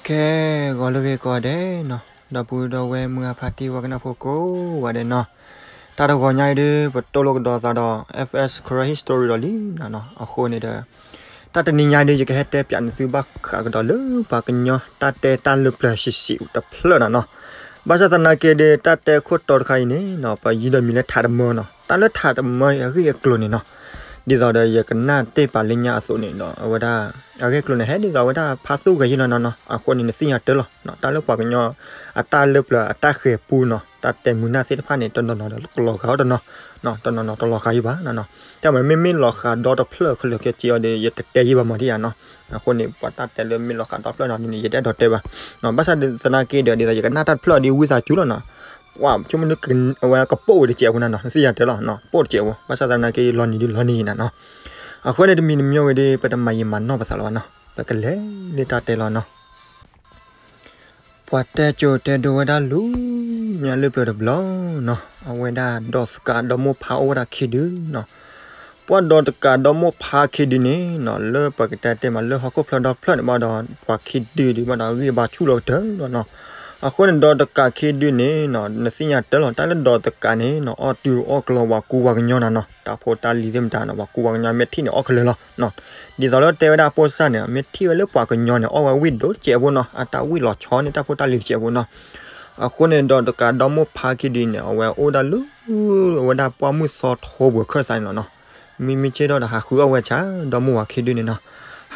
ကဲ ဂီၤလၢဂ့ၤကိးဂၤဒဲးနီၤ, ဒီပုၢ်ဒီဝဲၢ်မုၢ်အဖါတံၢ်ဝဲကနၣ်ဖိကိးဂၤဒဲးနီၤ, တၢ်တဂီၤညါအံၤဒုး ပတိၢ်လိာ်ကဒီးသးဒီး F S Karen History ဒီးလံနီၤနီၤ, အဃိန့ၣ်ဒီး တၢ်တနံၤညါအံၤဒုး ယကဟဲတဲပၠးန့ၢ်သုဘၣ်ဃးကဒီးလၢပှၤကညီတၢ်တဲတၢ်လၢပျၢၤဆံးဆံးတဖျၢၣ်နီၤနီၤ, ဘၣ်ဆၣ်သနာ်က့ဒီး တၢ်တဲခိၣ်တီတခါအံၤန့ၣ်နီၤ ပယုၢ်ဒီးမံၤလၢထးတမၢနီၤ, တၢ်လၢထးတမၢအဂ့ၢ်အကျိၤန့ၣ်နီၤ, ဒ်သိးဒီးယကနၣ်တ့ၢ်ပာ်လၢညါအသိးန့ၣ်ဒီး အဝဲဒၣ် အဂ့ၢ်အကျိၤန့ၣ် ဟဲဒ်သိးအဝဲဒၣ်ဖးသူၣ်ဂဲၤယံၤလီၤနီၤနီၤ, အဃိန့ၣ် နသ့ၣ်ညါတၢ်လီၤ, တၢ်လၢပှၤကညီအတၢ်လၢပျၢၤအတၢ်ဃဲၤပူနီၤ, တၢ်တဲမုာ်နၢ်သ့ၣ်တဖၣ်န့ၣ် တနီၤနီၤဒီးလီၤဃာ်အီၤတနီၤ, တနီၤနီၤတလီၤဃာ်ယံၤဘၣ်နီၤနီၤ, တၢ်မ့မ့ၢ်လီၤဃာ်ဒီတဖျၢၣ်ခဲလၢာ်ခဲဆ့အီၤဒီး ယတတဲယံၤဘၣ်မးဒ်ယၤနီၤ, အဃိန့ၣ် ပှၤတၢ်တဲလၢမ့ၢ်လီၤဃာ်ဒီဖျၢၣ်နီၤန့ၣ် ယတအဲၣ်ဒိးတဲဘၣ်, ဘၣ်ဆၣ်သနာ်က့ဒီး ဒ်သိးယကနၣ်တၢ်တဖျၢၣ်အီၤဒီးဝံသးစူၤလီၤနီၤ, ပှၤဆိကမိၣ်ဒုး အဝဲကပိာ်ဝဲတစဲးဖိနီၤနီၤ, နသ့ၣ်ညါတၢ်လီၤ, ပိာ်တစဲးဖိ, ဘၣ်ဆၣ်သနာ်က့လီၤနံၤဒုးလီၤနံၤယံၤနီၤနီၤ, အဃိန့ၣ်တမံၤတမံၤဝဲဒီး ပတမၤယံာ်မၤနီၢ်ပသးလၢၤဘၣ်နီၤ, ပကလဲၤလၢတၢ်တဲလီၤနီၤ. ပှၤတဲကၠိတဲဒိဝဲဒၣ်လူၤညါလၢပျၢၤတဘျီနီၤ, အဝဲဒၣ်ဒီးသကးဒီမိၢ်ဖါအိၣ်ဝဲဒၣ်ခံဒုနီၤ, ပှၤဒီးတကးဒီမိၢ်ဖါခံဒုန့ၣ်နီၤ လၢပကတဲတဲမးလၢဟီၣ်ခိၣ်ဖျၢၣ်ဒီဖျၢၣ်န့ၣ်ဘၣ်ဒီး ပှၤခံဒုဒုးဘၣ်ဒီးအဂံၢ်အဘါဆူၣ်လီၤကတၢၢ်လီၤနီၤ, အဃိန့ၣ်ဒီးတကးခံဒုန့ၣ်နီၤ နသ့ၣ်ညါတၢ်လီၤ တၢ်လၢဒီးတကးန့ၣ်နီၤ အီၣ်တုၤအီၣ်ကျီၤဝၤကူဝၤကညီနီၤနီၤ, တၢ်ဖိတၢ်လံၤသ့ၣ်မတၤနီၤ ဝၤကူဝၤကညီမ့ၢ်ထံၣ်န့ၣ်အီၣ်ခဲလၢာ်လီၤနီၤ, ဒ်သိးလၢတဲဝဲဒၣ်အဖိစၢ်န့ၣ် မ့ၢ်ထံၣ်ဝဲလၢပှၤကညီန့ၣ် အီၣ်ဝဲဝံၣ်ဒိၣ်တစဲးဖိနီၤ, အတၢ်ဝံၣ်လီၤဆီန့ၣ် တၢ်ဖိတၢ်လံၤတစဲးဖိနီၤ, အဃိန့ၣ်ဒီးတကးဒီမိၢ်ဖါခံဒုန့ၣ် အဝဲအိၣ်ဒၣ်လၢ အဝဲဒၣ်ပှၢ်မုၢ်သီထိပှဲၤခၢၣ်သးန့ၣ်လီၤနီၤ, မ့မ့ၢ်ဆ့ၣ်ထီၣ်ဒီးဟးဃုအီၣ်ဝဲဆၣ် ဒီမိၢ်ဝၤခံဒုန့ၣ်နီၤ,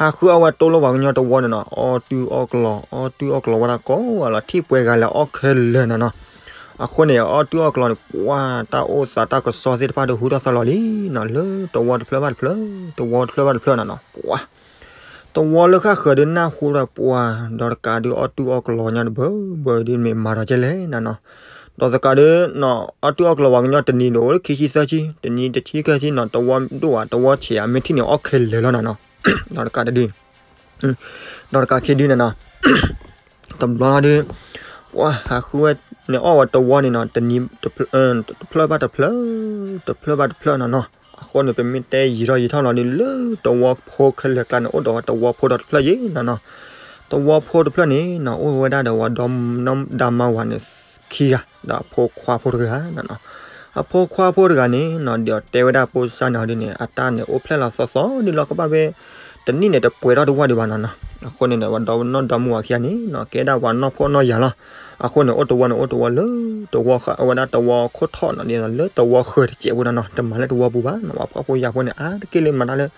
ဟးဃုအီၣ်ဝဲတိၢ်လိၣ်ပှၤကညီတဝီန့ၣ်နီၤ အီၣ်တုၤအီၣ်ကျီၤ အီၣ်တုၤအီၣ်ကျီၤဝဲဒၣ်ကိးဂၤလီၤ ထံၣ်ပှဲၤဂၤလဲၤအီၣ်ခဲလၢာ်နီၤနီၤ, အဃိန့ၣ် အီၣ်တုၤအီၣ်ကျီၤန့ၣ် ပှၤတၢ်အိၣ်သးတၢ်ကစီၣ်သ့ၣ်တဖၣ်ဒီးဟူထီၣ်သီလီၤလံနီၤ လၢတဝီတဖျၢၣ်ဘၣ်တဖျၢၣ် တဝီတဖျၢၣ်ဘၣ်တဖျၢၣ်နီၤနီၤ, ပှၤ တဝီလၢဃၣ်ဃၢၤဒီးနၢ်ဟူဒီးပှၤ ဒီးတကးဒုးအီၣ်တုၤအီၣ်ကျီၤညါတဘၢဘၢဒ်မ့ၢ်မၤဒီးကဲလဲၣ်နီၤနီၤ, ဒီးတကးဒုးနီၤ အီၣ်တုၤအီၣ်ကျီၤဝၤကညီတနံၤဒီးအိၣ်လၢခံဆံသၢဆံ တနံၤတဆံခဲဆံနီၤ တဝီဒိၣ်ဧါ တဝီဆံးဧါ မ့ၢ်ထံၣ်န့ၣ်အီၣ်ခဲလၢာ်လီၤနီၤနီၤ, ဒီးတကးတဒု ဒီးတကးခံဒုန့ၣ်နီၤ, တဘျီဒုး ပှၤဟးဃုဝဲန့ၣ်အီၣ်ဝဲတဝီန့ၣ်နီၤ တနံၤ တဖျၢၣ်ဘၣ်တဖျၢၣ် တဖျၢၣ်ဘၣ်တဖျၢၣ်နီၤနီၤ, အဃိန့ၣ် ပမ့ၢ်တဲယံာ်ထီၣ်ယံာ်ထီၣ်လီၤဒုး လၢတဝီဖိခဲလၢာ်ကျါန့ၣ် အိၣ်ဒီးဝဲတဝီဖိဒီးတဖျၢၣ်ယံၤနီၤနီၤ, တဝီဖိတဖျၢၣ်န့ၣ်နီၤ အိၣ်ဝဲဒၣ်ဒီးဝဲဒီမါဝၤန့ၣ်ခံဂၤ ဒီးအဖိခွါဖိတဂၤနီၤနီၤ, အဖိခွါဖိတဂၤန့ၣ်နီၤ ဒီးတဲဝဲဒၣ်ဖိစၢ်န့ၣ်ဒ်န့ၣ် အတၢ်န့ၣ်အိၣ်ဖျဲၣ်လီၤသီသီဒ်လီၤကဘၣ်ဖဲ တနံၣ်န့ၣ် တပှဲၤထီၣ်တဝီဒံးဘၣ်နီၤနီၤ, အဃိန့ၣ်ဒီး ဝဲဒီနီၢ်ဒီမါဝၤခံဂၤန့ၣ်နီၤ ကဲဒၣ်ပှၤနီၢ်ဖှီၣ်နီၢ်ယာ်လီၤ, အဃိန့ၣ် အိၣ်တဝီန့ၣ် အိၣ်တဝီလၢ တဝီ အဝဲဒၣ်တဝီခိၣ်ထီၣ်နီၤ ဒ်သိးလၢတဝီဃၢၤတစဲးဖိနီၤနီၤ တမၤလၢတဝီပူၤဘၣ်နီၤ ပှၤဖှီၣ်ဖိယာ်ဖိန့ၣ် အါတက့ၢ်လၢမၤတၢ်လၢ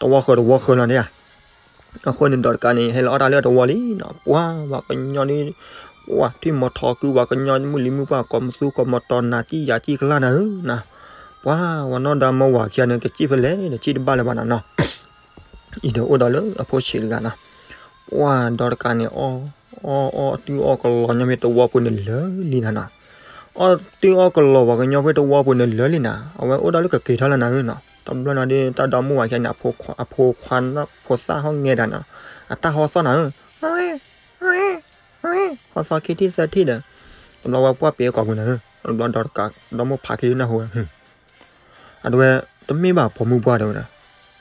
တဝီဃၢၤတဝီဃၢၤနီၤဒ်ဧါ အဃိန့ၣ်ဒီးတကးန့ၣ် ဟဲလီၤအီၣ်တၢ်လၢတဝီလံနီၤ ပှၤဝၤကညီန့ၣ် ပှၤထွံၣ်မီၤထီၣ်ကုဝၤကညီမုၢ်လံၤမုၢ်ပှၢ် ကိးမသူကိးမီၤတီၤနၤကံၣ်ယၤကံၣ်ကလၢ်နၤဧၢနီၤ, ပှၤဝၤနီၢ်ဒီမါဝၤခံဂၤန့ၣ် ကစံၣ်ဖဲလဲၣ် တစံၣ်တဘၣ်လၢၤဘၣ်နီၤနီၤ, အံၤဒီးအိၣ်ဒီးလၢအဖိဆံးတဂၤနီၤ, ပှၤဒီးတကးန့ၣ် အီၣ် အီၣ် အီၣ်တုၤအီၣ်ကလီၤညီဖဲတဝီပူၤန့ၣ်လၢာ်လံနီၤနီၤ, အီၣ်တုၤအီၣ်ကလီၤဝၤကညီဖဲတဝီပူၤန့ၣ်လၢာ်လံနီၤ အဝဲအိၣ်ဒီးလၢကက့ၤထီၣ်လၢနၤဧၢနီၤ, တဘျီနီၤဒီး တၢ်ဒီမါဝၤခံဂၤန့ၣ် အဖိခွါ ဖိသၣ်ဟီၣ်ငဲဒၣ်နီၤ, အတၢ်ဟီၣ်သီၣ်နၤဧၢ ဟီၣ်သီၣ်ခံထံၣ်သၢထံၣ်ဒီး တဘျီဝဲပှၢ်ပ့ၤအကိာ်ပူၤန့ၣ် တဘျီဒီးတကးဒီမိၢ်ဖးခံဒုနၢ်ဟူဝဲ အတဝဲ တမ့ၢ်ဘၣ်ပိာ်မုၣ်ပှၢ်တဲဝဲဒၣ်,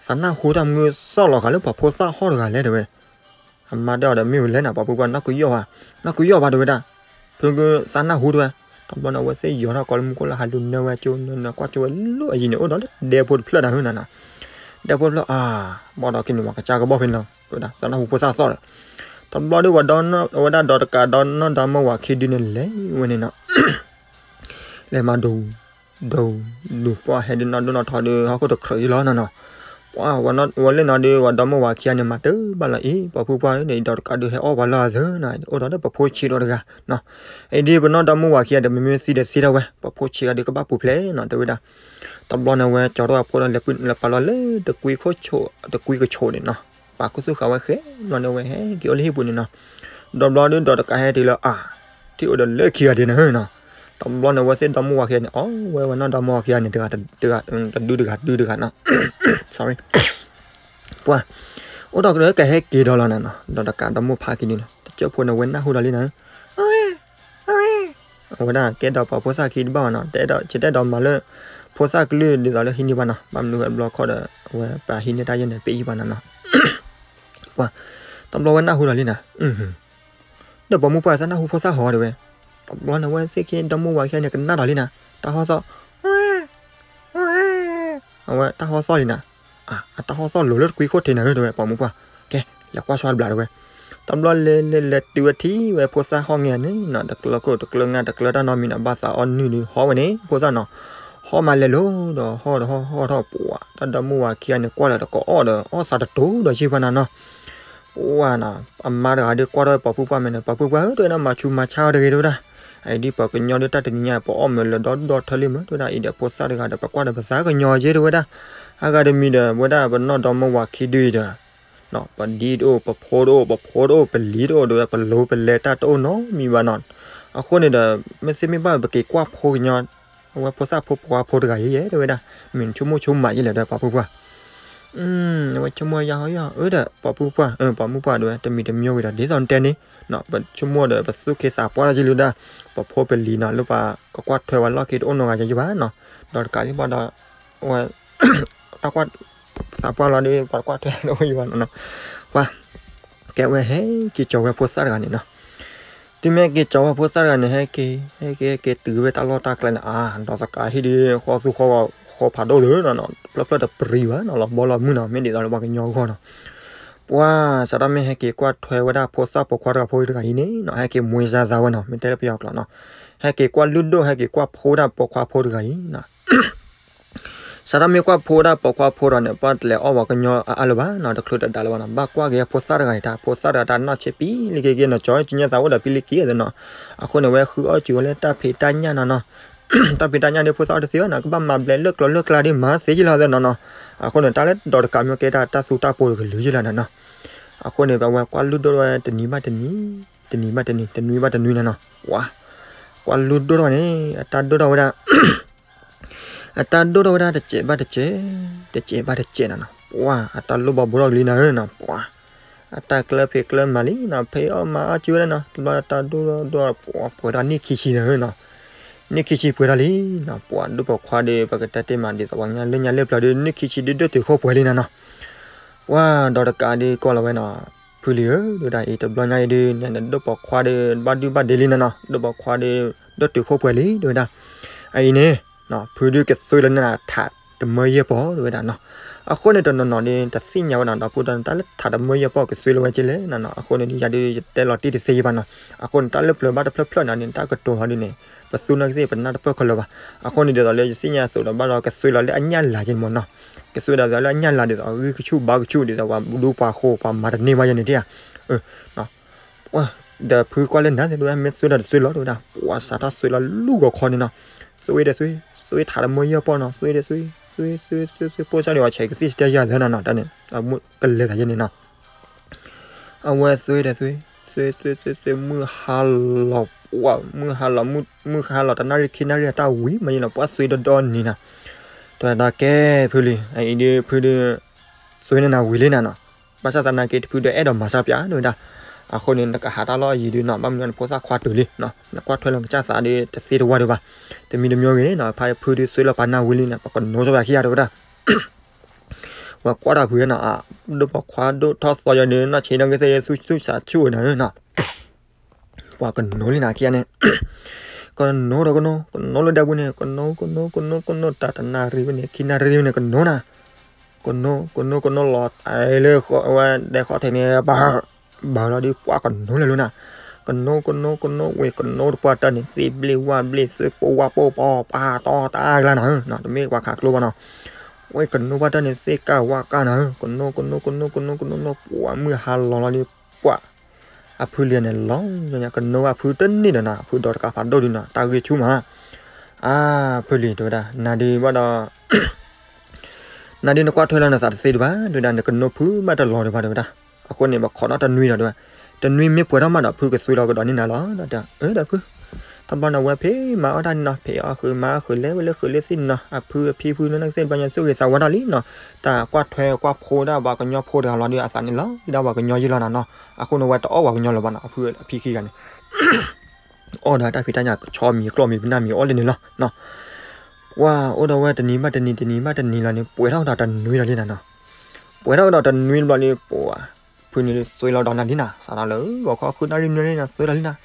သးနၢ်ဟူတၢ်မုၢ်သီၣ်လီၤဃာ်လၢပှၤဖိသၣ်ဟီၣ်တဂၤလဲၣ်တဲဝဲ, အမါတဲအီၤဒီးမ့ၢ်ဝဲလဲၣ်နၤ ပှၤဖိပှၢ်နီၢ်ကယီၣ်ဘၣ်, နီၢ်ကယီၣ်ဘၣ်တဲဝဲဒၣ်, ဖုကသးနၢ်ဟူတဲဝဲ, တဘျီန့ၣ် အဝဲသ့ၣ်ယီၤထီၣ်ကိးလၢမူခိၣ်လၢဟးလူၤနၢဝဲကၠိနၢနၢကွၢ်ကၠိဝဲလၢအယံၤန့ၣ် အိၣ်ဒီးလၢဒဲဖိတဖျၢၣ်နၤဧၢနီၤနီၤ, ဒဲဖိတဖျၢၣ်အါ, ဘၣ်ဒီးက့ၤန့ၣ်မၤကစၢ်ကဘီၣ်ဖဲန့ၣ်လီၤ, တဲဝဲဒၣ် သးနၢ်ဟူဖိသၣ်သီၣ်ဒီး, တဘျီဒီး အဝဲဒၣ်ဒီးတကးဒီနီၢ်ဒီမါဝၤခံဒုန့ၣ်လဲၤဝဲန့ၣ်နီၤ လဲၤမၤဒိၣ် ဒိၣ် ဒိၣ်ပှၢ်ဟဲဒုးနီၢ်ဒိၣ်နီၢ်ထီဒုး ဟီၣ်ခိၣ်တခြဲးယံၤလီၤနီၤနီၤ, ပှၤဝဲလၢနီၤဒုး ဝဲဒီမါဝၤခံဂၤန့ၣ် မၤတဘၣ်လီၤအံၤ ပှၤဖုပှၢ်န့ၣ် ဒီးတကးဒုးဟဲအီၣ်ပှၤလၢအသၢနီၤ အိၣ်ဒီးလၢပဖိဆံးဒီးတဂၤနီၤ, အံၤဒုးပနီၢ်ဒီမါဝၤခံဂၤဒီး မ့မ့ၢ်သံဒီးသံထီၣ်ဝဲ ပဖိဆံးဂၤဒုးကဘၣ်ပူၤဖျဲးနီၤ တဲဝဲဒၣ်, တဘျီန့ၣ်ဝဲကၠီထီၣ်အဖိဒီး လဲၤပာ်လီၤလၢတကွံခိၣ်ဆိး တကွံကဆိးန့ၣ်နီၤ ပာ်ခူသူၣ်ဃာ်ဝဲဃဲ တဘျီန့ၣ်ဝဲဟဲက့ၤအိၣ်လၢဟံၣ်ပူၤန့ၣ်နီၤ, ဒီးဘျီဒုးဒီးတကးဟဲတုၤလၢအါ ထံၣ်အိၣ်ဒီးလၢခံဂၤဒဲးန့ၣ်နီၤ, တဘျီန့ၣ်ဝဲသ့ၣ်ဒီမါဝၤခံဂၤန့ၣ် အီၣ်ဝဲဝဲနီၢ်ဒီမါဝၤခံဂၤန့ၣ် တဒုတဂၤဒုတဂၤနီၤ sorry ပှၤ အိၣ်ဒီးကဟဲက့ၤဒီးလီၤနၤနီၤ ဒီးတကးဒီမိၢ်ဖးခံဒုန့ၣ် တကၠိဖိန့ၣ်ဝဲနၢ်ဟူဒီးလံနၤ အဝဲဒၣ်ကဲဒီးပှၤဖိသၣ်ခံတဘၣ်ဘၣ်နီၤ တဲဒီး ဆတဲဒီးမၤလၢ ဖိသၣ်ကလုၢ်ဒ်သိးလၢဟံးန့ၢ်ဘၣ်နီၤ ဘၣ်မနုၤဝဲတဘျီခီဒီး အဝဲပှၤဟံးန့ၢ်တၢ်ယဲၢ်န့ၣ် ပ့ၤယံၤဘၣ်နီၤနီၤ ပှၤ တဘျီဝဲနၢ်ဟူဒီးလံနၤ အ ဒီးပိာ်မုၣ်ပှၢ်သးနၢ်ဟူဖိသၣ်ဟီတဲဝဲ, တဘျီန့ၣ်ဝဲသ့ၣ်ခ့ဒီမုၢ်ဝၤခံဂၤန့ၣ် ကနၣ်ဒီးလံနၤ, တၢ်ဟီၣ်သီၣ်, အဝဲတၢ်ဟီၣ်သီၣ်လံနၤ, အတၢ်ဟီၣ်သီၣ်လိၤလၢတကွံခိၣ်ထံးနၤဧၢ တဲဝဲ ပိာ်မုၣ်ပှၢ်, ကဲ လဲၤကွၢ်ဆွဲတဘျီတဲဝဲ, တဘျီလဲၤလဲၤလဲၤတုၤဝဲထံၣ်ဝဲဖိသၣ်ဟီၣ်ငဲၤန့ၣ်နီၤ, တကျၢခိၣ်တကျၢငါတကျၢတၢ်နီတမံၤနီၤ, ဘၣ်သးအီၣ်နုၢ်ဒီးဟီၣ်ဝဲန့ၣ် ဖိသၣ်နီၤ, ဟီၣ်မးလဲၤလိၤဒီးဟီၣ်ဒီးဟီၣ်ဟီၣ်ထီၣ်ပှၤ, တၢ်ဒီမုၢ်ဝၤခံဂၤန့ၣ် ကွၢ်လၢတကအီၣ်ဒီးအီၣ်သးတတိၤဒီးဆံဖၢနၤနီၤ ပှၤနီၤ, အမါတဂၤဒုးကွၢ်ထီၣ်ပိာ်မုၣ်ပှၢ်မဲာ်န့ၣ်, ပိာ်မုၣ်ပှၢ်ဧၢ တဲဝဲဒၣ်, မၤဆူးမၤဆါအီၤတဂ့ၤ တဲဝဲဒၣ်, အအံၤဒ်ပှၤကညီဒုးတၢ်တနံၤညါ ပအီၣ်မ့ၤလၢဒီဒူၣ်ဒီထၢလံမ့ၢ် တဲဝဲဒၣ်, အံၤဒီးဖိသၣ်တဂၤဒီး ပကွၢ်ဒီးပသးကညီၤက့ တဲဝဲဒၣ်, အဂၤတမံၤဒီး ဝဲဒၣ်ပနီၢ်ဒီမုၢ်ဝၤခံဒုအံၤဒီး ပဒံတအိၣ် ပဖိတအိၣ် ပဖိတအိၣ် ပလံၤတအိၣ်ဒီး ပလိၤပလဲၤတၢ်တအိၣ်နီတမံၤဘၣ်နီၤ, အဃိန့ၣ်ဒီး မ့ၢ်သ့မ့ၢ်ဘၣ် ပက့ၤကွၢ်ဖိကညီ အဝဲဖိသၣ်ဖိပိာ်ခွါဖိတဂၤအံၤ တဲဝဲဒၣ်, မ့ၢ်နဆိကမိၣ်ဆိကမးယဲလဲၣ်ဒီး ပိာ်မုၣ်ပှၢ်, အဝဲဆိကမိၣ်ယါဟီယါ အၢဒီး ပိာ်မုၣ်ပှၢ်, ပိာ်မုၣ်ပှၢ်ဒီး တမံၤတမံၤဝံၤဒီး ဒ်သိးနတဲန့ၣ်, ပဆိကမိၣ်ဒီး ပသူၣ်က့သးပှၢ်လီၤက့လၢဒၣ်, ပဖိပလံၤနီၤ လၢပှၤကကွၢ်ထွဲဝဲလီၢ်ခံတအိၣ်နီတဂၤယဲဘၣ်နီၤ, ဒီးတကးဒံးဘၣ်ဒီး ဝဲ တၢ်ကွၢ် သးပှၢ်လီၤဒီး ပှၤကွၢ်ထွဲတအိၣ်ယဲဘၣ်နီၤ, ပှၤ ကဲဝဲဟဲက့ၤကၠီၤဝဲဖိသၣ်တဂၤန့ၣ်နီၤ, တုၤမ့ၢ်ဟဲက့ၤကၠီၤဝဲဖိသၣ်တဂၤန့ၣ် ဟဲက့ၤ ဟဲက့ၤဟဲက့ၤတုၤဝဲတၢ်လီၢ်တၢ်ကျဲန့ၣ် အါ ဒီးသကးဟံၣ်ဒုး ဃီသူဃီဂီၤဃီဖးဒိၣ်သ့နီၤ, ဖျၢၣ်ဖျၢၣ်တပရံၤဘၣ်နီၤ, လီၤဘီလီၤမုၢ်နီၤ, မ့ၢ်ဒ်သိးလၢပှၤကညီအဂီၢ်နီၤ, ပှၤ စးထီၣ်မ့ၢ်ဟဲက့ၤကွၢ်ထွဲဝဲဒၣ်ဖိသၣ်ပိာ်ခွါတဂၤဖိတဂၤအံၤန့ၣ်နီၤ, ဟဲက့ၤမွဲစါသးဝဲနီၤ, မ့ၢ်တဲလၢပယီၤကျိာ်နီၤ, ဟဲက့ၤကွၢ်လုၢ်ဒိၣ် ဟဲက့ၤကွၢ်ဖိဒၣ်ပိာ်ခွါဖိတဂၤအံၤနီၤ စးထီၣ်မ့ၢ်ကွၢ်ဖိဒၣ်ပိာ်ခွါဖိဒီးန့ၣ် ပှၤတလဲၤအီၣ်ပှၤကညီအါလၢၤဘၣ်နီၤ, တချုးတဒါလၢၤဘၣ်နီၤ, ဘၣ်ကွၢ်က့ၤဖိသၣ်တဂၤအံၤတၢ်, ဖိသၣ်တဂၤတၢ်နီၢ်ဆံးပံလံက့က့နီၤ, ကၠီကညီသးအိၣ်ဒီးပံလံက့နီၤ, အဃိန့ၣ် ဝဲဃုအီၣ်စူၤဝဲလၢတၢ်ဖံးတၢ်ညၣ်နီၤနီၤ, တၢ်ဖံးတၢ်ညၣ်ဒီးဖိသၣ်တသ့ဘၣ်နီၤ, ကဘၣ်မၤဘျဲးလၢကျိၤလၢကျါဒီးမၤသ့က့လီၤသ့နီၤနီၤ, အဃိန့ၣ် တၢ်လၢဒီးတကးမ့ၢ်ကဲတၢ်တၢ်သူတၢ်ပိၤတကလုာ်က့လီၤနီၤနီၤ, အဃိန့ၣ် ပဝဲကွၢ်လုၢ်ဒိၣ်ဝဲတနံၤဘၣ်တနံၤ, တနံၤဘၣ်တနံၤ တနွံဘၣ်တနွံနီၤနီၤ, ပှၤ ကွၢ်လုၢ်ဒိၣ်ထီၣ်န့ၣ် အတၢ်ဒိၣ်ထီၣ်ဝဲဒၣ် အတၢ်ဒိၣ်ထီၣ်ဝဲဒၣ်တစဲးဘၣ်တစဲး, တစဲးဘၣ်တစဲးနီၤနီၤ, ပှၤ အတၢ်လိၣ်ဘၣ်ဘိထီၣ်ကလံနီၤဧၢနီၤ, ပှၤ အတၢ်ကျၢဖံးကျၢမၤလံနီၤ, ဖံးအီၣ်မၤအီၣ်စုၤဝဲဒၣ်နီၤ, တဘျီတၢ်ဒိၣ်ထီၣ်ဒိၣ်ထီၣ် ပှၤပှဲၤထီၣ်နံၣ်ခံဆံနီၤဧၢနီၤ, နံၣ်ခံဆံပှဲၤထီၣ်လံနီၤ, ပှၤဒိၣ်ပိာ်ခွါဒီး ပကတဲတ့ၢ်မးဒ်သိးပှၤကညီလၢညါလၢပျၢၤဒီး နံၣ်ခံဆံဒုးဒိၣ်တုာ်ခိၣ်ပှဲၤလံနီၤနီၤ, ပှၤဒီးတကးဒုးကီလီၤဝဲနီၤ, ဖုလံၤဧၢ ဒုးဒၣ်အံၤ တဘျီညါအံၤဒုး နဒိၣ်ပိာ်ခွါဒီး ဘၣ်ဒုဘၣ်ဒ့လံနီၤနီၤ, ဒိၣ်ပိာ်ခွါဒီး ဒိၣ်တုာ်ခိၣ်ပှဲၤလံ တဲဝဲဒၣ်, အအံၤန့ၣ် ဖုဒုးကသွံလီၤနၤထးတမၢယဲၢ်ပီၢ် တဲဝဲဒၣ်နီၤ, အဃိန့ၣ် တနီၤနီၤဒီး တသ့ၣ်ညါဝဲနီၤ, ဒီပုၢ်ဒီဝဲၢ် တၢ်လၢထးတမၢယဲၢ်ပီၢ်ကသွံလီၤဝဲက့လဲၣ်နီၤနီၤ, အဃိန့ၣ် ယၤဒုးယတဲလီၤတံၢ်တသ့ယဲၢ်ဘၣ်နီၤ, အဃိန့ၣ် တၢ်လၢပျၢၤဘၣ်တဖျၢၣ်ဖျၢၣ်န့ၣ် တၢ်ကတိၤဟီဒုးန့ၣ် ပသူနီၢ်ကသ့ၣ် ပနၢ်တပၢၢ်ခဲလၢာ်ဘၣ်, အဃိန့ၣ် ဒ်သိးလၢယသ့ၣ်ညါအသိးဒီး ဘၣ်ဒီးကသွံလီၤလၢအညၣ်လၤက့န့ၣ်မ့ၢ်နီၤ, ကသွံလီၤလၢအညၣ်လၤဒ်သိး ဂံၢ်ကဆူၣ်ဘါကဆူၣ်ဒ်သိး ပှၤဒူပှၤဃိၤပှၤမၤတန့ၢ်ဘၣ်ယဲန့ၣ်တ့ၢ်ဧါ, ဒီးဖုကွၢ်လၢနၤသ့ၣ်တဝဲ မ့ၢ်သွံဒီးတသွံလီၤ တဲဝဲဒၣ်, ပှၤစးထီၣ်သွံလီၤလူၢ်ဂီၤခီန့ၣ်နီၤ, သွံဒီးသွံ, သွံထးတမၢယဲၢ်ပီၢ်နီၤ, သွံဒီးသွံ, သွံသွံသွံသွံ ပိၢ်စၢ်ဒီးအီၤဆဲးကသံၣ်စတဲယၤသၢနီၤနီၤ, တၢ်န့ၣ် အမ့ၢ်ကလဲၤသးယဲန့ၣ်နီၤ အဝဲသွံဒီးသွံ, သွံသွံသွံသွံ မုၢ်ဟါလီၤ, ပှၤမုၢ်ဟါလီၤ, မုၢ်ဟါလီၤတနၣ်ရံၣ်ခံနၣ်ရံၣ် အတၢ်ဝံၤမးယဲလီၤ ပှၤသွံဒီဒီနံၤနီၤ, တဲဝဲဒၣ်ကဲဖုလံၤ, အအံၤဒုးဖုဒုး သွံန့ၢ်နၤဝံၤလံနၤနီၤ, ဘၣ်ဆၣ်သနာ်က့တဖုဒုးအဲၣ်ဒိးမၤစၢ်ပၠး တဲဝဲဒၣ်, အဃိန့ၣ် နကဟးတၢ်လီၢ်အယံၤဒုးနီၤ, ဘၣ်မနုၤနဖိသၣ်ခွါတုၤလံ, နကွၢ်ထွဲလီၤကစၢ်သးဒုးတသ့တဝါဒံးဘၣ်, တမံၤတမံၤဂ့ၤန့ၣ်နီၤ, ဖဲဖုဒုးသွံလီၤပာ်နၤဝံၤလံန့ၣ် ပကနိထီၣ်ပၠးခံဂၤ တဲဝဲဒၣ် ပှၤကွၢ်တၢ်ဖုနီၤ, ဒိၣ်ပိာ်ခွါဒိၣ်ထီၣ်သီယီၤန့ၣ် နီၢ်ဆံးနီၢ်ကသ့ၣ် သူၣ်ဆူၣ်သးဆူၣ်ဝဲနီၤနီၤ, ပှၤကနိလံနၤခံဂၤန့ၣ်, ကနိဒီးကနိ, ကနိလၢဒဲပူၤန့ၣ် ကနိ ကနိ ကနိ ကနိ တၢ်တနၣ်ရံၣ်ဝဲန့ၣ် ခံနၣ်ရံၣ်ဝဲန့ၣ် ကနိနၤ, ကနိ ကနိ ကနိလီၤတၢ်လၢဝဲဒဲခီၣ်ထံးန့ၣ် ဘၣ်လီၤဒုး ပှၤကနိလဲၤလိၤနၤ, ကနိ ကနိ ကနိ ဝဲကနိတပှၢ်တၢၢ်န့ၣ် သ့ၣ်ဘျ့ၣ်ဝၣ်ဘျ့ၣ် သုးပိဝၣ်ပိပှၤတီတၢ်အကျါနၤဧၢ, တမ့ၢ်ပှၤခးကျိဘၣ်နီၤ, ဝဲကနိပှၢ်တၢၢ်န့ၣ် သ့ၣ်ကၢ်ဝၣ်ကၢ်နၤဧၢ, ကနိ ကနိ ကနိ ကနိ ကနိ ပှၤမုၢ်ဟါလီၤလီၤဒုး ပှၤ အဖုလံၤန့ၣ်လီၤ, ကနိအဖုတန့ၢ်ဒီးနၤ, အဖုဒီးတကးဖးဒိၣ်ဒုးနၤ, တၢ်ဂ့ၢ်ဆူၣ်မး, အါ ဖုလံၤ တဲဝဲဒၣ်, နၤဒုးဘၣ်ဒီး နၤဒုးနကွၢ်ထွဲလီၤနသးတသ့ဒံးဘၣ် တဲဝဲဒၣ်, နကနိဖုမးတလီၤဒံးဘၣ် တဲဝဲဒၣ်, အဃိန့ၣ် ပခိးနီၣ်တနွံဒီး တဲဝဲ, တနွံမ့ၢ်ပှဲၤထီၣ်မးဒီး ဖုကသွံလီၤကဒီးန့ၢ်နၤလီၤ, ဒီးတဲ အၢ ဒီးဖု တဘျီန့ၣ် ဝဲဖံးမၤအီၣ်တၢ်န့ၣ်နီၤ, ဖံးအီၣ်ဃုာ်မၤအီၣ်ဃုာ် လဲၤဝဲလၢဃုာ်လၢသ့ၣ်န့ၣ်နီၤ, အဖုအဖံဖုနီၢ်ကသ့ၣ်တဘျီညါ သူၣ်ဂ့ၤသးဝါထီၣ်လံနီၤ, တၢ်ကွၢ်ထွဲကွၢ်ဖိဒၣ်ပှၤကညီဖိတဂၤလီၤဒုး အသးန့ၣ်လီၤဒၣ်ပှၤကညီယံာ်လီၤနၤနီၤ, အဃိန့ၣ် ဝဲတအီၣ်ပှၤကညီလၢၤဘၣ်နီၤ, အဖုအဖံခံဂၤန့ၣ် အီၣ်ဒီးတၢ်ဖံးတၢ်ညၣ် ကဆီမံၤကျီၢ်မံၤပနၢ်မံၤအီၣ်လၢန့ၣ်လီၤနီၤ, ပှၤအိၣ်ဒီးဝဲတနံၤဘၣ်တနံၤ တနံၤဘၣ်တနံၤလီၤန့ၣ် ပှဲၤထီၣ်ကဒီးတနွံလီၤလံနၤနီၤ, ပှဲၤထီၣ်ကဒီးတနွံတဘျီန့ၣ် ပှၤ ဖုန့ၣ်သွ့လီၤဒီးနၤလံနၤ, စးထီၣ်လၢဂီၤခီဃုနၣ်ရံၣ်နွံနၣ်ရံၣ်နၤ သွ့လီၤလံနၤ,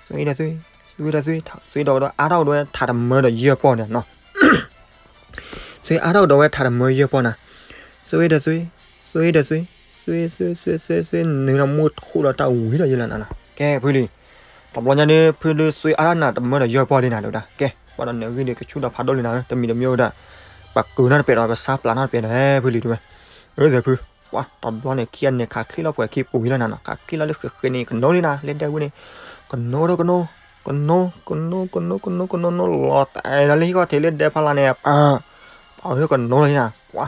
သွ့ဒီးသွ့, သွ့ဒီးသွ့, သွ့ဒီးကဒီးအါထီၣ်ကဒီးဝဲထးတမၢဒီးယဲၢ်ပီၢ်န့ၣ်နီၤ, သွ့အါထီၣ်ကဒီးဝဲထးတမၢယဲၢ်ပီၢ်နၤ, သွ့ဒီးသွ့, သွ့ဒီးသွ့, သွ့သွ့သွ့သွ့သွ့ နုာ်ဒီးမူထိၣ်ဒီးတၢ်ဝံၤဒီးယဲၢ်လီၤနၤနီၤ, ကဲဖုလံၤ, တဘျီညါဒီး ဖုဒုးသွ့အါထီၣ်နၤတမၢဒီးယဲၢ်ပီၢ်လံနၤ တဲဝဲဒၣ်, ကဲ ပှၤဒီးနဂ့ၢ်ဒီးကဆူၣ်ဒီးဖးဒိၣ်လံနၤ တမံၤတမံၤဝဲဒၣ်, ပှၤကုာ်နီတပဲာ်ဒီး ပစါပျၢ်နီတပဲာ်ဒီး ဖုလံၤတဲဝဲ, အၢ သဲဖု, ပှၤတဘျီန့ၣ် ခံဂၤန့ၣ် ခးချ့လီၤပှဲၤခံပူၤလံနၤနီၤ, ခးချ့လီၤလၢဃဲးဃဲးန့ၣ် ကနိလံနၤ လၢဒဲဝံၤန့ၣ်, ကနိဒီးကနိ, ကနိ, ကနိ, ကနိ, ကနိ, ကနိ, ကနိ, လီၤတဲာ်လီၤလၢဟံၣ်ခီၣ်ထံးလၢဒဲဖီလာ်န့ၣ်, ပှၤလၢကနိလံနၤ, ပှၤ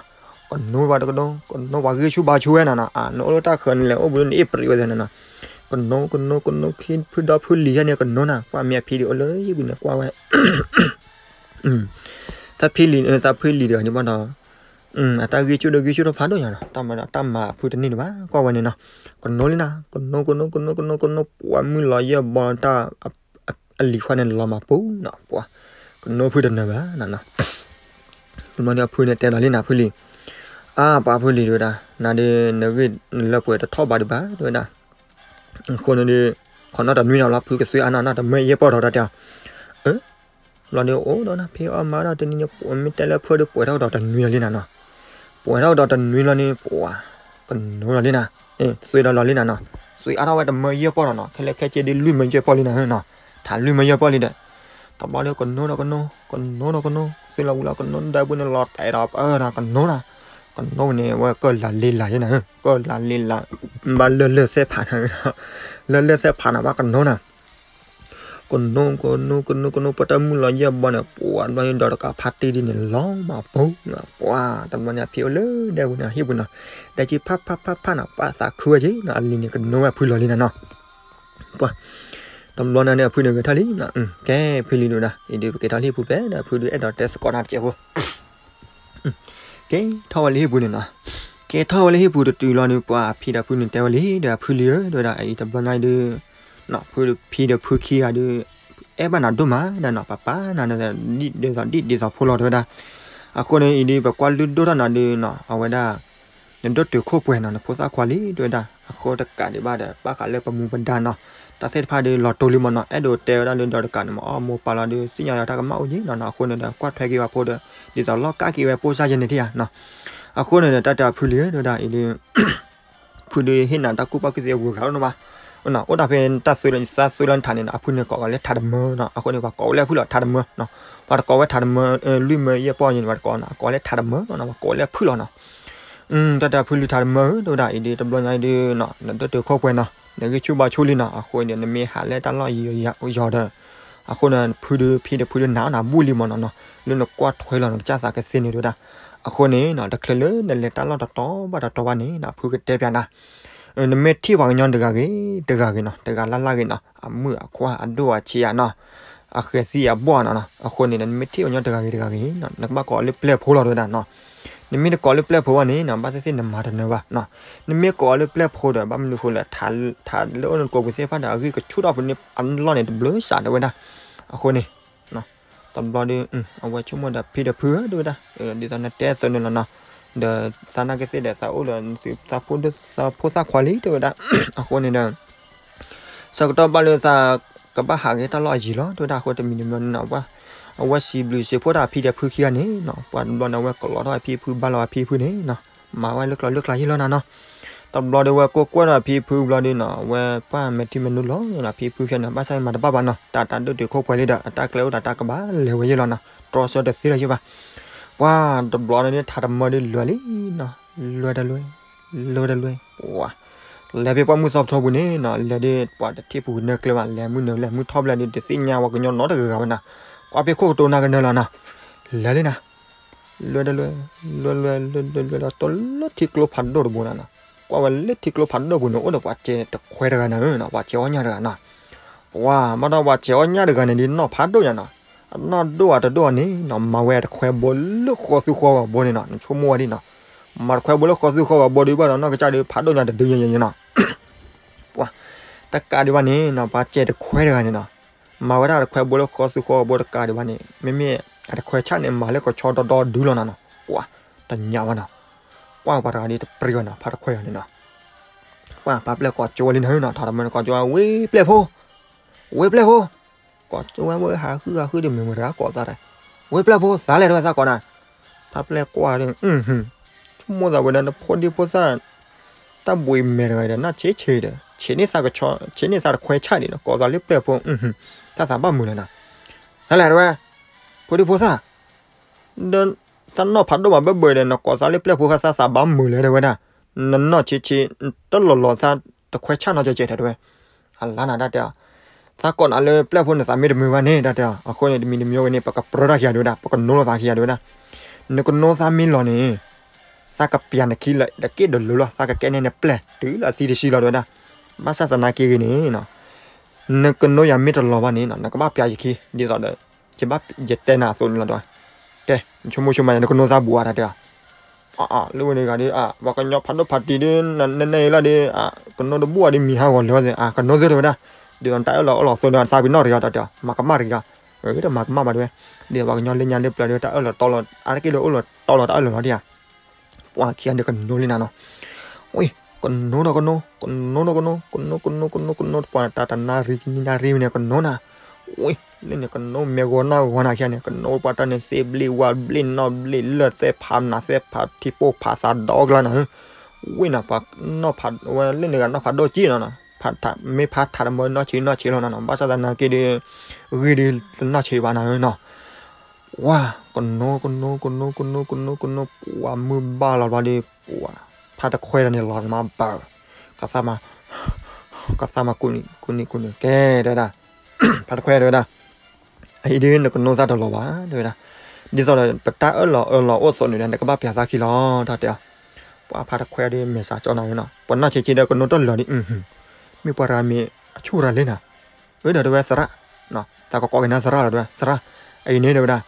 ကနိပှၤတကနိ, ကနိပှၤဂံၢ်ဆူၣ်ဘါဆူၣ်ဝဲနၤနီၤ, အနအိၣ်လၢတၢ်ဃၢၤန့ၣ်လဲၣ် အိၣ်ဘှံးန့ၣ်အ့ၣ်ပြံးဝဲသဲနၤနီၤ, ကနိ ကနိ ကနိ ဖုဒီဖုလံၤယဲန့ၣ်ကနိနၤ, ကွၢ်မ့ၢ်အဖံဒုးအိၣ်လၢဟံၣ်ပူၤန့ၣ် ကွၢ်ဝဲ သးဖံလံၤ, သးဖံလံၤတဂၤန့ၣ်ဘၣ်ဒီး, အတၢ်ဂံၢ်ဆူၣ်ဒီးဂံၢ်ဆူၣ်ထီၣ်ဖးဒိၣ်ညါနီၤ, တၢ်မၤဒီးတၢ်မၤအဖုတန့ၢ်ဒံးဘၣ် ကွၢ်ဝဲန့ၣ်နီၤ, ကနိလံနၤ, ကနိ ကနိ ကနိ ကနိ ကနိ ပှၤမုၢ်လီၤယဲၢ်ဘီတၢ်, အလံၤခွါန့ၣ်လီၤမၤပူၤနီၤ, ပှၤ ကနိဖုတနၢၤဘၣ်နၤနီၤ, တဘျီန့ၣ်အဖုန့ၣ်တဲလီၤလံနၤဖုလံၤ, အါ ပှၤဖုလံၤတဲဝဲဒၣ်, နၤဒီးနဂ့ၢ်နလၢပှဲၤတထီၣ်ဘးဒံးဘၣ်တဲဝဲဒၣ်, အဃိန့ၣ်ဒီး, ခီနီတနွံနီၤလီၤ ဖုကသွ့အါနီၤနီတမၢယဲၢ်ပီၢ်ထီၣ်တၢ်တဲ, အၢ ဘျီဒီးအိၣ်ဒီးနၤ ဖံးအီၣ်မၤဒီးတနံၤန့ၣ် ပမ့ၢ်တဲလၢဖုဒီးပှဲၤထီၣ်ကဒီးတနွံလီၤလံနၤနီၤ, ပှဲၤထီၣ်ကဒီးတနွံလီၤန့ၣ် ပှၤ ကနိလီၤလံနၤ, သွ့ဒီးလီၤလံနၤနီၤ, သွ့အါထီၣ်ဝဲတမၢယဲၢ်ပီၢ်နီၤနီၤ, ခဲလၢာ်ခဲဆ့ဒ်လွံၢ်မၢယဲၢ်ပီၢ်လံနၤနီၤ, ထးလွံၢ်မၢယဲၢ်ပီၢ်လံဒီး, တဘျီဒီးကနိဒီးကနိ, ကနိဒီးကနိ, သွ့လီၤဝံၤလီၤကနိဒဲပူၤန့ၣ်လီၤတဲာ်ဒီးပၢနၤကနိနၤ, ကနိန့ၣ် အဝဲကၢၢ်လၤလ့လၤယဲနၤ, ကၢၢ်လၤလ့လၤ, ဘၣ်လၢၢ်လၢၢ်စဲးဖးနၤ, လၢၢ်လၢၢ်စဲးဖးနၤဘၣ်ကနိနၤ ကနိ ကနိ ကနိ ကနိ ပတၢ်မုၢ်လီၤယဲၢ်ဘီန့ၣ် ပှၤတဘျီန့ၣ်ဒီးတကးဖါတံၢ်ဒ်န့ၣ် လီၤမၤပူၤနီၤ, ပှၤတဘျီန့ၣ်အဖံအိၣ်လၢဒဲဝံၤန့ၣ် ဟံၣ်ပူၤနီၤ, ဒဲက့ဖးဖးဖးဖးနီၤ ပှၤသးခုဝဲက့ၤနီၤ, အလံၤန့ၣ်ကနိဝဲအဖုလီၤလံနၤနီၤ, ပှၤ တဘျီန့ၣ်န့ၣ် အဖုန့ၣ်ဂဲၤထီၣ်လံ, ကဲဖုလံၤဒိၣ်ဒၣ် အံၤဒုးပကဲထီၣ်လံဟံၣ်ပူၤဖဲဒီး အဖုဒုးအဲၣ်ဒိးတဲသကိးနၤတစဲးဖိ ကဲထီၣ်ဝဲလၢဟံၣ်ပူၤန့ၣ်နီၤ, ကဲထီၣ်ဝဲလၢဟံၣ်ပူၤတတုၤလီၤန့ၣ် ပှၤအဖံဒီးဖုန့ၣ်တဲဝဲလံ ဒီးအဖုလံၤဧၢ တဲဝဲဒၣ် အံၤတဘျီညါအံၤဒုး, ဖုဖံဒီးဖုခံဂၤဒုး, အဲၣ်ဘၣ်နၤဒိၣ်မး ဒီးနီၤ ပပာ်နၤ ဒ်ဒ်သိးဒ်ဒ်သိးဖိလီၤ တဲဝဲဒၣ်, အဃိန့ၣ် အံၤဒုး ပကွၢ်လုၢ်ဒိၣ်ထီၣ်နၤဒုးနီၤ အဝဲဒၣ် နဒိၣ်တုာ်ခိၣ်ပှဲၤနီၤ နဖိသၣ်ခွါလံ တဲဝဲဒၣ်, အဃိတကးဒံးဘၣ်ဒီး ဘၣ်ဃးလၢပမူပဒါနီၤ, တၢ်သ့ၣ်တဖၣ်ဒုးလီၤတိၢ်လံမ့ၢ်နီၤ, အဲၣ်ဒိးတဲဝဲဒၣ်လၢဒီးတကးန့ၣ် မ့ၢ်အီၣ်မိၢ်ပၢ်လီၤဒုး သ့ၣ်ညါလီၤတၢ်ကမၣ်အိၣ်က့ၤနီၤ, အဃိန့ၣ်ဒီး ကွၢ်ထွဲက့ၤဝဲဖိဒီး ဒ်သိးလီၢ်ကးက့ၤဝဲပိၢ်စၢ်ယဲန့ၣ်ထံၣ်ဧါနီၤ, အဃိန့ၣ်ဒီး တၢ်တဲအဖုလံၤဧၢ တဲဝဲဒၣ် အံၤဒုး ဖုဒုးဟ့ၣ်နၤတၢ်ကူၣ်ဘၣ်ကူၣ်သ့အဂုၤအဂၤလီၤနီၤဘၣ်, အိၣ်ဒၣ်ဖဲတၢ်သွ့လီၤ သးသွ့လီၤနထးန့ၣ် အဖုန့ၣ်ကိးဝဲလၢထးတမၢနီၤ, အဃိန့ၣ် ပှၤကိးဝဲလၢအဖုလီၤ ထးတမၢနီၤ, ပှၤတကိးဝဲထးတမၢ လွံၢ်မၢယဲၢ်ပီၢ်န့ၣ် ပှၤတကိးနီၤ အကိးဝဲလၢထးတမၢနီၤ ပှၤကိးဝဲလၢအဖုလီၤနီၤ, တၢ်တဲအဖုလံၤထးတမၢဧၢ တဲဝဲဒၣ် အံၤဒုး တဘျီညါအံၤဒုးနီၤ နဒိၣ်တုာ်ခိၣ်ပှဲၤနီၤ နဂံၢ်ဆူၣ်ဘါဆူၣ်လံနီၤ, အဃိန့ၣ် နမ့ၢ်ဟးလၢတၢ်လီၢ်ယီၤဒီး အဃိန့ၣ် ဖုဒုးဖံဒီးဖုဒုးနၤအီၣ်နၤဘူၣ်လံမ့ၢ်နီၤနီၤ, လၢနကွၢ်ထွဲလီၤနကစၢ်သးကသ့န့ၣ် တဲဝဲဒၣ်, အဃိန့ၣ်နီၤ တချုးလၢနလဲၤတၢ်လီၢ်တတီၤဘၣ်တတီၤဘၣ်န့ၣ်နီၤ ဖုကတဲပျးနၤ နမ့ၢ်ထံၣ်ပှၤကညီတဂၤဂ့ၤ တဂၤဂ့ၤနီၤ တဂၤလၢ်လၢ်ဂ့ၤနီၤ အမုာ်အခွါအဒိၣ်အဆံးဧါနီၤ, အဃဲၤသံအဘီၣ်နီၤနီၤ, အဃိန့ၣ် နမ့ၢ်ထံၣ်ပှၤကညီတဂၤဂ့ၤတဂၤဂ့ၤနီၤ နကဘၣ်ကိးအီၤလၢပျဲၢ်ဖိလီၤ တဲဝဲဒၣ်နီၤ, နမ့ၢ်တကိးလၢပျဲၢ်ဖိဘၣ်န့ၣ်နီၤ ဘၣ်သ့ၣ်သ့ၣ်နမၤတနၢၤဘၣ်နီၤ, နမ့ၢ်ကိးအီၤလၢပျဲၢ်ဖိဒီး ဘၣ်မနုၤဃိလဲၣ် ထးလၢအိၣ်လၢနကိာ်ပူၤသ့ၣ်တဖၣ်ဒီး အဂံၢ်ကဆူၣ်ထီၣ်ပူၤန့ၣ် အလီၢ်န့ၣ်တဘျုးစး တဲဝဲဒၣ်, အဃိန့ၣ် တဘျီဒီး အဝဲဆိကမိၣ်ဒီးဖံဒီးဖုဧၢ တဲဝဲဒၣ်, ဒ်သိးနတဲအသိးန့ၣ်လီၤနီၤ, ဒီးသးနာ်က့သ့ၣ်ဒီး သးအိၣ်ဒီးသုသးဖိသၣ်ခွါလံ တဲဝဲဒၣ်, အဃိန့ၣ်ဒီး ဆၢကတီၢ်ဘၣ်လၢသးကဘၣ်ဟးဂ့ၤတၢ်လီၢ်အယံၤလီၤ တဲဝဲဒၣ်, အဃိတမံၤတမံၤန့ၣ်နီၤ အဝဲစံးဘျုးစံးဖှိၣ်တၢ်ဖံဒီးဖုခံဂၤန့ၣ်နီၤ, ပှၤတဘျီန့ၣ် အဝဲကလီထီၣ်အဖံဖုဘါလီၤအဖံဖုန့ၣ်နီၤ, မၤဝဲလၢကျိၤလၢကျါယံာ်လီၤနၤနီၤ တဘျီဒီးဝဲကိးကွဲၢ်ဒီးဖံဖုဘျီဒီးနီၤ အဝဲပှၢ်မဲာ်ထံမဲာ်နိလီၤနီၤ ဖံဖုခဲန့ၣ် ဘၣ်ဆၣ်မၤတဘၣ်ဘၣ်နီၤ တၢ်တၢ်ဒိၣ်တုာ်ခိၣ်ပှဲၤလံဒီး အတၢ်ကျဲအိၣ်ဒီးတၢ်ကဘၣ်လဲၤဝဲယဲၢ်လီၤနီၤ တြီဆၢတသ့လၢၤယဲၢ်ဘၣ်, ပှၤတဘျီန့ၣ် ထးတမၢဒီးလွဲလံနီၤ လွဲတလွဲ လွဲတလွဲ ပှၤ လဲၤဖဲပှၢ်မုၢ်သီထီပူၤန့ၣ်နီၤ လဲၤဒီးပှၤတထံၣ်ပူၤကနၢကျၢၤဘၣ် လဲၤမုၢ်နုာ်လဲၤမုၢ်ထီၣ်ဘျဲၣ်ဒီး တသ့ၣ်ညါပှၤကညီနီတဂၤဂၤဝဲနီၤ, ကွၢ်ဖဲခိၣ်ကတိၤနၤကနၢလီၤနီၤ, လဲၤလံနီၤ လွဲတလွဲ လွဲလွဲလွဲလွဲလွဲလီၤ တိၢ်လၢထံကျိဖးဒိၣ်တဘိနီၤနီၤ, ကွၢ်ဝဲလၢထံကျိဖးဒိၣ်ပူၤန့ၣ် အိၣ်ဒီးပှၤစဲးတခွဲတဂၤန့ၣ်နီၤ ပှၤစဲးအီၣ်ညၣ်တဂၤနီၤ, ပှၤဘၣ်ဒီးပှၤစဲးအီၣ်ညၣ်တဂၤန့ၣ် ဒ်နီၢ်ဖးဒိၣ်ညါနီၤ, အနီၢ်ဒိၣ်အတဒိၣ်န့ၣ်နီၤ မၤဝဲတခွဲဘိလၢဃီသူဃီဂီၤဘိန့ၣ်နီၤ နဆိကမိၣ်ဝဲဒ်နီၤ, မၤတခွဲဘိလၢဃီသူဃီဂီၤဘိဒ်ဘၣ်ဒီး နီၢ်ကစၢ်ဒုးဖးဒိၣ်ညါတဒုညါယဲၢ်နီၤ ပှၤ တကးဒံးဘၣ်န့ၣ်နီၤ ပှၤစဲးတခွဲတဂၤန့ၣ်နီၤ, မၤဝဲဒၣ်တခွဲဘိလၢဃီသူဃီဂီၤဘိတကးဒံးဘၣ်န့ၣ် မ့မ့ၢ်အတခွဲဆၣ်န့ၣ် မၤလၢကဆီဒီဒီဒုလီၤနီၤနီၤ, ပှၤ တညးဘၣ်နီၤ, ကွၢ်ပှၤတဂၤဒ်တပြံၢ်ဘၣ်နီၤ ဖးတခွဲဂၤန့ၣ်နီၤ, ပှၤဖါပျဲၢ်ကိးကၠိဝဲလံနၤနီၤ, ထီတမၢန့ၣ်ကိးကၠိဝဲ ဝ့ၢ်ပျဲၢ်ဖိ, ဝ့ၢ်ပျဲၢ်ဖိ, ကိးကၠိဝဲဝဲဟးဟုၣ်ဟးဟုၣ်ဒီး မုာ်မုာ်တဂၤကိးသးဒီး, ဝ့ၢ်ပျဲၢ်ဖိ သးလဲၣ်တဝဲသးကိးနၤ, ဖါပျဲၢ်ကွၢ်ဒီး ဆိကမိၣ်သးဝဲဒၣ် နဖိဒံဖိသၣ် တၢ်ဘှံးမဲာ်တဂၤဒီး နီၢ်ဆံးဆံးဒီး ဆံးန့ၢ်သးကဆီ ဆံးန့ၢ်သးတခွဲဆၣ်ဒံးနီၤ, ကိးသးလၢပျဲၢ်ဖိ, သးသးဘၣ်မုာ်လဲၣ်နၤ, သးလဲၣ်တဝဲ, ဖိဒံဖိသၣ် ဒီး သးနီၢ်ဖးဒိၣ်မးဘၢၣ်ဘၢၣ်ဒီး နကိးသးလၢပျဲၢ်ဖိဃါ သးသးဘၣ်မုာ်လဲၣ်တဝဲဒၣ်, နနီၢ်ဆံးဆံး တလီၤလီၤသးတခွဲဆၣ်နီတစဲးတဲတဝဲ, အလါနၤတၢ်တဲအီၤ, သးကိးနၤလၢပျဲၢ်ဖိ နသးမ့ၢ်တမုာ်ဘၣ်န့ၣ် တၢ်တဲအီၤ, အဃိန့ၣ် တမံၤတမံၤဝဲန့ၣ် ပကပြၢထီၣ်ခံဂၤဒဝဲဒၣ်, ပကနိလီၤသးခံဂၤဒဝဲဒၣ်, နကနိသးမ့ၢ်လီၤန့ၣ် သးကပျးနခံလၢတက့ၢ်ဒီးလိၤလီၤ, သးကကဲန့ၢ်နပျဲၢ်တုၤလၢအသံတဆံလီၤတဝဲဒၣ်, ဘၣ်ဆၣ်သနာ်က့ဂ့ၤန့ၣ် နကနိယၤမ့ၢ်တလီၤဘၣ်န့ၣ် နကဘၣ်ပျးယခံ ဒ်သိးဒီး ယဘၣ်ယတဲနၤအသိးန့ၣ်လီၤတဝဲ, ကဲ ဆိကမိၣ်ဆိကမး နကနိသးဘူးဧါတၢ်တဲအီၤ, လၢဝဲန့ၣ်ဂၤဒီး ပှၤကညီဖးဒိၣ်ဖးတံၢ်ဒီး နနဲအံၤလီၤဒီး ကနိတဘူးအီၤဒီး မံၤဟးဂီၤလၢာ်ဝဲသ့ၣ် ကနိသ့ၣ်တဝဲဒၣ်, ဒ်သိးတၢ်အၢၣ်လီၤအၢၣ်လီၤအသိးန့ၣ် သးပ့ၤနီၣ်တဂ့ၤအီၤတၢ်တဲအီၤ, မၤကမၣ်တဂ့ၤအီၤ, ဒီးမၤကမၣ်ဘၣ်တဝဲ, ဒ်သိးပှၤကညီလၢညါလၢပျၢၤဒီး တၢ်အၢၣ်လီၤတီလီၤ အါတက့ၢ်ဒီးအၢၣ်လီၤတီလီၤ တၢ်အၢၣ်လီၤလီၤဒံးဧါ, ပှၤခံဂၤဒီးကနိလံနၤနီၤ, ဝ့ၢ် ကနိဒီးကနိ ကနိဒီးကနိ ကနိကနိကနိကနိကနိ ပှၤတၢ်တနၣ်ရံၣ်ကနံၣ်နၣ်ရံၣ်ဝဲန့ၣ် ကနိနၤ, ဝ့ၢ် လၢန့ၣ်ကနိမဲာ်ဂီၤနၢ်ဂီၤနၤခံဂၤန့ၣ် ကနိပှၤတၢ်န့ၣ် သ့ဘျ့ဝါဘျ့နီၢ်ဘျ့လၢာ် သဲဖးနးသဲဖးထံပိၢ်ဖးသးဒီကလါနၤ, ဝ့ၢ်နၤ ပှၤနီၢ်ဖးဝဲလၢန့ၣ်ဂၤနီၢ်ဖးဒိၣ်ကံနီၤနီၤ, မ့ၢ်ဖးထးတမၢနီၢ်ဆံးနီၢ်ဆံးလီၤနၤနီၤ, ဘၣ်ဆၣ်သနာ်က့ဒီး ဂ့ၤဒီးတနီၢ်ဆံးဘၣ်နၤနီၤ ဝါ ကနိ ကနိ ကနိ ကနိ ကနိ ကနိ ကနိ ပှၤမုၢ်ဘၣ်လီၤဘျီဒီး ပှၤ ဖါတခွဲးဒီးန့ၣ်လီၤမၤဘၢၣ် ကသးမၤ ကသးမၤကူးနံၤ ကူးနံၤ ကူးနံၤ ကဲ တဲဝဲဒၣ် ဖါတခွဲးတဲဝဲဒၣ် အအံၤဒ်နကနိသးတလီၤဘၣ် တဲဝဲဒၣ် ဒ်သိးဒီး ပတၢ်အၢၣ်လီၤအၢၣ်လီၤအိၣ်သိးန့ၣ်ဒီး နကဘၣ်ပျးသးခံလီၤ တၢ်တဲအီၤ ပှၤဖါတခွဲးဒီးမဲာ်ဆှးကၠီနၤနီၤ ပှၤနီၢ်ဆံးဆံးဒီးကနိတၢ်လီၤဒ် မ့ၢ်ပှၤတဂၤမ့ၢ်အဆူၣ်တၢ်လံနၤ အၢ ဒီးတဲဝဲသရၣ် သးကကိးက့ၤနၤသရၣ်လီၤတဲဝဲ သရၣ် အအံၤန့ၣ်တဲဝဲဒၣ်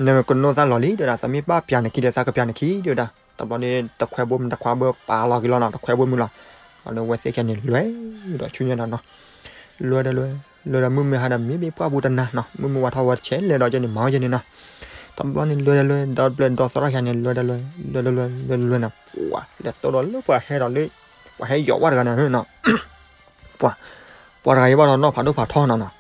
နကနိသးလီၤလံ တဲဝဲဒၣ် သးမ့ၢ်ဘၣ်ပျးနခံဒီး သးကပျးနခံ တဲဝဲဒၣ် တဘျီန့ၣ် တခွဲးဘိမုၢ်တခွဲးဘိပာ်လီၤက့ၤလီၤနီၤ တခွဲးဘိမုၢ်လီၤ ဒီးဝဲသ့ၣ်ခဲန့ၣ်လွဲၢ်ဒီးဆူညါနီၤနီၤ လွဲၢ်ဒီးလွဲၢ် လွဲၢ်ဒီးမုၢ်မ့ၢ်ဟါဒီး မ့ၢ်ဘ့ၣ်ပှၢ်ပူၤတနၤနီၤ မုၢ်မ့ၢ်ဝါထီၣ်ဝဲတဆဲးလဲၤဒီးကဲန့ၣ် မၤဝဲကဲန့ၣ်နီၤ တဘျီန့ၣ် လွဲၢ်ဒီးလွဲၢ် ဒီးဘျဲၣ်ဒီးသရၣ်ခဲန့ၣ် လွဲၢ်ဒီးလွဲၢ် လွဲၢ်ဒီးလွဲၢ် လွဲၢ်ဒီးလွဲၢ်နီၤ ပှၤ လဲၤတိၢ်ဒီးလၢပှၤဟဲဒီးလၢ ပှၤဟဲယီၤဝဲတဂၤန့ၣ်နီၤ ပှၤ ပှၤတဂၤအံၤဘၣ်ဒီးနီၢ်ဖးဒိၣ်ဖးထီနီၤနီၤ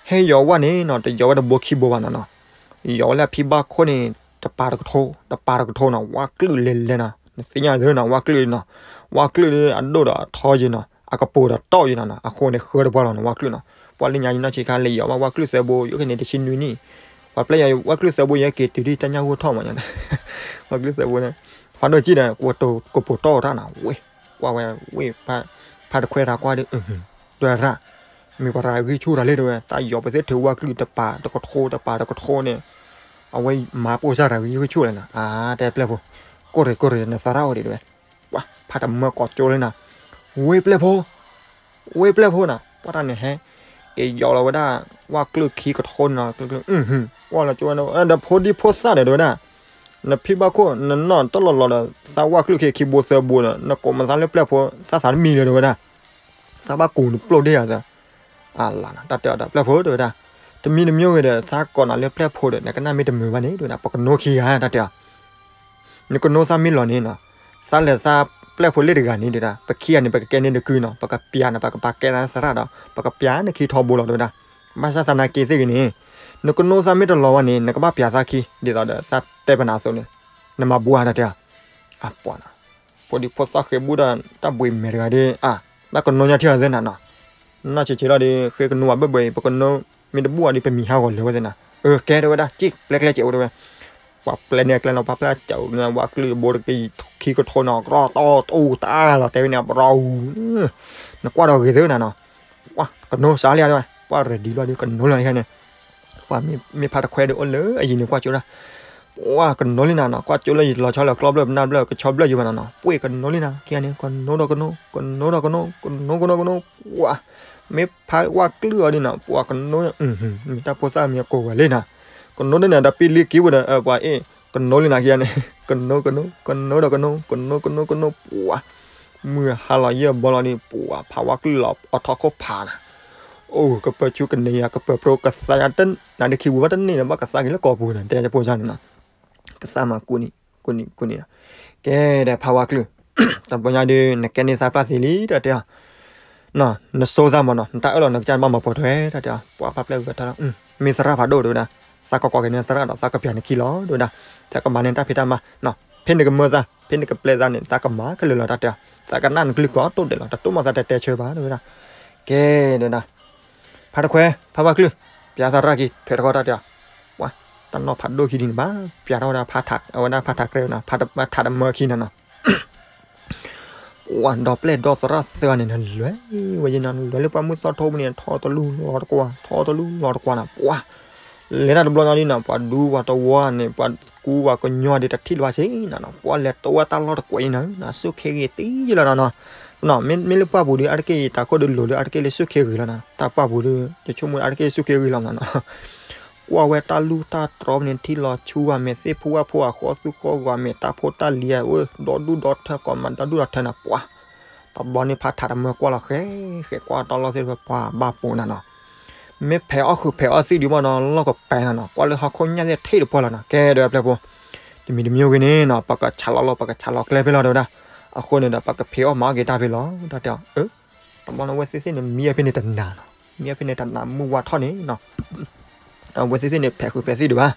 ဟဲယီၤဝဲန့ၣ်နီၤ တယီၤဝဲတဘိခံဘိဘၣ်နီၤနီၤ ယီၤဝဲလၢအဖံဘၣ်ခိၣ်န့ၣ် တပၤတကထိ တပၤတကထိနီၤ ဝါကျုၢ်လဲၤလဲၤနီၤ နသ့ၣ်ညါလၢနီၤ ဝါကျုၢ်နီၤ ဝါကျုၢ်ဒီးအဒိၣ်ဒီးအထီယံၤနီၤ အကပိာ်ဒီးတီၢ်ယံၤနီၤနီၤ အဃိန့ၣ်ဃၢတပှၢ်လီၤနီၤ ဝါကျုၢ်နီၤ ပှၤလၢညါယနီၢ်ဆံးခါလဲၤယီၤဘၣ်ဝါကျုၢ်သၢဘိ ယိၣ်ခဲန့ၣ်တဆံနွံနံၣ် ပှၤပျဲယီၤဝါကျုၢ်သၢဘိ ယဟဲက့ၤတုၤဒ်တၢ်ညၣ်ဂိၢ်ထီၣ်မးညါ ဝါကျုၢ်သၢဘိန့ၣ် ဖးဒိၣ်ကံဒီး ကပိာ်တီၢ်တၢ်နီၤ ဝ့ၢ် ကွၢ်ဝဲ ဝ့ၢ် ဖါတခွဲးတၢ်ကွၢ်ဒီး ဒွဲၣ်ရၣ် မ့ၢ်ပှၤတဂၤဂံၢ်ဆူၣ်တၢ်လံတဲဝဲ တၢ်ယီၤပသ့ၣ်ထုးဝါကျုၢ်တပၤတကထိ တပၤတကထိန့ၣ် အဝဲမၤပိၢ်စၢ်တၢ်ဂံၢ်ဆူၣ်လဲၣ်နီၤ အါ တဲပျဲၢ်ဖိ ကိၢ်ရ့ၣ်ကိၢ်ရ့ၣ် နသရၣ်အိၣ်ဒံးတဲဝဲ ပှၤ ဖါတမၢကိးကၠိလၢနၤ ဝ့ၢ်ပျဲၢ်ဖိ ဝ့ၢ်ပျဲၢ်ဖိနီၤ ပှၤတၢ်န့ၣ်ဟဲ က့ၤယီၤလီၤဝဲဒၣ် ဝါကျုၢ်ခံကထိနီၤ ကွၢ်လီၤကၠိဝဲ ဒီးဖိဒံဖိသၣ်ဒီးတဲဝဲဒၣ် နဖံဘၣ်ခိၣ် နနီၢ်တၢ်လီၤလီၤဒီး သးဝါကျုၢ်ခံခံဘိသၢဘိဒီး နကိးမသးလၢပျဲၢ်ဖိ သးသးတမံၤလၢၤတဲဝဲဒၣ် သးဘၣ်ကူးနပျိၢ်ဒ့ၣ်ဧါသၢ အလါနီၤ တၢ်တဲအီၤဒီးပျဲၢ်ဖိတဲဝဲဒၣ် တမံၤတမံၤဂ့ၤဒီး သးကိးနၤလၢပျဲၢ်ဖိဒီး နကနၣ်မ့ၢ်တမုာ်ဘၣ်န့ၣ် တဲဝဲဒၣ် ပကနိခံဂၤ တၢ်တဲအီၤ နကနိသးမ့ၢ်လီၤန့ၣ်နီၤ သးလဲၤသးပျဲၢ်ဖိလ့ၣ်တဂၤန့ၣ်တဲဒၣ် ပခံဂၤန့ၣ် ပကကဲန့ၢ်တကုနီၤ ပကပျးနၤ ပကပာ်ကဲနၤသရၣ်ဒီး ပကပျးနခံထီဘိလီၤတဲဝဲဒၣ် ဘၣ်ဆၣ်သနာ်က့သ့ၣ်ဂ့ၤန့ၣ် နကနိသးမ့ၢ်တလီၤဘၣ်န့ၣ် နကဘၣ်ပျးသးခံ ဒ်သိးဒီးသးတဲပနၤအသိးန့ၣ် နမၤဘူးဧါတၢ်တဲအီၤ အပှၤနီၤ ဖိဒံဖိသၣ်ဃ့ဘူးဒီးတၢ်ဘှံးမဲာ်တဂၤဒီး အါ ဘၣ်ကနိညါထံၣ်အီၤသ့နၤနီၤ နီၢ်ဆံးဆံးလီၤဒီး ဃ့ကနိဘၣ်ဘၢၣ်ဘၢၣ်အံၤ ပကနိမ့ၢ်တဘူးအီၤဒီး ပမံၤဟးဂီၤလၢာ်ဝဲသ့နၤ အၢ ကဲတဲဝဲဒၣ် ကၠံၣ်ပျဲကျဲစဲးအိၣ်တဲဝဲ ပှၤပျဲန့ၢ်အကျဲလီၤ ပှၤပျဲစဲးအိၣ်န့ၣ် ဝါကျုၢ်ဘိတက့ၢ် ခံကထိနီၤ ကြီတီတူၢ်တၢ်လီၤ တဲဝဲန့ၣ် ပရီအူ နကွၢ်ဒီးဂ့ၤသ့နၤနီၤ ပှၤကနိစးလံတဲဝဲ ပှၤ ready လီၤဒီးကနိလီၤန့ၣ် ပှၤမ့ၢ်ဖါတခွဲးဒီးအိၣ်လၢအယံၤန့ၣ် ကွၢ်ကၠိဒၣ် ပှၤကနိလံနၤနီၤ ကွၢ်ကၠိလၢယလီၤဆီလၢကျီဘျၢၣ်ပနၢ်ဘျၢၣ် ကဆီဘျၢၣ်ယိၤဘၣ်နၤနီၤ ပှၤကနိလံနၤ ခံဂၤန့ၣ် ကနိဒီးကနိ ကနိဒီးကနိ ကနိကနိကနိ ပှၤ မ့ၢ်ဖးဝါကျုၢ်အီၤဒ်နီၤ ပှၤကနိ မ့ၢ်တၢ်ဖိသၣ်မ့ၢ်အကိးဝဲလံနၤ ကနိဒ်န့ၣ် ဒီးပံလံက့ၤဝဲဒီး ပှၤအ့ၣ် ကနိလံနၤခံဂၤန့ၣ် ကနိကနိ ကနိဒီးကနိ ကနိကနိကနိ ပှၤ မုၢ်ဟါလီၤယဲၢ်ဘီလီၤန့ၣ် ပှၤဖးဝါကျုၢ်လီၤအီထီၣ်ခိၣ်ဖးနၤ အိၣ် ကပၢၤဆူကန့ၢ်ယၤ ကပၢၤပြိကသါယၤတနၤဒ်ခံပူၤဘၣ်တန့ၢ်ဒီး ဘၣ်ကသါက့ၤလၢကီၢ်ပူၤန့ၣ် တဲယဖိစၢ်န့ၣ်နီၤ ကသါမၤကူးနံၤ ကူးနံၤ ကူးနံၤနီၤ ကဲဒီးဖးဝါကျုၢ် တဘျီညါဒီး နကဲန့ၢ်သးပျၢ်သ့လံ တၢ်တဲအီၤ, နဆိသးမးနီၤ, နတၢ်အၢၣ်လီၤနကစၢ်ဘၣ်မၤပိာ်ထွဲ တၢ်တဲအီၤ, ပှၤဖါပျဲၢ်ဂုၤထီၣ်လီၤ, မ့ၢ်သရၣ်ဖးဒိၣ်တဲဝဲဒၣ်, သးကကွၢ်က့ၤန့ၢ်သရၣ်ဒီး သးကပျၢ်နခံလီၤ တဲဝဲဒၣ်, သးကမၤန့ၢ်တၢ်ဖံးတၢ်မၤ, ဖဲနကမၢသး ဖဲနကပျဲသးန့ၣ် သးကမၤခဲလၢာ်လီၤ တၢ်တဲအီၤ, သးကနၣ်နကလုၢ်ကိးတိၢ်ဒဲးလီၤ, တတိၢ်မၤသးတဲတဲဆၢဘၣ် တဲဝဲဒၣ်, ကဲ တဲဝဲဒၣ် ဖါတခွဲ ဖါဝါကလုၢ်, ပျၢ်သရၣ်ခံ ဖဲတခီ တၢ်တဲအီၤ, ပှၤ တၢ်နီၢ်ဖးဒိၣ်ခံဒ်န့ၣ်ဘၣ်, ပျၢ်ထီၣ်ဝဲဒၣ်ဖးထး, အဝဲဒၣ်ဖးထးကြဲးဝဲနီၤ, ဖးထးတမၢခံနီၤနီၤ, ပှၤဒီပျဲၢ်ဒီသရၣ်သၢဂၤန့ၣ် နလဲၤဝဲယဲနီၤ, နလဲၤလၢပှၢ်မုၢ်သီထိပူၤန့ၣ် ထီတလူၢ်လီၤတကွၢ်, ထီတလူၢ်လီၤတကွၢ်နီၤ, ပှၤ လဲၤတၢ်တဘျီညါဒ်နီၤ ပှၤဒူပှၤတဝီန့ၣ် ပှၤကူပှၤကညီဒ်တထံၣ်လၢၤဘၣ်ဆ့နီၤနီၤ, ပှၤလဲၤတိဝဲတၢ်လီၢ်တကွဲးအံၤနီၤ, စူၢ်ခ့ဂ့ၤသံယလီၤနီၤနီၤ, မ့မ့ၢ်လၢပှၢ်ပူၤဒီး အါတက့ၢ်တၢ်ခိၣ်ဒီးလိၤလၢ အါတက့ၢ်လၢစူၢ်ခ့ဂ့ၤလီၤနီၤ, တၢ်ပှၢ်ပူၤဒီး ယဆိကမိၣ်အါတက့ၢ်လၢစူၢ်ခ့ဂ့ၤလီၤနီၤနီၤ, ကွၢ်ဝဲတၢ်လူၢ်တၢ်တြီပူၤန့ၣ် ထံလီၤဆူဂၤမဲာ် သ့ၣ်ဖူဝၣ်ဖိအဃီသူဃီဂၤမဲာ် တၢ်ဖိတၢ်လံၤအအိၣ် ဒီဒူၣ်ဒီထၢ ကိးမးဒီဒူၣ်ဒီထၢနီၤ, ပှၤ တဘျီန့ၣ်ဖါထးတမၢကွၢ်လီၤဃဲ ဃဲကွၢ်တၢ်လီၢ်သ့ၣ်တဖၣ် ပှၤဘၣ်ပိာ်နၤနီၤ, မ့ၢ်ဖဲးအီၣ်ဃုာ်ဖဲးအီၣ်သံၣ်ဒံးဘၣ်နီၤ လီၢ်ကပၤနီၤနီၤ, ကွၢ်လၢဟီၣ်ခိၣ်ညၣ်သ့ၣ်ထံၣ်တပှၢ်လီၤနီၤ, ကဲဒီးပျဲၢ်ဖိ တမံၤတမံၤဂ့ၤန့ၣ်နီၤ ပကဆးလီၤလီၤ ပကဆးလီၤကျဲဖဲလီၤ တဲဝဲဒၣ်, အဃိန့ၣ်ဒီး ပကဖံးအီၣ်မၤအီၣ်က့ၤတၢ်ဖဲလီၤ တၢ်တဲအီၤ, တဘျီန့ၣ် အဝဲသ့ၣ်သ့ၣ်န့ၣ်မံအီၣ်ဖဲန့ၣ်တနၤနီၤ, မံအီၣ်ဖဲန့ၣ်တနၤ မုၢ်ဝါထီၣ်န့ၣ်နီၤ, အဝဲသ့ၣ်သ့ၣ်န့ၣ် ဖဲးဃုာ်ဖဲးသံၣ်ဒံးဘၣ်,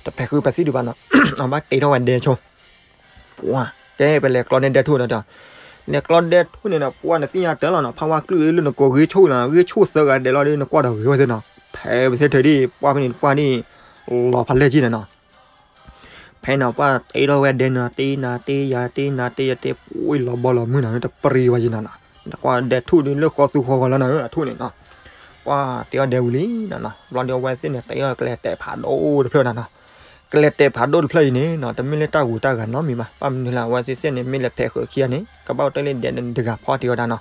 တဖဲးဃုာ်ဖဲးသံၣ်ဒံးဘၣ်နီၤ, အဘၣ်တ့ထီၣ်ဝဲဒဲဆိ ပှၤ ကဲပလဲၤကျီန့ၢ်ဒဲထူၣ်ဒီး, လဲၤကျီဒဲထူၣ်န့ၣ်ဒီး ပှၤနသ့ၣ်ညါတၢ်လီၤနီၤ, ဖးဝါကလုၢ်လၢနကိးဂ့ၤဆိၣ်လီၤ, ဂ့ၤဆိၣ်သၢဂၤဒဲးလီၤဒီး နကွၢ်ဒီးဂ့ၤဝဲသ့ၣ်နီၤ, ဖဲးဝဲသ့ၣ်ထၢၣ်ဒံး ပှၢ်ဖဲန့ၣ်တပှၢ်ဒံး လီၤဖးလဲၢ်ကံန့ၣ်နီၤ, ဖဲန့ၣ်ပှၢ်တ့ထီၣ်ဝဲဒဲနီၤ, တ့နၤတ့ယၤ တ့နၤတ့ယၤ တ့ပှၤလီၤဘီလီၤမုၢ်နီၤ, တပရံဝဲယံၤနီၤနီၤ, နကွၢ်ဒဲထူၣ်ဒံးလၢဃီသူဃီဂီၤလီၤနီၤ, အထူၣ်န့ၣ်နီၤ ပှၤတ့အီၣ်ဒဲဝံၤလံနီၤနီၤ, ဘျီဒီးအဝဲသ့ၣ်န့ၣ် တ့အီၣ်ကလဲၤတဲာ်ဖးဒိၣ်တဖျၢၣ်နီၤနီၤ, ကလဲၤတဲာ်ဖးဒိၣ်တဖျၢၣ်အံၤန့ၣ်နီၤ တမ့ၢ်လၢတၢ်ဂူၤတၢ်ဂၤနီတမံၤဘၣ်, ဘၣ်မနုၤလဲၣ် အဝဲသ့ၣ်သ့ၣ်န့ၣ် မ့ၢ်လဲၤဖဲးဃုာ်ခံဂၤန့ၣ် ကဘၣ်အိၣ်တ့ၢ်လၢဒဲတဂၤ ဖီအီၣ်တ့အီၣ်တၢ်နီၤ,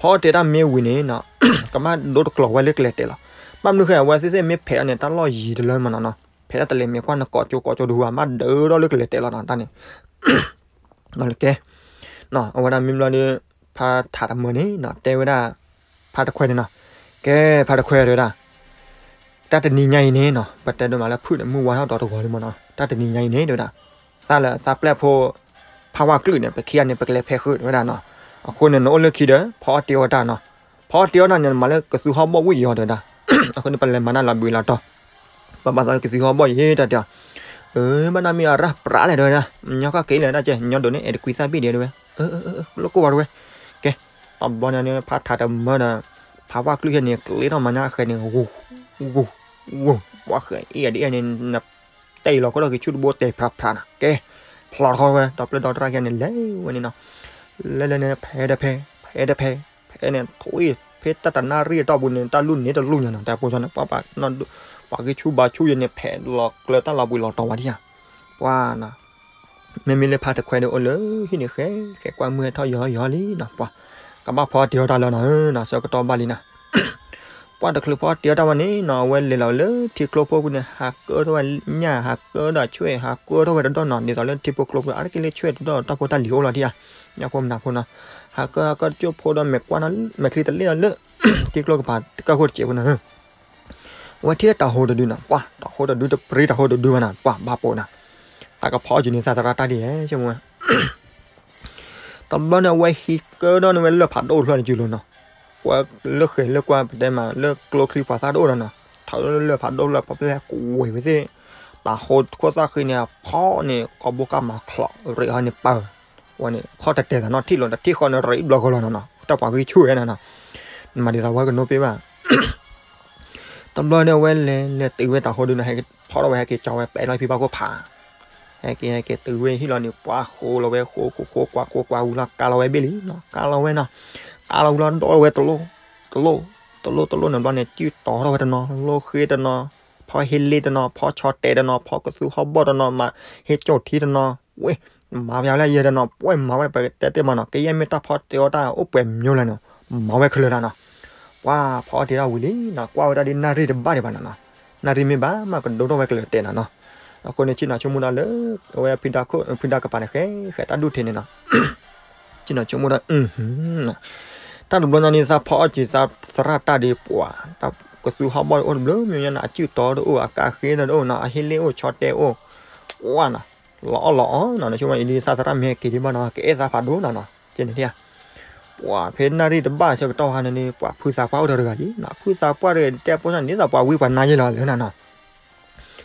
ဖီအီၣ်တ့အီၣ်တၢ်မ့ၢ်ဝံၤန့ၣ်နီၤ ကဘၣ်ဒိတကျိၤဝဲလၢကလဲၤတဲာ်လီၤ, ဘၣ်မနုၤဃိ အဝဲသ့ၣ်သ့ၣ်မ့ၢ်ဖဲးအီၣ်န့ၣ် တၢ်လီၢ်ယံၤတလၢမးနီၤနီၤ, ဖဲးတၢ်တလဲၤမ့ၢ်ကွၢ်နကိးကၠိကိးကၠိတဟူဘၣ် ဘၣ်ဒၢထီၣ်လၢကလဲၤတဲာ်လီၤနီၤ တၢ်န့ၣ် ကဲ အဝဲဒၣ်မ့ၢ်ဘျီဒီး ဖါထးတမၢန့ၣ်နီၤ တဲဝဲဒၣ် ဖါတခွဲန့ၣ်နီၤ, ကဲ ဖါတခွဲတဲဝဲဒၣ် တၢ်တနံၤညါအံၤန့ၣ်နီၤ ပတဲဒိၣ်မးလၢဖုၣ်န့ၣ် မုၢ်ဝါထီၣ်ဒီတဂီၤလံမးနီၤ, တၢ်တနံၤညါအံၤန့ၣ် တဲဝဲဒၣ် သးလၢသးပျဲၢ်ဖိ ဖးဝါကလုၢ်န့ၣ် ပခံဂၤန့ၣ် ပကလဲၤဖဲးဃုာ် တဲဝဲဒၣ်နီၤ, အဃိန့ၣ် နအိၣ်လၢခံဒီး ဖီအီၣ်တ့အီၣ်တၢ်နီၤ, ဖီအီၣ်တ့အီၣ်တၢ်န့ၣ် မၤလၢကသူဟီၣ်ဘီၣ်ဝံၣ်အံၤအီၤ တဲဝဲဒၣ်, အဃိန့ၣ် ပလဲၤမၤတၢ်လီၤဘှံးလီၤတီၤ ပဘၣ်သးလၢကသူဟီၣ်ဘီၣ်ယံၤ တၢ်တဲအီၤ, အၢ ဘၣ်နၢ်မ့ၢ်အရၢ်ပြးလဲၣ် တဲဝဲဒၣ်, ညီကီၢ်က့ၤလဲၣ် တၢ်ကဲ ညီဒိးန့ၢ်အဲၣ်တကွံသၣ်ဘ့ၣ်ဒံး တဲဝဲ, အၢ လီၢ်ကိၢ်ဝဲ တဲဝဲ, ကဲ တဘျီန့ၣ် ဖါထးတမၢဒီး ဖးဝါကလုၢ်ခဲန့ၣ် ကျ့ထီၣ်မၤညါအဃဲန့ၣ် ဂူၤ ဂူၤ ဂူၤ ပှၤဃဲအံၤဒ်အဲၣ်န့ၣ် နတဲအံၤလီၤကီဒီးက့ၤဆူၣ်တဘိတဲာ်ဖြးဖြးနီၤ, ကဲ ဖျီထီၣ်ဝဲ ဒီးပျဲၢ်ဒီတရၣ်ခဲန့ၣ် လဲၤဝဲန့ၣ်နီၤ, လဲၤလဲၤန့ၣ် ဖဲးတဖဲး ဖဲးတဖဲး ဖဲးန့ၣ် ထွံၣ် ဖဲတၢ်တနၣ်ရံၣ်အတီၢ်ပူၤန့ၣ် တၢ်လူၢ်န့ၣ်တလူၢ်ညါနီၤ, တၢ်ပိာ်ဆီန့ၣ် ပှၤ ပှၤဂံၢ်ဆူၣ်ဘါဆူၣ်ယဲန့ၣ် ဖဲးလီၤကျၢၤတၢ်လီၤဘှံးလီၤတီၤဝဲဒၣ်ဧါ, ပှၤနီၤ မ့မ့ၢ်လၢဖါတခွဲဒီးအိၣ်လၢဟံၣ်န့ၣ် ဃဲ ဃဲကွၢ်မုၢ်ဟဲထီၣ်ယီၤယီၤလံနီၤ, ပှၤ ကဘၣ်ဖီအီၣ်တ့အီၣ်တၢ်လၢနီၤ, ဆၢကတီၢ်ဘၣ်လံနီၤ, ပှၤတချုးဖီအီၣ်တ့အီၣ်တၢ်ဝဲန့ၣ်နီၤ အဝဲလဲၤလီၤလၢထံကျိဖိပူၤန့ၣ် ဟးကၢထီၣ်ဝဲညၣ် ဟးကၢထီၣ်ဆွဲၣ် ဟးကၢထီၣ်ဝဲတဒီနီၤ, ဒ်သိးလၢထံဖိကျိပူၤ အါတက့ၢ်လၢဆွဲၣ်တဒီတၢ်ဖိတၢ်လံၤအိၣ်လီၤဒံးဧါ, ညၣ်ဖိမနုၤဖိနီၤ, ဟးကၢဟးကၢတကၠိၢ်ဖိဒီးမဲာ်ကွၢ်နီၤ မဲာ်ချံတလ့ၣ်ဒီးလၢ ထံကျိကပၤတကၢၢ်ခိၣ်တစဲးဖိနီၤ အဝဲထံၣ်လၢတၤဟိတဒုနီၤ, ပှၤ တၤဟိတဒုတပရံတၤဟိတဒုဝဲနီၤ, ပှၤဘၣ်ပိာ်နီၤ, သးကဖီအီၣ်က့ၤန့ၢ်သးသရၣ်တၢ်ဒ်လဲၣ် ဆိကမိၣ်ဝဲ, တဘျီန့ၣ် အဝဲဟံးကၢထီၣ်န့ၢ်ဝဲလၢၢ်ဖးဒိၣ်တဖျၢၣ်န့ၣ် စုလိၤနီၤ, ပှၤလၢဃဲၤလၢကွၢ်ပတဲမး လၢကျိချံပှၤသၣ်တအိၣ်နီၤနီၤ, ထီၣ်လၢလၢၢ်ဖးဒိၣ်လၢပှၤပျဲၢ်ကွံာ်ဝဲသ့ၣ်, တၤဟိခိၣ်သၣ်ဃံန့ၣ် ဖီန့ၣ် ကီၢ်ဘိကၣ်မၤချီးရံးဟီန့ၣ်ပၢၤ ဝဲန့ၣ် ခီၣ်တတဲာ်သးနီၣ်ထံၣ်လိာ် တထံၣ်ဃီန့ၣ် ရံးဘျီဃီလီၤနီၤနီၤ, တၢ်ပှၤဂံၢ်ဆူၣ်ဝဲနီၤနီၤ, နမၤဒ်သိးဝဲကနိးပ့ၢ်ဘၣ်. တဘျီန့ၣ် အဝဲလဲၤလဲၤတုၤဝဲတၤဟိဒုနီၤ, ဟဲက့ၤဖီထီၣ်ဝဲ ဟဲက့ၤကၠီဝဲ ပဲာ်လီၤဖံဘၣ်ခိၣ်ဖး, ဟဲက့ၤဟဲက့ၤတုၤဝဲဟံၣ်လီၤန့ၣ် ပှၤဃိလီၤဝဲ ဃိဃိဃိကွၢ်ဃိကွၢ်ဝံၤလီၤ ကါလီၤဝဲဘ့ၣ်လံနီၤ, ကါလီၤဝဲနီၤ, ကါလီၤဝံၤလီၤ ဒိးဝဲတလိၣ် တလိၣ် တလိၣ် တလိၣ်န့ၣ်ဘျီန့ၣ် စုၣ်တီထီၣ်ဝဲတနီၤ လိဃ့တနီၤ ဖီဟ့လ့တနီၤ ဖီဆီတဲတနီၤ ဖီကသူဟီၣ်ဘီၣ်တနီၤ မၤဟ့ကၠီၣ်ထံတနီၤ ဝဲ မၤပယီၤလၢယဲၢ်တနီၤ ပှဲၤမၤဝဲပတဲတဲမးနီၤ ကယဲၢ်မ့ၢ်တၢ်ဖီတဲအီၣ်တၢ်အိၣ်ပှဲၤမျိၤလၢၤနီၤ မၤဝဲခဲလၢာ်နီၤနီၤ ပှၤဖီအီၣ်တ့ၢ်တၢ်ဝံၤလံနီၤ ကွၢ်ဝဲဒၣ်ဒ်နၣ်ရံၣ်တဘၣ်ဒံးဘၣ်နီၤနီၤ နၣ်ရံၣ်မ့ၢ်ဘၣ်မးကဒိးထီၣ်ဝဲကလၢာ်တဲာ်နီၤနီၤ အဃိန့ၣ် ဆ့ၣ်နီၤဆိကမိၣ်ဒၣ်လၢ အဝဲဖံဒါကပၤန့ၣ် ဃဲဃဲတၢ်ဒူၣ်ထံးန့ၣ်နီၤ ဆ့ၣ်နီၤဆိကမိၣ်ဒၣ် တၢ်တဘျီညါန့ၣ် သးဖီအီၣ်က့ၤသးသရၣ်တၢ်ဒ်ပှၤ တၢ်ကသူဟီၣ်ဘီၣ်တအိၣ်တဘျုးမံၤညါနီၤ အစုၣ်တီတအိၣ် အကါဃ့တအိၣ်နီၤ အဟ့လ့အိၣ် ဆီတဲအိၣ် ပှၤနီၤ လီၤအီၣ်လီၤအီနီၤ, ဆိကမိၣ်အံၤဒ်သးသရၣ်မ့ၢ်ဟဲက့ၤဒံးဘၣ်နီၤ ကအဲၣ်သးဖးဒိၣ်နီၤနီၤ, ကဲန့ၣ်ဒၣ် ပှၤဖဲနၣ်ရံၣ်တဘၣ်ဆၢကတီၢ်ခါန့ၣ် ပှၤဖုသးပှၢ်အိၣ်တဂၤဂၤအံၤနီၤ, ဖုသးပှၢ်တဂၤတဲပိာ်စၢ်န့ၣ် ဒ်သိးပှၤဝံပှၤနါယဲလီၤသ့နီၤနီၤ,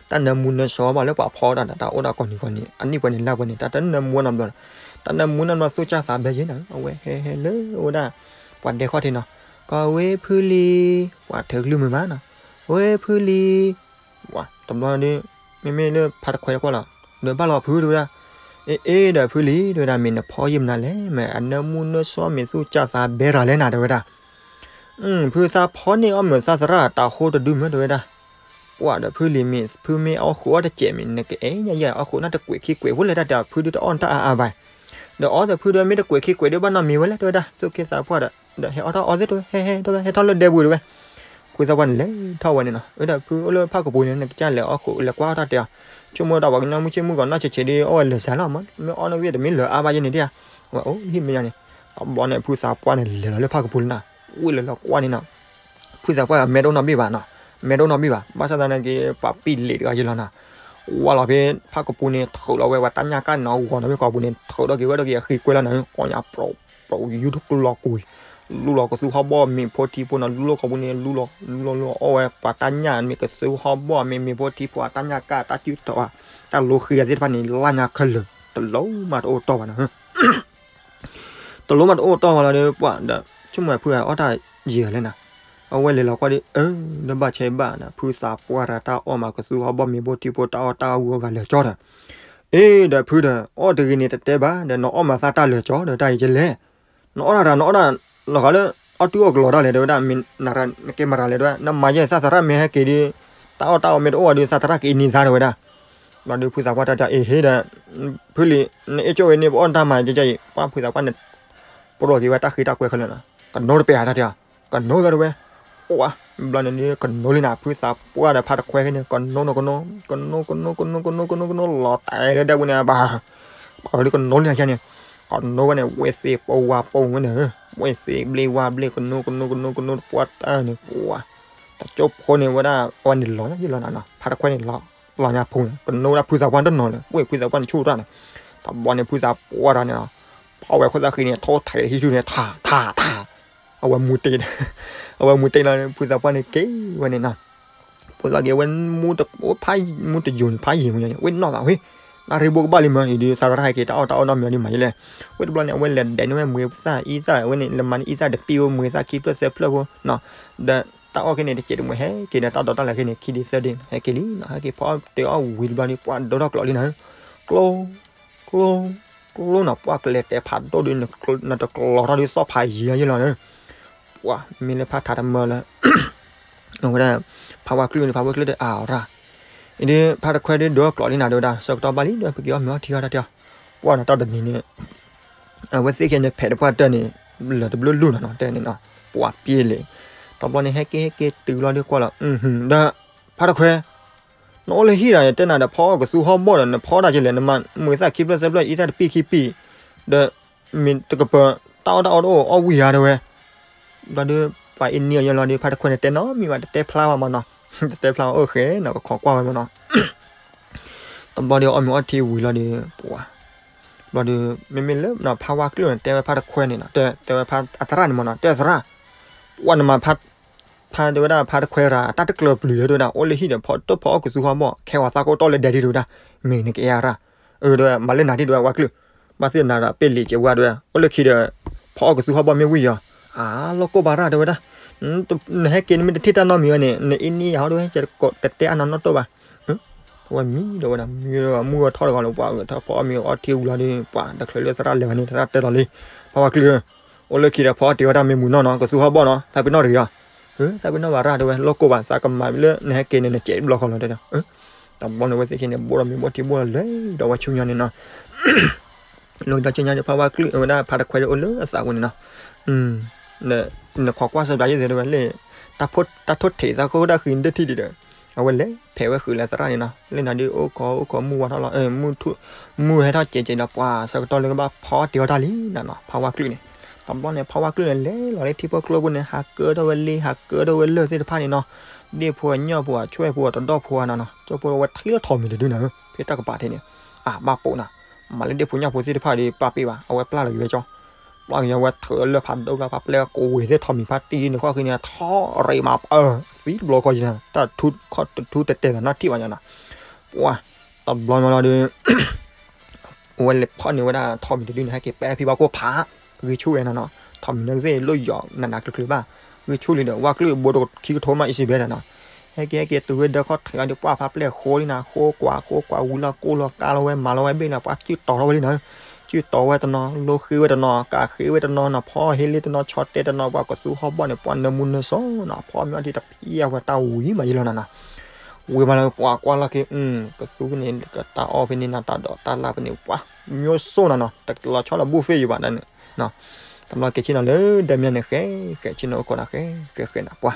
တၢ်နၢမူနၢဆှီဘၣ်လၢပှၤဖီတၢ်ဒီး တၢ်အိၣ်ဒီးကိးနံၤကိးနံၤ အနံၣ်ပှဲၤန့ၣ်လၢပှဲၤန့ၣ် တၢ်တနၢမူနီတဘျီ, တၢ်နၢမူနီတဘျီသူၣ်စၢ်သးဘဲယဲနီၤ, အဝဲဟဲဟဲလၢအဝဲဒၣ် ပှၤဒဲခီၣ်ထံးနီၤ, ကီးဝဲဖုလံ, ပှၤထုးကလုၢ်မုာ်မးနီၤ, ဝဲဖုလံ တဘျီဒီး မ့မ့ၢ်လၢဖါတခွဲတကွၢ်လီၤ, ဒီးဘၣ်လီၤဖုတဲဝဲဒၣ်, အ့ အ့ ဒီးဖုလံ တဲဝဲဒၣ် မ့ၢ်နဖီယံာ်မနုၤလဲၣ်, မ့ၢ်အနၢမူနၢဆှီမ့ၢ်သူၣ်စၢ်သးဘဲတၢ်လဲၣ်နၤ တဲဝဲဒၣ်, ဖုသးဖီန့ၢ်အီၣ်မုာ်သးသရၣ်တၢ်ဃိတဒုမ့ၢ် တဲဝဲဒၣ်, ပှၤဒီးဖုလံမ့ၢ် ဖုမ့ၢ်အီၣ်ဃုာ်အီၣ်တစဲးမ့ၢ် နကအဲညါယဲ အီၣ်ဃုာ်နၢ်တကွဲးခံကွဲးဖိလဲၣ်တၢ်တဲ ဖုဒုတအီၣ်နတၢ်အါအါဘၣ် ဒီးအီၣ်သးဖုဒီးမ့ၢ်တကွဲးခံကွဲးဒီးဘၣ်နီတမံၤဝဲလဲၣ် တဲဝဲဒၣ်, သူၣ်က့သးပှၢ်ဒီး ဒီးဟဲအီၣ်ထီၣ်အီသ့ၣ်တဲဝဲ, ဟဲဟဲတဲဝဲ ဟဲထီၣ်လၢဒဲပူၤတဲဝဲ, ဖုသးပှၢ်န့ၣ်လဲၤထီၣ်ဝဲန့ၣ်နီၤ, ဝဲဒီးဖုအိၣ်လၢဖၣ်ကပူၤန့ၣ် နကစၢ်လဲၤအီၣ်ဃုာ်လဲၤကွၢ်အီၣ်တၢ်တဲအီၤ, ဆိကမိၣ်ဒီးပှၤကညီမုၢ်ဆ့ၣ်မုၢ်ဂီၤနီၢ်ဆဲးဆဲးဒီး အီၣ်ဝဲလဲၤစှၤလီၤမး မ့ၢ်အီၣ်နီၢ်ကသ့ၣ်တမ့ၢ်လၢၤအါဘၣ်ယဲန့ၣ်တဲ, ဝဲအိၣ်ဟံၣ်မဲာ်ညါန့ၣ်, တဘျီန့ၣ်ဖုသးပှၢ်န့ၣ်လဲၤလီၤလၢဖၣ်ကပူၤလၢနၤ, ဝ့ၢ်လၢလီၤကွၢ်န့ၣ်နီၤ ဖုသးပှၢ်မဲတအိၣ်နီတဘ့ၣ်ဘၣ်နီၤ, မဲတအိၣ်နီတဘ့ၣ်ဘၣ်, ဘၣ်ဆၣ်သနာ်က့ ပှၤပံာ်လံာ်တဂၤယဲလီၤနီၤ, ဝါလီၤဖဲဖၣ်ကပူၤန့ၣ် ထုးလီၤဝဲပှၤတၢ်ညၣ်ကၣ်နီၤ ဂီၤနီၤဖဲကီးပူၤန့ၣ် ထုးထီၣ်က့ၤဝဲဒီးက့ၤအဃ့ကွဲလီၤနီၤ, အီၣ်ညါပျီယူထူၣ်ကလီၤကွံာ်, လူလီၤကသူဟီၣ်ဘီၣ်မ့ၤဖိထံဖိနီၤ, လူလီၤကီးပူၤန့ၣ် လူလီၤ လူလီၤလူလီၤအီၣ်ဝဲပှၤတၢ်ညၣ်မ့ၢ်ကသူဟီၣ်ဘီၣ်မ့ၤ မ့ၤဖိထံဖိအတၢ်ညၣ်ကၣ် တၢ်စုၣ်ထီၣ် တၢ်လိဃ့အသ့ၣ်တဖၣ်န့ၣ် လၢညါခဲလၢာ် တလိၣ်မးတအိၣ်တီၢ်ဘၣ်နီၤ တလိၣ်မးတအိၣ်တီၢ်ဝဲလီၤဒီး ပှၤဒီး ဆိကမိၣ်ဖုဂၤအီၣ်တၢ်ယံာ်ဂၤလဲၣ်နီၤ, အဝဲလဲၤလီၤကွၢ်ဒီး အၢ ဒီးဘၣ်ဆဲးဘၣ်ဒီး ဖုသးပှၢ်တၢ်အီၣ်မးကသူဟီၣ်ဘီၣ်မ့ၤဘိထံဖိတၢ်အီၣ်တၢ်အီဂုၤအဂၤလၢာ်ကၠီဒီး, အ့ ဒီးဖုဒီး အီၣ်တဂ့ၤန့ၣ်တတဲဘၣ်ဒီး နအီၣ်မးသးတၢ်လၢာ်ကၠီဒီး တၢ်အံၤကလဲၣ်, နအီၣ်တၢ်တၢ် နအီၣ်တၢ်လီၤဂာ်လၢ အီၣ်တူၢ်အီၣ်ကလီၤတၢ်လဲၣ် တဲဝဲဒၣ်, မ့ၢ်နကဲမရၤလဲၣ်တဲဝဲ, နမၤယဲသးသရၣ်မ့ၢ်ဟဲက့ၤဒီး တၢ်အီၣ်တၢ်အီမ့ၢ်တအိၣ်ဝဲဒီး သးသရၣ်ကအံးနံၤသါတဲဝဲဒၣ် ဘျီဒီးဖုသးပှၢ်တၢ်တဲ အ့ဟ့ဒီး ဖုလံၤ နအ့ၣ်ကၠိၣ်ဝဲန့ၣ် ပအီၣ်တၢ်မၤကဲကဲအံၤ ပှၤဖုသးပှၢ်န့ၣ် ပရိက့ၤဝဲတၢ်ဃ့တၢ်ကွဲခဲလၢာ်နီၤ, ကနိတပဲာ်ဧါတၢ်တဲအီၤ, ကနိသးတဲဝဲ, အိၣ်ဧါ, ဘျီန့ၣ် ကနိလံနၤ ဖုသးပှၢ်ဒီးဖါတခွဲခဲန့ၣ် ကနိနီၤ ကနိ, ကနိ ကနိ ကနိ ကနိ ကနိ ကနိ လီၤတဲာ်လၢဒဲပူၤန့ၣ် ဘၣ်, ပှၤဝဲဒၣ်ကနိလံနၤခဲန့ၣ်, ကနိဝဲန့ၣ် ဝဲသ့ၣ်ပဝါပဝဲန့ၣ်, ဝဲသ့ၣ်ဘျ့ဝါဘျ့ ကနိ ကနိ ကနိ ကနိ တပှၢ်တၢ်န့ၣ် ပှၤ တကၠိဖိန့ၣ်ဝဲဒၣ် အဝဲန့ၣ်လီၤညါယ့ၣ်လီၤနၤနီၤ, ဖါတခွဲန့ၣ် လီၤညါဖိန့ၣ် ကနိဝဲဒၣ်ဖုသးပှၢ်တနီၤလၢၤ ဝဲဖုသးပှၢ်န့ၣ်ဆူၣ်တၢ်န့ၣ်, တဘျီန့ၣ်ဖုသးပှၢ်တၢ်န့ၣ်နီၤ, ဖီဝဲခိၣ်သၣ်ဃံန့ၣ် ထိၣ်ထဲးဟံၣ်ဆူၣ်န့ၣ် ထးထးထး, အဝဲမူတ့ၢ်, အဝဲမူတ့ၢ်လီၤ ဖုသးပှၢ်န့ၣ်က့ၤဝဲန့ၣ်နီၤ, ဖုသးက့ၤဝဲ မူတယိာ်န့ၣ် ဖးယံာ်မူညါန့ၣ် ဝဲနီၢ်သးဝဲ, နၣ်ရံၣ်ဘိကဘၣ်လံမၢ် အံၤဒုးသးကရၢ်ဟဲက့ၤတၢ်အီၣ်တၢ်အီၣ်နီတမံၤဒုးမၤယဲလဲၣ်, ဝဲတဘျီန့ၣ် အဝဲလဲၤဒဲးန့ၢ်ဝဲမူသၣ်အံသၣ်ဝဲန့ၣ် လၢမၤန့ၢ်အံသၣ်တပံၢ်ဝဲမူသၣ်ခံဖျၢၣ်သၢဖျၢၣ်ဖိနီၤ, ဒီးတၢ်အီၣ်ခဲန့ၣ် တစဲးတမှဲၤဟဲက့ၤဒီးတၢ်ဒိးတၢ်လဲၤခဲန့ၣ် ခံဒ့သၢဒ့ ဟဲက့ၤလံနီၤ, ဟဲက့ၤဖီအီၣ်တ့ၢ်အီၣ်ဝံၤတဘျီန့ၣ် ပှၤဒိထီၣ်ကျိးလံနီၤ, ကျိ ကျိ ကျိနီၤ ပှၤကလဲၤတဲဖးဒိၣ်ဒုး နတကျိးထီၣ်ဒုးသီၣ်ဖးယံၤယဲလီၤန့ၣ်, ပှၤမ့ၢ်လၢဖးထးတမၢလၢ အဝဲဒၣ် ဖးဝါကျုၢ်န့ၣ် ဖးဝါကျုၢ်ဒီးအါရၢ်, အံၤဒုးဖးတခွဲဒုးဒိထီၣ်ကျိးလံနၤ တဲဝဲဒၣ် ဆၢကတီၢ်ဘၣ်လံဒီး ပက့ၤအီၣ်မ့ၤအီထံဃီတၢ်တဲအီၤ, ပှၤနီၤတၢ်တနံၤန့ၣ် အဝဲသ့ၣ်ခဲန့ၣ် ဖဲးတပှၢ်တၢၢ်န့ၣ် လၢတဘျုးလူၢ်နီၤနီၤ တဲန့ၣ်နီၤ ပှၤပျ့ၤလံ, တဘျီန့ၣ် ဟဲက့ၤဟဲက့ၤတုၤလီၤဒုးကွၢ်လီၤ, ဒီး ဖးတခွဲ နအိၣ်လၢဟံၣ်ဒီး တဲနၤဒီး ဖီအီၣ်ကသူဟီၣ်ဘီၣ်ဒီး နဖီဒၣ်ကလဲၣ် နမၤမုာ်သၣ်ခံဖျၢၣ်သၢဖျၢၣ် အံသၣ်တပံၢ်ခံပံၢ်, ဒီး မ့ၢ်တကပၤ တၢ်အီၣ်တၢ်အီတအိၣ် အီၣ်ဝံၢ်ဧါတဲဝဲ, ဘျီဒီး ပှၤအ့န့ၢ်အီၤယဲလီၤဒီး ဖးတခွဲန့ၣ် တဲနီတမံၤဘၣ် တတဲဖျါဘၣ်မနီၤ, တတဲဖျါဘၣ် အိၣ်ဃဲနီၤ ကခိးကွၢ်ဝဲမနီၤ တဘျီဒီးအီၣ်မ့ၤအီထံဝံၤလီၤဒီး ပှၤ ဘျီဒီး မ့မ့ၢ်လၢဖးဝါကျုၢ်န့ၣ် တဲဝဲဖးတခွဲန့ၣ်နီၤ တဲဝဲဖးအသရၣ်န့ၣ်မနီၤ တဲသရၣ်, ပှၤနမၤဖး ဖးတဲဝဲဒၣ်ဖးတခွဲရၤ တၢ်တကျၢၤပျုၤလၢတဲဝဲဒၣ် အိၣ်လၢဟံၣ်ဒီးဖီတဖီအီၣ်ကသူဟီၣ်ဘီၣ် ခဲဝဲသးကိးတီၢ်လၢဒဲးဒံးတဲဝဲဒၣ်, မ့ၢ်နကအဲၣ်ရၣ်, အၢ တဲဝဲ မၤလၢနၤဒံးတဲဝဲဝါကျုၢ်, ဘၣ်သ့ၣ်နၤဒီးပ့ၢ်လံၤကဲဝါတဲဝဲ အိၣ်လၢခံဒီး ဖီအီၣ်ကသူဟီၣ်ဘီၣ်မ့ၢ်ဝံၢ်ယီၤ, အါ လီၢ်ကိၢ်ဘၣ်ရၣ်တဲဝဲဒၣ်, နဟဲက့ၤနမ့ၢ်တထံၣ်တၢ်နီတမံၤဝဲန့ၣ် နအ့န့ၢ်ယၤဟီတဲဝဲ တတဲအါနီၢ်နီၢ်တိၢ်ဘၣ် အဝဲမံဒီးဝဲဒၣ် မံဒီးမုၢ်ဂီၤထီၣ်တဂီၤလီၤ ပှၤဂဲၤထီၣ်ဖီအီၣ်မ့ၤအီထံဝံၤလီၤဒီး ပှၤတချုးလၢသရၣ်လဲၤဝဲန့ၣ် သရၣ်တဲလီၤလံ, ဖးဝါကျုၢ်ဧၢ, အိၣ်လၢခံဒီးဖီအီၣ်တ့ၢ်ဝဲတၢ်မ့ၢ်မုာ်နီၢ်နီၢ် ကသူဟီၣ်ဘီၣ်နီၢ် သးပ့ၤနီၣ်တဂ့ၤအီၤ, သးပ့ၤနီၣ်ဘၣ်ရၣ်တဲဝဲ လီၢ်ကိၢ်ဘၣ် သးကမၤလၢနဟဲက့ၤန့ၣ် နစဲးဘျီဃီလီၤတဲ, တဘျီန့ၣ် ဝဲသ့ၣ်ခံန့ၣ်ဘိၣ်ဒီးမ့ၤဘိၣ်ထံဘိၣ်လီၤလၢဒီးဝဲဆူညါန့ၣ်နီၤ လီၤဒီးဆူညါန့ၣ် ဖးဝါကျုၢ်ဝဲဒၣ်ဖးတခွဲဒီးအိၣ်လၢအသးပူၤန့ၣ်နီၤ, နခိးကွၢ်စၢၤပျးယဲၢ်သ့ၣ်တဲဝဲလၢ တၢ်ထိၣ်ထံးသးကိၢ်တၢ်ဃံဒၢထံၣ်ဒံးဒီး အဝဲလဲၤဖဲးဝဲဃုာ်လၢသရၣ်န့ၣ်နီၤ လၢနၤဒုးအိၣ်ခိးအိၣ်ခိးမုၢ်ဝါထီၣ်လီၤ မုၢ်ဟဲထီၣ်စဲးစဲးဒီးပှၤဆၢကတီၢ်လၢကဘၣ်ဖီအီၣ်တ့ၢ်အီၣ်တၢ်လံနီၤနီၤ ဖးဝါကျုၢ်န့ၣ်, တဘျီန့ၣ် ဖးဝါကျုၢ်န့ၣ် လဲၤလီၤလၢထံဖိကျိပူၤန့ၣ် ဟးကၢထီၣ်ဝဲလ့ ဟးကၢထီၣ်ဝဲလၢၢ်သ့ၣ်တဖၣ်န့ၣ်နီၤ, ဒ့ၣ်ဖိအညီၣ်ဖိအဆွဲၣ်ဖိအတဒီၣ်ဖိအနီၤနီၤ ကၠိဖိဝဲထံလီၤထီၣ်မံၤတဒုနီၤဧၢ ဖဲတၢ်ကပၤထံးန့ၣ်, အဘၣ်ပိာ်နၤ, မၤလၢဒ့ၣ်ဖိညၣ်ဖိသ့ၣ်တဖၣ်ဒီး ပာ်ပ့ၢ်ဘၣ်, အဝဲပျၢ်လီၤက့ၤဝဲကၠီ, ပျၢ်က့ၤဝဲထၢလၢဖးဒိၣ်ကျါ ဖးပျဲၢ်ကိးဝ့ၤသ့ၣ်ထီၣ်မံၤဖးတံၢ်န့ၣ် ခီၣ်ဃံန့ၣ် ထီၣ်ရ့မးပၢၢ် သံတဘျီခီက့ၤနၤ တၢ်ထူခီၣ်တထူတတဲာ်သးနီၣ်ထံၣ်ဘၣ်ညါနီၤ, ပှၤ တဘျီမးလီၤဒီး အဝဲလဲၤဖီၣ်န့ၢ်ဝဲဒၣ်ထီၣ်မံၤတဒုန့ၣ် ဟဲက့ၤပဲဖံဘၣ်ခိၣ်ဖး, ဂံၢ်ဆူၣ်ဝဲနၤနီၤ, ထီၣ်မံၤန့ၣ်သ့ၣ်လိၣ်ယီၤနးနးကျုၤကျုၤဘၣ်, ဂံၢ်ဆူၣ်လံဒီး ဝၣ်ကျုၣ်ဘိတခံကထိမးအံၤစံးဘဲဒၣ်နီၤ, ဟဲက့ၤဟဲက့ၤတုၤဝဲဒၢခီၣ်ထံးလီၤဒီး ပှၢ်ဖးပျဲၢ်ဃိလံနၤ, ဃိကွၢ်ဃိကွၢ် ဝံၤလီၤကိၢ်လီၤကါလီၤဝဲ မၤလီၤဝဲဘ့ၣ်လီၤ ပှၢ်စုၣ်တီၤထီၣ်ဝဲလံနၤ, စုၣ်တီၤဝဲတနီၤ လိဃ့ဝဲတနီၤ ကးဃ့ဝဲတနီၤနီၤ, ဖီဟ့လ့တနီၤ ဆီတဲတနီၤ ပှၤကသူဟီၣ်ဘီၣ်န့ၣ် ပှၤနၢမူနၢဆှီနီၤ, ဖီမ့ၢ်အီၣ်ထံတဖံအဝဲတၢ်ဝံၤမးယံလီၤနၤနီၤ ဝံၤမးလၢပှၤကွၢ်လီၤက့ၤ ကသူကန့ၣ် ကတၢ်အီၣ်ဖဲန့ၣ်နၤ တၢ်ဒိးတၢ်လၢ်ဖဲန့ၣ် ပှၤ မျိုးစုံနၤနီၤ တလီၤဆီလီၤဘူၣ်ဖ့ယဘၣ်ဒၣ်န့ၣ်, တဘျီက့ၤဆ့ၣ်နီၤလၢဒဲမၠဲၣ်န့ၣ် ဃဲဃဲဆ့ၣ်နီၤအိၣ်ကိးနၤ ဃဲဃဲဃဲနၤပှၤ,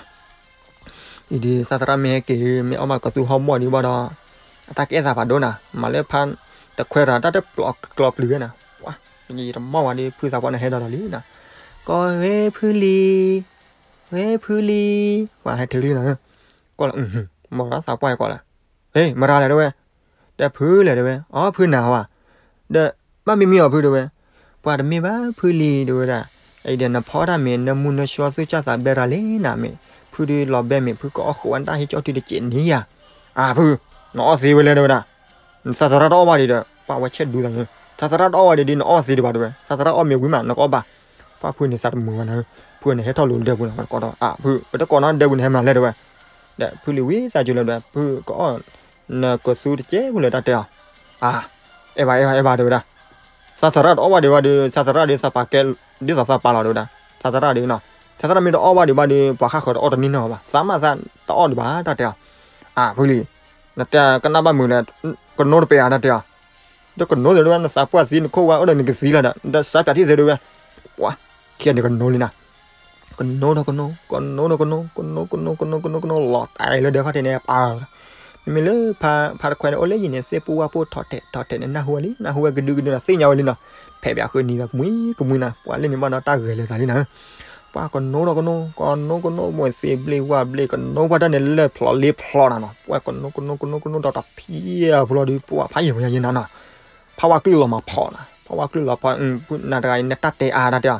အံၤဒုးသးသရၣ်မ့ၢ်ဟဲက့ၤမ့ၢ်အီၣ်ဘၣ်ကသူဟီၣ်ဘီၣ်ဒံးဘၣ်ဒီး အတၢ်ကအဲၣ်သးဖးဒိၣ်နၤ မၤလၢဖါတခွဲးတၢ်တၢ်တပျီကျီပျုၤဝဲနၤ, ပှၤ ယတမီၢ်ဝဲဒီး ဖုသးပှၢ်န့ၣ်ဟဲဒီးလီၤလံနၤ, ကီၢ်ဝဲဖုလံၤ ဝဲဖုလံၤ ပှၤဟဲထုးလံနၤ, ကီၢ်လၢ မၤရၢ်သးပှၢ်အံၤကီးလၢ ဟ့ မရၤလဲၣ်တဲဝဲ, ဒီးဖုလဲၣ်တဲဝဲ, အီ ဖုနၤဝဲ, ဒီး ဘၣ်မ့ၢ်မ့ၢ်အီၤဖုတဲဝဲ, ပှၤတမ့ၢ်ဘၣ်ဖုလံၤတဲဝဲဒၣ်, အံၤဒီးနဖီတၢ်မ့ၢ်နၢမူနၢဆှီသူၣ်စၢ်သးဘဲရၤလံနၤမ့ၢ်, ဖုဒုးလီၤဘဲမ့ၢ် ဖုကအီၣ်ဃုာ်ဝဲတၢ်ဟ့ၣ်ကၠီၣ်ထံတစဲးန့ၣ်ယၤ, အၢ ဖု, နအီၣ်သ့ဝဲလဲၣ်တဲဝဲဒၣ်, နသးသရၣ်တအီၣ်ဘၣ်ဒံးဒီး ပှၤဝဲဆဲးဒူသးန့ၣ်, သးသရၣ်တအီၣ်ဘၣ်ဒံးဒ်နအီၣ်သ့ဒံးဘၣ်တဲဝဲ, သးသရၣ်အီၣ်မ့ၢ်ဝံၤမး နကအီၣ်ဘၣ်, ပှၤဖုန့ၣ်သးတမုာ်ဝဲနၤ, ဖုန့ၣ်ဟဲထီၣ်လိၤလၢဒဲပူၤနၤ ကီးဒီး အၢ ဖု ပတကိးနီတဒဲပူၤန့ၣ် ဟဲမၤလဲၣ်တဲဝဲ, ဒီးဖုလံၤဝံသးစူၤလၢဒီး ဖုကအီၣ် နကသူတကဲဖိလၢတၢ်တဲအီၤ, အၢ အဲၣ်ဘၣ်အဲၣ်ဘၣ်အဲၣ်ဘၣ်တဲဝဲဒၣ်, သးသရၣ်တအီၣ်ဘၣ်ဒံးဘၣ်ဒီး သးသရၣ်ဒ်သးပာ်ကဲ ဒ်သိးသးပာ်လီၤတဲဝဲဒၣ်, သးသရၣ်ဒ်နီၤ, သးသရၣ်မ့ၢ်တအီၣ်ဘၣ်ဒံးဘၣ်ဒီး ပှၤဃၣ်ဃၢၤတအီၣ်တန့ၢ်နီၢ်ဘၣ်, သးမးသးတအီၣ်ဒံးဘၣ်တၢ်တဲအီၤ, အၢ ဖုလံၤ, နတဲကနၣ်ဘၣ်မုာ်လၢ ကနိတပာ်အါတၢ်တဲအီၤ, ဒီးကနိသ့ၣ်တဲဝဲ နသးပှၢ်သံနခိၣ်ဝါအိၣ်ဒီးနကသံလီၤဒီး ဒီးစးပၠးထံၣ်သ့ၣ်တဲဝဲ, ပှၤ ခံဂၤန့ၣ်ကနိလံနၤ ကနိဒီးကနိ ကနိဒီးကနိ ကနိကနိကနိကနိကနိလီၤတၢ်အံၤလၢဒဲခီၣ်ထံးန့ၣ် ပၢ်, မ့မ့ၢ်လၢဖါတခွဲးန့ၣ် အိၣ်လၢယံၤန့ၣ် သ့ၣ်ပူၣ်ဝၣ်ပူၣ်ထီၣ်ထဲးထီၣ်ထဲးန့ၣ် နၢ်ဟူဝဲလံ နၢ်ဟူဝဲကဒုကဒုနီၤ သ့ၣ်ညါဝဲလံနီၤ, ဖဲးပၠးဃုနံၤကမှံကမှံနီၤ ပှၤလၢန့ၣ်ဘၣ်ဒီးတၢ်ဂဲၤလၢသးလံနီၤ, ပှၤကနိဒီးကနိ ကနိကနိ မိၢ်သ့ၣ်ဘျ့ဝၣ်ဘျ့ ကနိပှၤတၢ်န့ၣ်လၢဖျိးလ့ဖျိးနၤနီၤ ပှၤကနိကနိကနိကနိဒီးတဖံးအဖိလီၤဒီး ပှၤဖးယံာ်ဝဲယံာ်နၤနီၤ ဖးဝါကျုၢ်လီၤမၤဖီးနီၤ ဖးဝါကျုၢ်လီၤဖီး နတဂၤအံၤ နတၢ်တဲအါတၢ်တဲအီၤ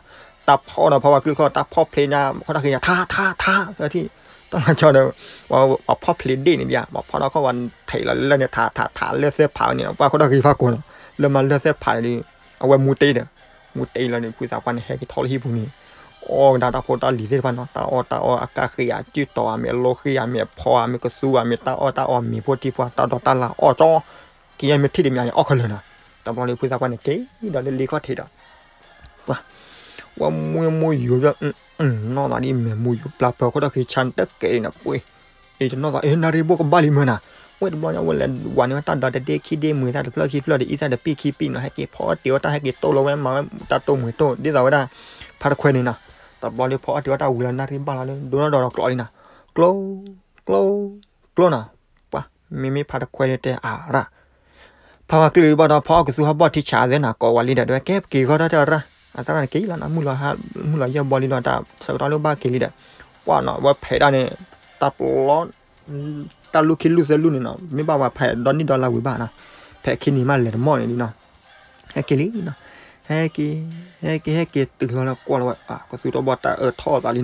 တၢ်ဖီၣ်ဒီးဖးဝါကျုၢ်ခီ တၢ်ဖီၣ်ဖျ့ညါ ခီၣ်တၢ်ဃ့ညါ ထါ ထါ ထါ သၢထံၣ် တၢ်လီၤဆီဒီး ပှၤဖီၣ်ဖျ့ဒ့ၣ်န့ၣ်ဒံး ပှၤဖီၣ်ဒီးခီၣ်ဝဲထံးလီၤလၢန့ၣ် ထါ ထါ ထါ လၢသဲဖးန့ၣ် ပှၤခီၣ်တၢ်ဃ့ဖးကိးနီၤ လၢမၤလၢသဲဖးန့ၣ်ဒီး အဝဲမူတ့ဒီး မူတ့လီၤန့ၣ် ဖုသးပှၢ်န့ၣ် ဟဲက့ၤထီၣ်လၢဟံၣ်ပူၤန့ၣ် အီၣ်ကဒါတၢ်ဖိတၢ်လံၤသ့ၣ်တဖၣ်နီၤ တၢ်အီၣ်တၢ်အီ အကါဃ့ဧါ စုၣ်တီၤဧါ မ့ၢ်အလိဃ့ဧါ မ့ၢ်အဖီဧါ မ့ၢ်ကသူဧါ မ့ၢ်တၢ်အီၣ်တၢ်အီ မ့ၢ်ဖိထံဖိ တၢ်ဒိးတၢ်လၢ် အီၣ်ကၠီ ကယဲၢ်မ့ၢ်ထံၣ်တမံၤန့ၣ် အီၣ်ခဲလၢာ်နီၤ တဘျီန့ၣ် ဖုသးပှၢ်န့ၣ် က့ၤဒီးလၢလ့ခီၣ်ထံးဒီး ပှၤ ဝဲမူမူယူၤဒီး နီၢ်သးဒ်မဲာ်မူယူၤပျၢ်ပၢၤ ခီၣ်တၢ်ဃ့ဆါတကဲးန့ၣ် ပှ့ၤ အ့ၣ် တနီၢ်သး အ့ၣ် နၣ်ရံၣ်ဘိၣ်ကဘၣ်လံမုၢ်နၤ ဝဲတဘျီညါ ဝဲလဲၤဝၤန့ၢ်ဝဲတၢ်ဒီးတဒ့ခံဒ့မုာ်သၣ်တဖျၢၣ်ခံဖျၢၣ်ဒီး အံသၣ်တပံၣ်ခံပံၣ်နီၤ ဟဲက့ၤဖီအီၣ်တ့ၢ်အီၣ်တၢ် ဟဲက့ၤတိၢ်လီၤဝဲမၤဝဲတၢ်တိၢ်မုာ်တိၢ် ဒ်သိးဝဲဒၣ် ဖါတခွဲးန့ၣ်နီၤ တဘျီလၢဖီအီၣ်တ့ၢ်အီၣ်တၢ်ဝံၤလီၤ နၣ်ရံၣ်ဘၣ်လီၤလၢ ဒိၣ်ထီၣ်ဒီးကျိးလံနီၤ ကျိ ကျိ ကျိနီၤ ပှၤ မ့မ့ၢ်ဖါတခွဲးန့ၣ်တဲအါရၣ် ဖါဝါကျုၢ်ဘၣ်ဒီးဖီအီၣ်ကသူဟီၣ်ဘီၣ်ထံဆးသဲနၤ ကိးဝဲလံဒီး တဲဝဲကဲပက့ၤဃီတၢ်တဲအီၤရၣ် အသရၣ်န့ၣ်က့ၤလီၤနၤ မုၢ်လီၤဟါ မုၢ်လီၤယဲၢ်ဘီလံလီၤ တၢ်ဆၢကတီၢ်လၢဘၣ်က့ၤလံဒီး ပှၤနီၤ ဝဲဖဲးဒၣ်န့ၣ် တၢ်ပျီ တၢ်လူၢ်ခံလူၢ်သၢလူၢ်န့ၣ်နီၤ မ့ၢ်ဘၣ်ဝဲဖဲးဒီနံၣ်ဒီလါဝံၤဘၣ်နီၤ ဖဲးခံနံၤမးလဲၤတမီၢ်န့ၣ်လံနီၤ ဟဲက့ၤလံနီၤ ဟဲက့ၤ ဟဲက့ၤ ဟဲက့ၤတုၤလီၤလၢကွၢ်လီၤဝဲ ကသူတဘီၣ်တၢ်အၢထီၣ်အသးလံနီၤ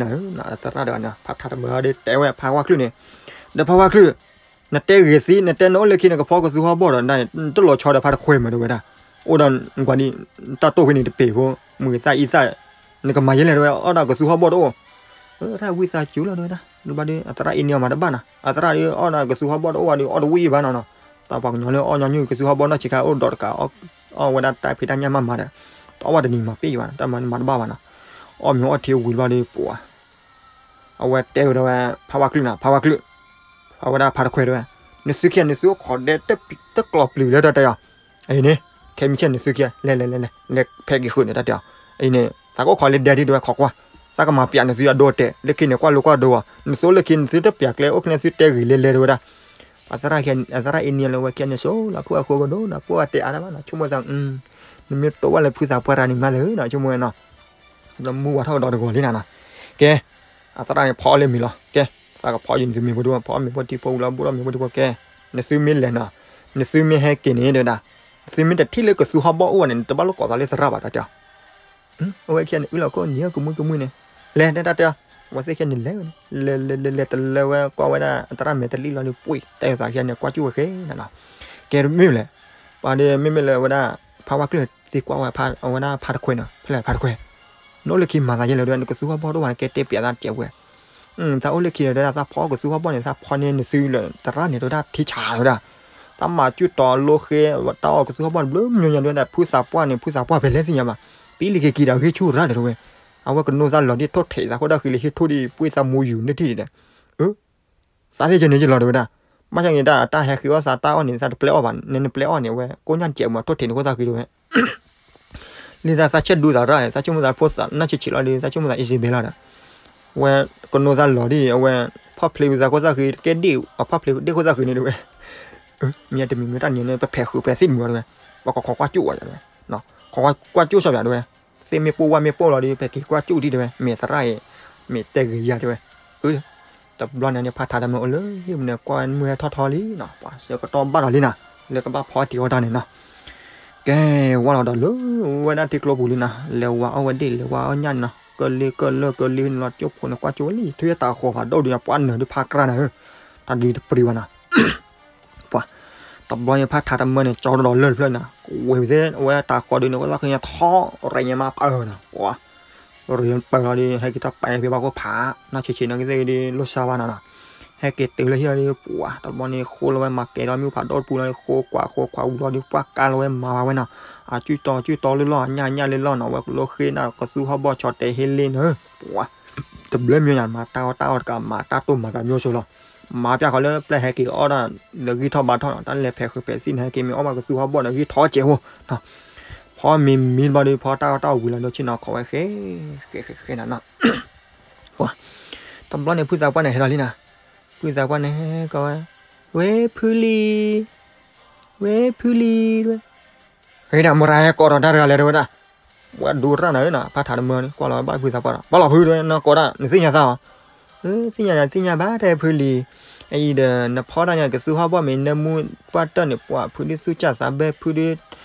အသရၣ်ဒီး ဖါထါတဘၢဒီးတဲဝဲဖါဝါကျုၢ်န့ၣ် ဒီးဖါဝါကျုၢ် နတဲဂ့ၤသံ နတဲနအိၣ်လၢခံနကဖီကသူဟီၣ်ဘီၣ်ဒီး နတလီၤဆီဒီးဖါတခွဲးမးတဲဝဲဒၣ် အိၣ်ဒီးကွၢ်ဒ် တၢ်တိၢ်ဖဲန့ၣ်တပ့ၤဖိ မုာ်သၣ်အံသၣ် နကမၤယဲလဲၣ်တဲဝဲ အီၣ်ဒီးကသူဟီၣ်ဘီၣ်တအိၣ် အရၣ်ဝံသးစူၤလီၤတဲဝဲဒၣ် ဘၣ်ဒီး အသရၣ်အ့န့အီၤမၤတဘၣ်နီၤ အသရၣ်ဒီးအီၣ်ဒီးကသူဟီၣ်ဘီၣ်တအိၣ်ဘၣ်ဒီး အီၣ်တဝံၣ်ဘၣ်နီၤနီၤ တၢ်ပှၤကညီလၢအီၣ်ညီနုၢ်ကသူဟီၣ်ဘီၣ်နီၢ်ဆံးခါအိၣ်ဒီးတကး အီၣ်ဝဲဒၣ်တၢ်ဖံးတၢ်ညၣ်မးမးဒီး တအီၣ်ဘၣ်တနံၤမၤပ့ၢ်ဘၣ်နီၤ တၢ်မၤမၤတဘၣ်ဘၣ်နီၤ အီၣ်မ့ၤအီထံဝံၤဘၣ်ဒီးပှၤ အဝဲတဲဝဲဒၣ်ဝဲ ဖါဝါကျုၢ်နီၤ ဖါဝါကျုၢ် အဝဲဒၣ်ဖါတခွဲးတဲဝဲ နသုခံဂၤ နသုအိၣ်ခိးဒဲ တကျိးပျုၤလၢတၢ်တဲအီၤ အံၤန့ၣ် ခဲမုၢ်ဆ့ၣ် နသုခံဂၤ လဲၤလဲၤလဲၤလဲၤ လဲၤဖဲးက့ၤဃုာ်န့ၣ်တၢ်တဲအီၤ အံၤန့ၣ် သးကအိၣ်ခိးလၢဒဲဒ်တဲဝဲ ခိးကွၢ် သးကမၤပၠးနသုအဒိအတဲာ် လၢခံန့ၣ် ကွၢ်လိကွၢ်ဒိအီၤ နသုအိၣ်လၢခံ နသုတပၠးကျဲ အိၣ်ကျဲ နသုတဲဂ့ၤလဲၤလဲၤတဲဝဲဒၣ် အသရၣ်အ့န့လၢဝဲခံဂၤန့ၣ် ဆိးလီၤခိၣ်အဃိကဒိၣ်နီၤ ပှၤတဲအါတဘၣ်နီၤ ဆိကမိၣ်သး နမ့ၢ်တိၢ်ဘၣ်လၢဖုသးပှၢ်တဂၤန့ၣ်မးသ့နီၤ ဆိကမိၣ်ဝဲနီၤ လၢမူဝါထီၣ်ကဒီးတဂီၤလံနၤနီၤ ကဲ အသရၣ်န့ၣ်ဖီအီၣ်လၢမ့ၤလီၤ ကဲ သးကဖီယံၤနသုမ့ၤဖိဒိၣ် ဖီအီၣ်မ့ၤဖိထံဖိဝံၤလီၤ ဘိၣ်ထီၣ်မ့ၤဖိထံဖိကဲ နသုမ့ၢ်လဲၤနီၤ နသုမ့ၢ်ဟဲက့ၤန့ၣ်တဲဝဲဒၣ် သုမ့ၢ်တထံၣ်လၢကသူဟီၣ်ဘီၣ်အိၣ်ဘၣ်န့ၣ် နတဘၣ်လိၣ်ကိးသးလၢသရၣ်ဘၣ် တၢ်တဲအီၤ. အဝဲခံဂၤန့ၣ် အုၣ်လီၤခိၣ်နံၤကမုၢ်ကမုၢ်န့ၣ်, လဲၤတဲတၢ်တဲအီၤ, အဝဲသ့ၣ်ခံဂၤန့ၣ်လဲၤဝဲန့ၣ် လဲၤလဲၤလဲၤလဲၤတလၢဝဲကွၢ်ဝဲဒၣ်အသရၣ်မဲာ်တလံၣ်လီၤဒီး ပှ့ၤတဲသးခံဂၤန့ၣ် ကွၢ်ကၠူၣ်ဝဲဃဲနၤနီၤ. ကဲတမ့ၢ်လဲၣ်, ပှၤဒီးမ့မ့ၢ်လၢဝဲဒၣ် ဖးဝါကျၢၢ်သံကွၢ်ဝဲ အဝဲဒၣ်ဖးတခွဲးနီၤ, ဖဲလဲၣ်ဖးတခွဲး, နအိၣ်လၢခံမၤသးယဲလဲၣ်ဒီး နကသူဟီၣ်ဘီၣ်တအိၣ်ဘၣ်န့ၣ် ကဲတဲပျးသးတစဲးဝဲ သးအိၣ်လၢခံဒီး သးဖီကသူဟီၣ်ဘီၣ်န့ၣ် သးဖီန့ၢ်နသုလၢတရၣ်န့ၣ် တဝဲဒၣ်ထံဆးတဝဲဒၣ်, သးမၤကၠူၣ်တီၤလိဃဲ တၢ်အီၣ်ကသူဟီၣ်ဘီၣ်န့ၣ် ဘျုးမညီညီတဝဲဒၣ် ဖုသးပှၢ်န့ၣ် ဖုသးပှၢ်ဖဲလဲၣ်သ့ၣ်ညါဘၣ်, ပံလံၤက့ၤက့ၤဒီးဂ့ၢ်ဆူၣ်ရၣ်ဒီးတဝဲ, အဝဲကနိသးလီၤဒ်ထိၣ်ထံးသးခိၣ်တၢ်ဃံလၢဟံၣ်ထိၣ်ဒ်ပှ့ၤသးမူယူၤန့ၣ်ထံၣ်ဒီး သးသ့ၣ်ကဲန့ၣ်ကလီၤတဝဲဒၣ်, ဘၣ်ဆၣ်န့ၣ်တၢ်တၢ်ဟဲဃ့အီၣ်သးတၢ်အီၣ်န့ၣ် သးတပျဲအီၣ်ဘၣ်, နနပျဲအီၣ်န့ၣ် အဝဲကိးညါတစဲးမး ထိၣ်ထံးန့ၣ်ခိၣ်သၣ်ဃံတဝဲ လံသးသးဆဲးဒူသးရၣ်န့ၣ် သးဆိကမိၣ်သးဖိသၣ်နီၢ်ဆံးဆံးလီၤဒီး သးဆိကမိၣ်သးအံၤစ့ဘဲလီၤဒီး, ဝဲကနိသးလီၤဒ်အဝဲ ဖီၣ်ဖျ့ဝံသးခိၣ်သၣ်ဃံကဲဒ်အဖီၣ်ဖျ့ဒ့ခိၣ်သၣ်ဃံန့ၣ်တဝဲ, မ့ၢ်တမံၤမ့ၢ်တၢ်န့ၣ် ပဖဲးဃုာ်ဖဲးသံၣ်တမံၤတဝဲ, ပကခိးကွၢ်ကၠူၣ်ဝဲတဝဲ, ခိးကွၢ်ကၠူၣ်စီဘၣ်တဝဲ သ့ၣ်မ့ၢ်ပိၢ်ဝၣ်မ့ၢ်ပိၢ်လီၤဒီး ပက့ၤကွၢ်ကၠူၣ်ဒံးတဝဲ မ့ၢ်သရၣ်အံၤ မ့ၢ်တဲဂ့ၤယၤတဝဲ, အၢ တဘျီန့ၣ်န့ၣ် ဖါထါတမၢအိၣ်လၢဟံၣ်ပူၤန့ၣ် ကွၢ်မုၢ်ဟဲထီၣ်ထီလံနီၤ, ပှၤဆၢကတီၢ်ဘၣ်ဒီးလံနၤ, လၢကဘၣ်ဖီတံၢ်အီၣ်တၢ်န့ၣ်နီၤ, ကဲဝဲလီၤဒီးလၢဝဲဒၣ်ထံကျိပူၤလံနၤ, လဲၤဝါအီၣ်ဝဲဒ့ၣ်လဲၤဝါအီၣ်ညၣ်န့ၣ်နီၤ, ကလ့ကလၢကလ့န့ၣ်လီၤ ကၠိဖိန့ၣ် ကွၢ်ကၠိဝဲလံ ထုးတၢ်ဃီၤဖးဒိၣ်ဒံးနီၤ, ပှၤနၢၤဒုးဖးကြၢးနၤဧၢ, တၢ်ဒုးတပျံၤဘၣ်နၤ ပှၤ တဘျီန့ၣ် ဖါထါတမၢန့ၣ် ကၠီထီၣ်ဒီးလၢၢ်တဖျၢၣ်နၤ, ကွဲးဝဲသ့ၣ်ဝဲတၢ်ဃီဒုးန့ၣ် ဝဲသးဃ့ညါထီၣ် ရဲၣ်ညါမးပၢၢ်နၤ, ပှၤ ရဲၣ်ပၢၢ်လီၤဒီး ဟဲက့ၤထီၣ်ပာ်ဖဲဘၣ်ခိၣ်ဖး, နီၢ်ဆံးဆံးနီၢ်ကသ့ၣ်ဒီး လိၣ်စါဘၣ်နၤနီၤ, ဟဲက့ၤတုၤလၢဟံၣ်လီၤဒီး ပှၤ တဘျီန့ၣ် ဃိလီၤဝဲမၤကဲၤဒီးမ့ၣ်အူဖးဒိၣ်တပူၤလီၤဒီး ဃိကွၢ်ဃိခွါဝံၤလီၤဒီး ပှၤကါလီၤဝဲမၤဝဲနၤ, အစုတီၤစုတီၤလၢလီၢ် အညၣ်ညၣ်လၢလီၢ်နီၤ, ဝဲကလိဃ့နၤ ကသူဟီၣ်ဘီၣ်ဆီတဲာ်ဟ့လ့နၤ, ပှၤ တဘျီမ့ၢ်ညါ မၤတၢ်အီၣ်တၢ်အီတကး မၤတၢ်တိၢ်မၤသးမ့ၢ်အိၣ်ဆိလီၤ, မၤပျၢ်ဃီလၢပျဲၢ်ဟဲက့ၤအီၣ်ဒၣ် လၢဂံၢ်ထီၣ်ဘါထီၣ်နီၤ, တၢ်လဲၤဖဲးဃုာ်ဖဲးသံၣ်န့ၣ် ဟဲက့ၤမ့ၢ်အီၣ်ဘၣ်ကသူဟီၣ်ဘီၣ်န့ၣ် ဂံၢ်ထီၣ်စဲးဖိ, ဖီမ့ၤမံတဘျီဒီး ဖီတၢ်အီၣ်တၢ်အီဝံၤလီၤဒီး ဆ့ၣ်နီၤခိးဝဲဃဲ ဃဲဃဲဃဲနၤနီၤ, ပှၤ တဘျီန့ၣ် ဖုသးပှၢ်န့ၣ်ဟဲလီၤလံနၤ, ဖုသးပှၢ်န့ၣ်ဟဲကိးဝဲ, ဝဲဖုလံၤ, ဝဲဖုလံၤတဝဲ ဟဲဒၣ်မတၤဟဲကိးဒီးတၢ်တဂၤလဲၣ်တဝဲဒၣ်, ဝဲဒိရၣ်နၤဧၢနၤ, ဖါထးတမၢန့ၣ် ကွၢ်လီၤဝဲဘၣ်ဖုသးပှၢ်ဒီး ဘၣ်လီၤဖုတဝဲ နကိးဒၣ် နသ့ၣ်ညါသးအီၤ, သ့ၣ်ညါနၤ သ့ၣ်ညါဘၣ်တဲဖုလံၤ, အအံၤဒီး နဖီတၢ်ညါကသူဟီၣ်ဘီၣ်မ့ၢ်နၢမူပှၢ်တၢၢ်န့ၣ် ပှၤဖုဒုးသူၣ်ကၢ်သးဘဲ ဖုဒုး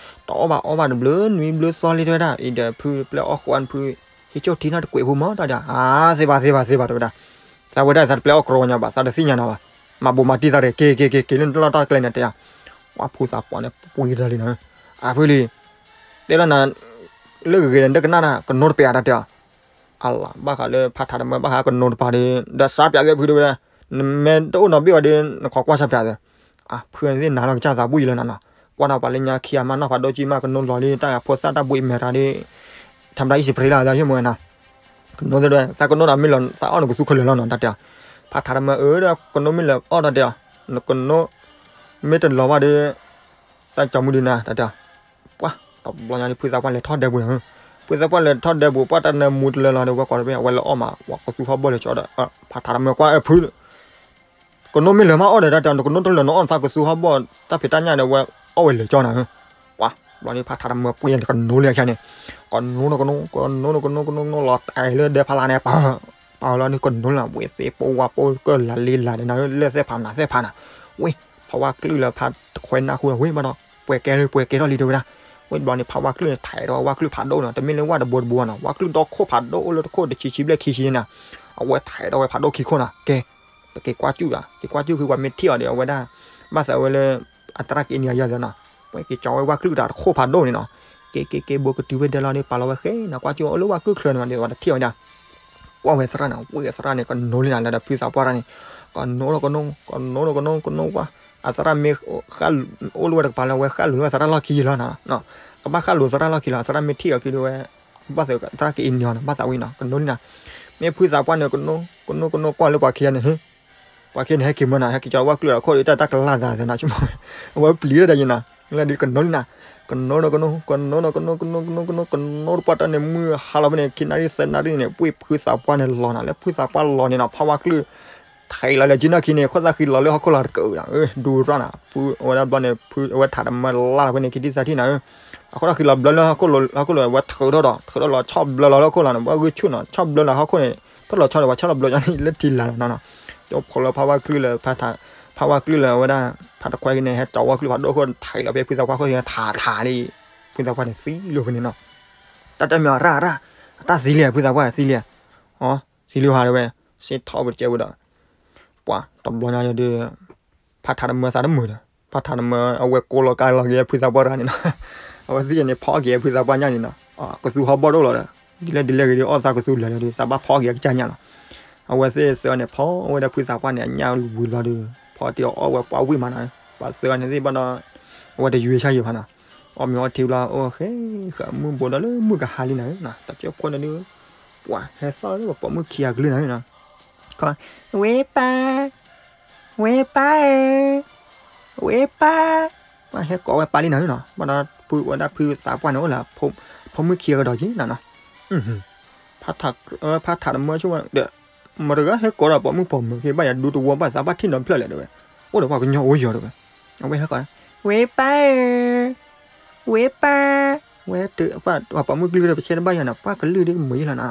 တအီၣ်ဘၣ်အီဘၣ်တဘျုးနွံဘျုးသီလံတဝဲဒၣ်, အံၤဒီးဖုပျဲၢ်အီၣ်ဃိးနဖု ဟံးကၠိၣ်ထံနီၣ်တကွဲးဖိမးတၢ်ဒီး အါ သ့ဘၣ်သ့ဘၣ်သ့ဘၣ်တဝဲဒၣ်, သးဝဲဒၣ်သးတပျဲၢ်အီၣ်ကရီညါဘၣ် သးတသ့ၣ်ညါနၤဘၣ်, မၤဘိးမၤတံၢ်သးဒီး က့ၤက့ၤက့ၤက့ၤလၢနတလီၢ်တၢ်ကျဲန့ၣ်တဲယၤ, ပှၤဖုသးပှၢ်န့ၣ် ပှ့ၤတၢ်လံနၤ, အဖုလံၤ တဲလီၤနၤ လၢဂ့ၤဂ့ၤဒီး နတကနၣ်တၢ် ကနိတပျးတၢ်တဲအီၤ, အလၤဘၣ်ဃးလၢဖါထးတမၢဘၣ်ဃးကနိတပျးဒီး ဒီးစးပျးသ့ဖုတဝဲဒၣ်, နမ့ၢ်တအိၣ်နီတဘ့ၣ်ဘၣ်ဒီး နခိးကွၢ်စးပျးသ့, အဖုသ့ၣ်နၤလီၤကစၢ်သးဘှံးလီၤနၤနီၤ, ကွၢ်ဒီးပှၤလၢညါခံဂၤမးနီၢ်ဖးဒိၣ်ကံမး ကနိလီၤလံ တၢ်ဂၤဖိသၣ်တၢ်ဘှံးမဲာ်တၢ်ဒီး ထမ်ပဒၣ်အံၣ်စပရ့လၢသးယိၣ်မုၢ်နၤ ကနိသ့ၣ်တဝဲ သးကနိဒီးမ့ၢ်လၢသးအီၣ်နကသူခဲလၢာ်လီၤနီၤ တၢ်တဲအီၤ, ဖါထးတမၢအၢဒီး ကနိမ့ၢ်လၢအီၣ်တၢ်တဲအီၤ, နကနိ မ့ၢ်တလီၤဘၣ်ဒီး သးကၠီမုၢ်ဒုးနၤ တၢ်တဲအီၤ, ပှၤ တဘျီညါန့ၣ် ဖုသးပှၢ်လဲၤထီၣ်ဒဲပူၤန့ၣ်, ဖုသးပှၢ်လဲၤထီၣ်ဒဲပူၤ ပှၤတၢ်နၢမူတလၢလီၤဒီး ဝဲကိးတဘ့ၣ် အဝဲလၢအီၣ်မး ဝဲကသူဟီၣ်ဘီၣ်လဲၤကၠီဒီး ဖါထးတမၢကွၢ်အၢဖု ကနိမ့ၢ်လၢမးအီၣ်ဒီးတၢ်တဲအီၤ နကနိတလၢာ်နအီၣ်နသးကသူဟီၣ်ဘီၣ် တၢ်ဖံးတၢ်ညၣ်ဒီး ဝဲအီၣ်ဝဲလဲၤကၠီနၤဧၢ, ပှၤ ဘျီန့ၣ် ဖါထးတမၢပှ့ၤန့ၣ် ကနိလံအခါန့ၣ်, ကနိနကနိ ကနိနကနိ ကနိကနိလီၤတဲာ်လၢဒဲဖးလၢ်န့ၣ် ပၢၢ်လီၤန့ၣ် ကနိလၢ ဝ့ၢ်သ့ၣ်ပိဝါပိကၢၢ်လၢလံလၢနၤဧၢ လၢသ့ၣ်ဖးနၤသ့ၣ်ဖးနၤ, ဝ့ၢ် ဖးဝါကျုၢ်လၢဖးတခွဲနၢ်ဃူဝ့ၢ်ဘၣ်ဒီး ပှဲၤကဲလၢပှဲၤကဲထီၣ်လံတဲဝဲဒၣ်, ဝ့ၢ်ဘျီန့ၣ် ဖးဝါကျုၢ်န့ၣ် ထဲးဒီးဝါကျုၢ်ဖးဒိၣ်နီၤ တမ့ၢ်လၢဝၣ်တဘိတဘိနီၤ ဝါကျုၢ်ဒီခိၣ်ဖးဒိၣ်အိၣ်လၢတခိၣ်တဆံဆံဘျဲၣ်ခံဆံန့ၣ်နီၤ, အဝဲထဲးဒီးဝဲဖးဒိၣ်ခံခိၣ်နီၤ ကဲ ပက့ၤကွၢ်ကၠူၣ်ဒီး က့ၤကွၢ်ကၠူၣ်ဃုာ်ပှၤမ့ၢ်ထံၣ်အီၤဒီး အဝဲဒၣ် ဘၣ်သးဝဲလၢ အသရၣ်ကအ့န့ၢ်အယၤသ့နီၤ, ပက့ၤကၠီဝဲဝၣ်ကျုၢ်တၢ်တခိၣ်ဖးဒိၣ်န့ၣ်နီၤ, က့ၤက့ၤက့ၤဘိကတုၤဝဲဒဲလီၤဒီး ပာ်လီၤဝဲဃဲနီၤ ကွၢ်ကၠူၣ်အိၣ်လၢဝၣ်ကျုၢ်ချၢန့ၣ်ဒီး ပှၤတထံၣ်အီၤဒၣ်, ကွၢ်ဝဲသရၣ်န့ၣ် ဝ့ၢ်သရၣ်န့ၣ် ကနိလံနၤလၢဒီးဖုသးပှၢ်တၢ်န့ၣ်, ကနိဒီးကနိ ကနိဒီးကနိ ကနိကွၢ်, အသရၣ်မ့ၢ် အိၣ်လၢဝဲတကပၤလၢ အဝဲဃၣ်လိၤလၢအသရၣ်လီၢ်ခံလီၤနီၤ, ကဘၣ်ဃၣ်လိၤသရၣ်လီၢ်ခံလီၤ အသရၣ်မ့ၢ်ထံၣ်အီၤခံဒီးဝဲ ဘၣ်သးသရၣ်ကအ့န့ၢ်အီၤနီၤ ဘၣ်သးဝံၤနီၤ ကနိလံနၤ, မ့ၢ်ဖုသးပှၢ်န့ၣ် ကနိ ကနိ ကနိကွၢ်လၢပှၤခံဂၤန့ၣ် ပှၤခံဂၤန့ၣ် ဟဲက့ၤမၢနၤ ဟဲက့ၤကၠီဝၣ်ကျုၢ်ဒီခိၣ်ဒီး တၢ်တၢ်ကလၢ်သးသ့နီၤ ဆိကမိၣ်ဝဲ အဝဲပျံၤတၢ်ယံၤနၤ, လၢဒ်ကနိလံနၤ, ကနိဒီးကနိ ကနိဒီးကနိ ကနိ ကနိ ကနိ ကနိတပှၢ်တၢ်န့ၣ် မုၢ်ဟါလီၤဖဲန့ၣ် ခံနၣ်ရံၣ်သၢနၣ်ရံၣ်န့ၣ် ပှ့ၤဖုသးပှၢ်န့ၣ်လီၤနၤ လၢဖုသးပှၢ်လီၤန့ၣ်နီၤ ဖးဝါကျုၢ် ထဲးလီၤလၢကၠံနီၢ်ခံန့ၣ် ခိၣ်သၣ်ဃံလီၤလၢဟီၣ်ခိၣ်လီၤတကၢးဒီး ဒူရၣ်နၤ ဖုအဝဲဒၣ်ဘျီန့ၣ် ဖုအဝဲထးတမၢလၢ်လီၤဖဲန့ၣ် ခံထံၣ်သၢထံၣ်နၤဧၢ, အခိၣ်သၣ်ဃံလီၤဘျၢလၢဟီၣ်ခိၣ်လီၤ ဟီၣ်ခိၣ်လီၤ ဝဲထုးထီၣ်ဒီး ထုးထီၣ်လီၤဆီၣ်ဘျၢလီၤလၢဟီၣ်ခိၣ်လီၤန့ၣ် ဝဲဂုၢ်ဆူၣ်နီၤ ဆီၣ်ဘျၢလီၤဟီၣ်ခိၣ်န့ၣ် ထီၣ်လီၤဆီၣ်ဒီး ပှၤဆီၣ်လီၤဘျၢယါန့ၣ် လၢထံလာ်နီၤနီၤ, ကၠိဖိလၢဖးဝါကျုၢ်လၢဖးထး ဖးဝါကလုၢ်လၢအဝဲဒၣ် ဖးတခွဲက့ၤန့ၣ် ဟဲကၠီဝဲကလုၢ်ဖးဒိၣ်ခိၣ် ထးလီၤဖဲဖုသးပှၢ်ခိၣ်က့ၤ ထးထးလံ, ဖုသးပှၢ်န့ၣ်သံလီၤဖဲန့ၣ်နီၤ. တၢ်တမံၤရၣ်ရၣ်, အတၢ်သံလံ ဖုသးပှၢ်သံလံ, အသံလံဟးလၢဝဲ, စ့ထီၣ်ဝဲတကဲဝဲဒီး ပှၤတဘျီညါဒီး ဖးထးတမၢသးတမုာ်ဒီး ဖးထးတမၢအဝဲကိးလီၤကါလီၤက့ၤဖုသးပှၢ်တဂၤန့ၣ်နီၤ, အဝဲသ့ၣ်န့ၣ်ဖီက့ၤဖုသးပှၢ်ညၣ်န့ၣ်နီၤ, ကသူဟီဘီၣ်တအိၣ်လီၤဒီး ဒ်လဲၣ်ဒ်လဲၣ်ဂ့ၤဒီး အီၣ်သးကသူလၢာ်လၢာ်ဒီး သးဘၣ်ဖီက့ၤအကစၢ်ညၣ်လီၤ. အဝဲသ့ၣ်သၢန့ၣ် ဖီဝဲဒၣ်ဖုသးပှၢ်န့ၣ် အညၣ်ဝံၤလီၤဒီး ဖီတ့ၢ်အီၣ်ဝဲပှၢ်ဝံၣ်မးနီၤ, ပှၤသၢဂၤန့ၣ်သ့ၣ်ဘၣ်ဒီး အဝဲတယွံဆၣ်ယံၤဘၣ်နီၤ, အီၣ်မ့ၤအီထံဘျီ အိၣ်ဃဲ ဃးမုၢ်ဘိဒီးလၢမုၢ်ကဟါလံနၤနီၤ, တၢ်ကၠိခိၣ်န့ၣ်ဒုး ပှၤဟဲသီၣ်လၢပှၤပိာ်မုၣ်ခံဂၤကလုၢ်နၤနီၤ, ဝဲပၢ်, ဝဲပၢ်ဧၢ, ဝဲပၢ်, ပှၤဟဲကိးဝဲပၢ်လံနၤနီၤ, ဘၣ်ဒီးဖုဝဲဒၣ်ဖုသးပှၢ်န့ၣ်အိၣ်လၢ ဖိမုၣ်ခံဂၤကဒီးက့ၤနၤနီၤ, ဖးထးတမၢဆိဝဲဒီး မတဂၤဟဲကိးဒီးပိာ်မုၣ်ပိာ်မၢၤက့ၤဘၣ်ယၤဒူတဝီဘၣ်သးဘၣ်ထံၣ်နီတဖျၢၣ်လဲၣ်တဲဝဲ, အိၣ်ဒီးပှၤကညီအိၣ်ယီၤတဲဝဲ, အဝဲဟဲကိး, ဝဲပၢ်, ဝဲတပှၤပိာ်မုၣ်ကလုၢ်ဒီးပဆဲတဘၣ်ယၤနီၤ, ပှၤကလုၢ်ဒ်ကမုာ်ယံလီၤနၤနီၤ,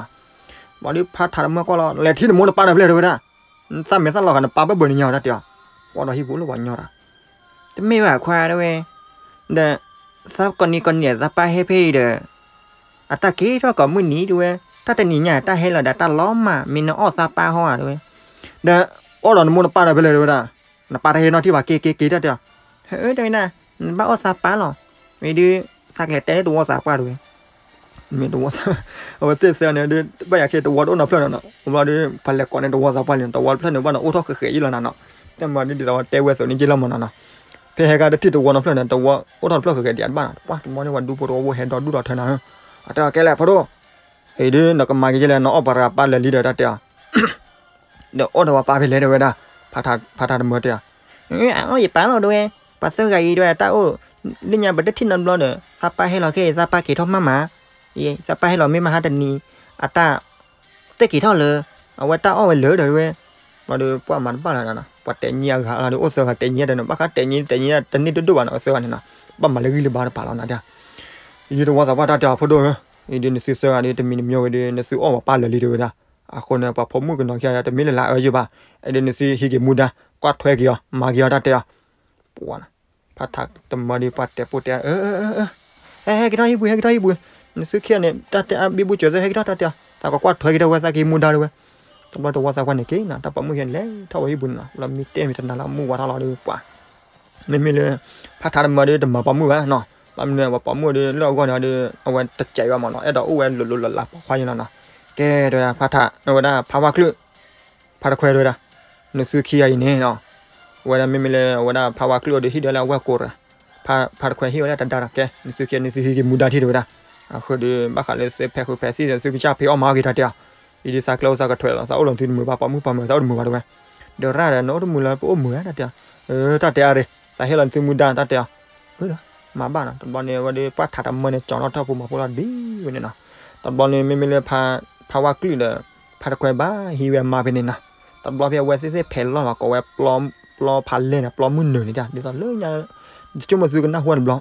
ဘၣ်ဒီးဖးထးတမၢကွၢ်လီၤ လဲၤထံၣ်နမိၢ်နပၢ်ဒီးဖျဲၣ်တဲဝဲဒၣ်, သးမဲာ်သၣ်လီၤဂာ်နပၢ်ဘၣ်ဘၣ်နညါတၢ်တဲအီၤ, ကွၢ်ဒီးဟံၣ်ပူၤလၢပှၤညီတၢ် တမ့ၢ်ဘၣ်ခွါတဲဝဲ, ဒီး သးကိးနံၤကိးနံၤသးပၢ်ဟဲဖဲအံၤဒီး အတၢ်က့ၤထီၣ်ကိးမုၢ်နံၤတဲဝဲ, တၢ်တနံၤညါတၢ်ဟဲလီၤဒီးတၢ်လီၤမၢ် မ့ၢ်နအီၣ်သးပၢ်ဟီဧါတဲဝဲ, ဒီး အိၣ်ဒီးနမိၢ်နပၢ်ဒီးဖဲလဲၣ်တဲဝဲဒၣ်, နပၢ်တဟဲနီတထံၣ်ဘၣ် က့ၤက့ၤက့ၤတၢ်တဲအီၤ, ဟဲတဲဝဲဒၣ်, နဘၣ်အီၣ်သးပၢ်လီၤ, ဝံၤဒီး သးကလဲၤတဲလၢတဝီသးပှၢ်တဲဝဲ မ့ၢ်တဝီသး, အဝဲသ့ၣ်သၢန့ၣ်ဒီး ဘၣ်ယၤခဲတဝီတအိၣ်နီတဖျၢၣ်နီၤနီၤ, ဘျီဒီး ပှၤလဲၤကိးန့ၢ်တဝီသးပှၢ်လံ တဝီတဖျၢၣ်န့ၣ်ဘၣ်ဒီးအိၣ်ထီၣ်ဃဲးဃဲးယံလီၤနၤနီၤ, တၢ်မၤဒ်သိးဝဲတဲဝဲသိးန့ၣ်က့လီၤမးနီၤနီၤ, ဖဲဟဲခါတထံၣ်တဝီနီတဖျၢၣ်န့ၣ် တဝီအိၣ်ထီၣ်တဖျၢၣ်ဃဲးဃဲးဒံးအတဘၣ်နီၤ, ပှၤတမီန့ၣ်ပှၤဒူဖိတဝီဖိဟဲဒီဒူၣ်ဒီထၢနၤ, အတဲအီၤကဲလဲၣ်ဖိဒိၣ်, အံၤဒုးနကမၤက့ၤကဲလဲၣ် နအီၣ်ပှၤတဂၤပၢ်လၢာ်လံဒီးတၢ်တဲအီၤ ဒီးအိၣ်ဒီးပှၤပၢ်ဖဲလဲၣ်တဲဝဲဒၣ်, ဖးထးတမၢတဲအီၤ, အအီၣ်ယပၢ်လီၤတဲဝဲ, ပှၤသၢဂၤအံၤတဲဝဲတၢ်အိၣ်, လၢညါပတထံၣ်နီတဘျီဒီး သးပၢ်ဟဲလီၤခဲအံၤ သးပၢ်က့ၤထီၣ်မးမး, အံၤ သးပၢ်ဟဲလီၤမ့ၢ်မဟါတနံၤ, အတၢ် သ့ၣ်က့ၤထီၣ်လၢ အဝဲတၢ်အီၣ်ဝဲလၢာ်ဒီးတဲဝဲ, ဘျီဒီးပှၤမၤတဘၣ်လၢၤနီၤ, ပှၤတဲာ်ညံအဂၤလီၤဒီးအိၣ်သၢဂၤတဲာ်ညံတနီၤ ဘၣ်ဃးတဲာ်ညံတဲာ်ညံတန့ၢ်တဒိၣ်ဘၣ်နီၤ အသၢဂၤန့ၣ်နီၤ, ဘၣ်မၤလၢဂံၢ်လၢဘါတပၤလီၤနၤဒၣ်, ယတဝီသးပှၢ်တၢ်တဲအီၤဖိဒိၣ်ဧၢ, အံၤဒုးနသုသၢဂၤဒီးတမံၤတမံၤဝဲဒီး နသုအီၣ်ပှၤပၢ်လၢာ်လံတဲဝဲဒၣ်, အဃိန့ၣ် ပှၤဖိမုၣ်ကနီၤခံဂၤတမ့ၢ်လၢလၢအအၢယိာ်ဘၣ်, အံၤဒုးနသုဟံးက့ၤမူဒါ, ကွၢ်ထွဲက့ၤအီၤ မၤက့ၤအီၤတၢ်တဲအီၤ, ပှၤ ဖးထးတမၢဒီးပှၤတဲာ်ပိၢ်တဲာ်, ဟဲက့ၤထီၣ်ဟံၣ်ပူၤ ဟဲက့ၤထီၣ်ဟံၣ်ပူၤ, နသုခံဂၤန့ၣ် တၢ်တဲအါဘံဘူစၢၤသၢ ဟဲက့ၤထီၣ်တၢ်တဲအီၤ, သးကကွၢ်ထွဲက့ၤထီၣ်ဝဲ သးက့ၤမူဒါတဲဝဲ, တဘျီတဝီသးပှၢ်န့ၣ်က့ၤနီၤ တၢ်ပိာ်မုၣ်ခံဂၤန့ၣ်လဲၤထီၣ်ဝဲဟံၣ်ပူၤန့ၣ်နီၤ, လီၤမံတဲမံတနၤလၢအမူဝါထီၣ်လီၤဒီးပှၤ မ့မ့ၢ်လၢ ဖးထးတမၢဒီးတမၤပိာ်မုၣ်ဘၣ်နီၤ, ဘၣ်မနုၤပှၤပိာ်မုၣ်ဒီးလၢအဂီၢ်န့ၣ်ဒီး အဝဲတစဲးဘၣ်မးနီၤ, အဲၣ်ဒိးအိၣ်ဝဲလိၤလိၤလးလးပိာ်ခွါယံလီၤနီၤ, ကဲတဲဝဲဒၣ်ဖးထး အဝဲဒၣ်ဖးဝါကလုၢ် ဖးတခွဲတဲဝဲဒၣ်, နသုခံဂၤအံၤန့ၣ်နီၤ, အဝဲဒၣ်မ့မ့ၢ်လၢအဝဲဒၣ်ဖးဝါကလုၢ်အံၤဒီးဟံၣ်ဒီးလၢအဝဲၢ်ကိးတဂၤ, ဖးတခွဲဟံၣ်ဝဲလၢတဒါဒီး ကဲ နသုခံဂၤ နသုဟံးက့ၤမူဒါထံၣ်တဲဝဲဒၣ်, အဃိဒီးဘၣ်ဃးလၢသုဖဲးဃုဖဲးသံၣ်ဒီး သုကစၢ်ဖံးအီၣ်မၤအီၣ်က့ၤတၢ်တဲအီၤ, အံၤဒုးသးကျဲအိၣ်သးကထွဲးလီၤ သးအိၣ်လီၤနသုတမုာ်ဘၣ် ပိာ်မုၣ်ပိာ်မၢၤသးအိၣ်တမုာ်ဘၣ်တဲဝဲ, ဒီးရၣ်ဒီးနအိၣ်တမုာ်လၢပအိၣ်မုာ်ဧါတၢ်တဲအီၤ, တၢ်တဲအါရ့ၣ် သးဟ့ၣ်လီၤနသုမူဒါတၢ်တဲအီၤ, မၤဘၣ်နီၤ တဘျီန့ၣ် အဝဲဒီးပှၤထးတမၢန့ၣ် ကၠီၤထီၣ်ထီၣ်ဖိမၤဖိလီၤဒ်ဝဲန့ၣ်နီၤ, တဘျီန့ၣ် မ့မ့ၢ်လၢ ဖးဝါကလုၢ်ဒီး ဖးတခွဲဘၣ်ဟံးဝဲမါဖဲန့ၣ်နီၤ, တဘျီဖဲအဝဲသ့ၣ်သ့ၣ်ဖဲးလီၢ်လီၤ ကိးဝဲ ပျီဖးလဲၢ်န့ၣ် ပျီမုၢ်နုာ်န့ၣ် ဒ်သိးလၢညါ တဆိကမိၣ်သုကနၢ်ဟူတဘျီ ပှ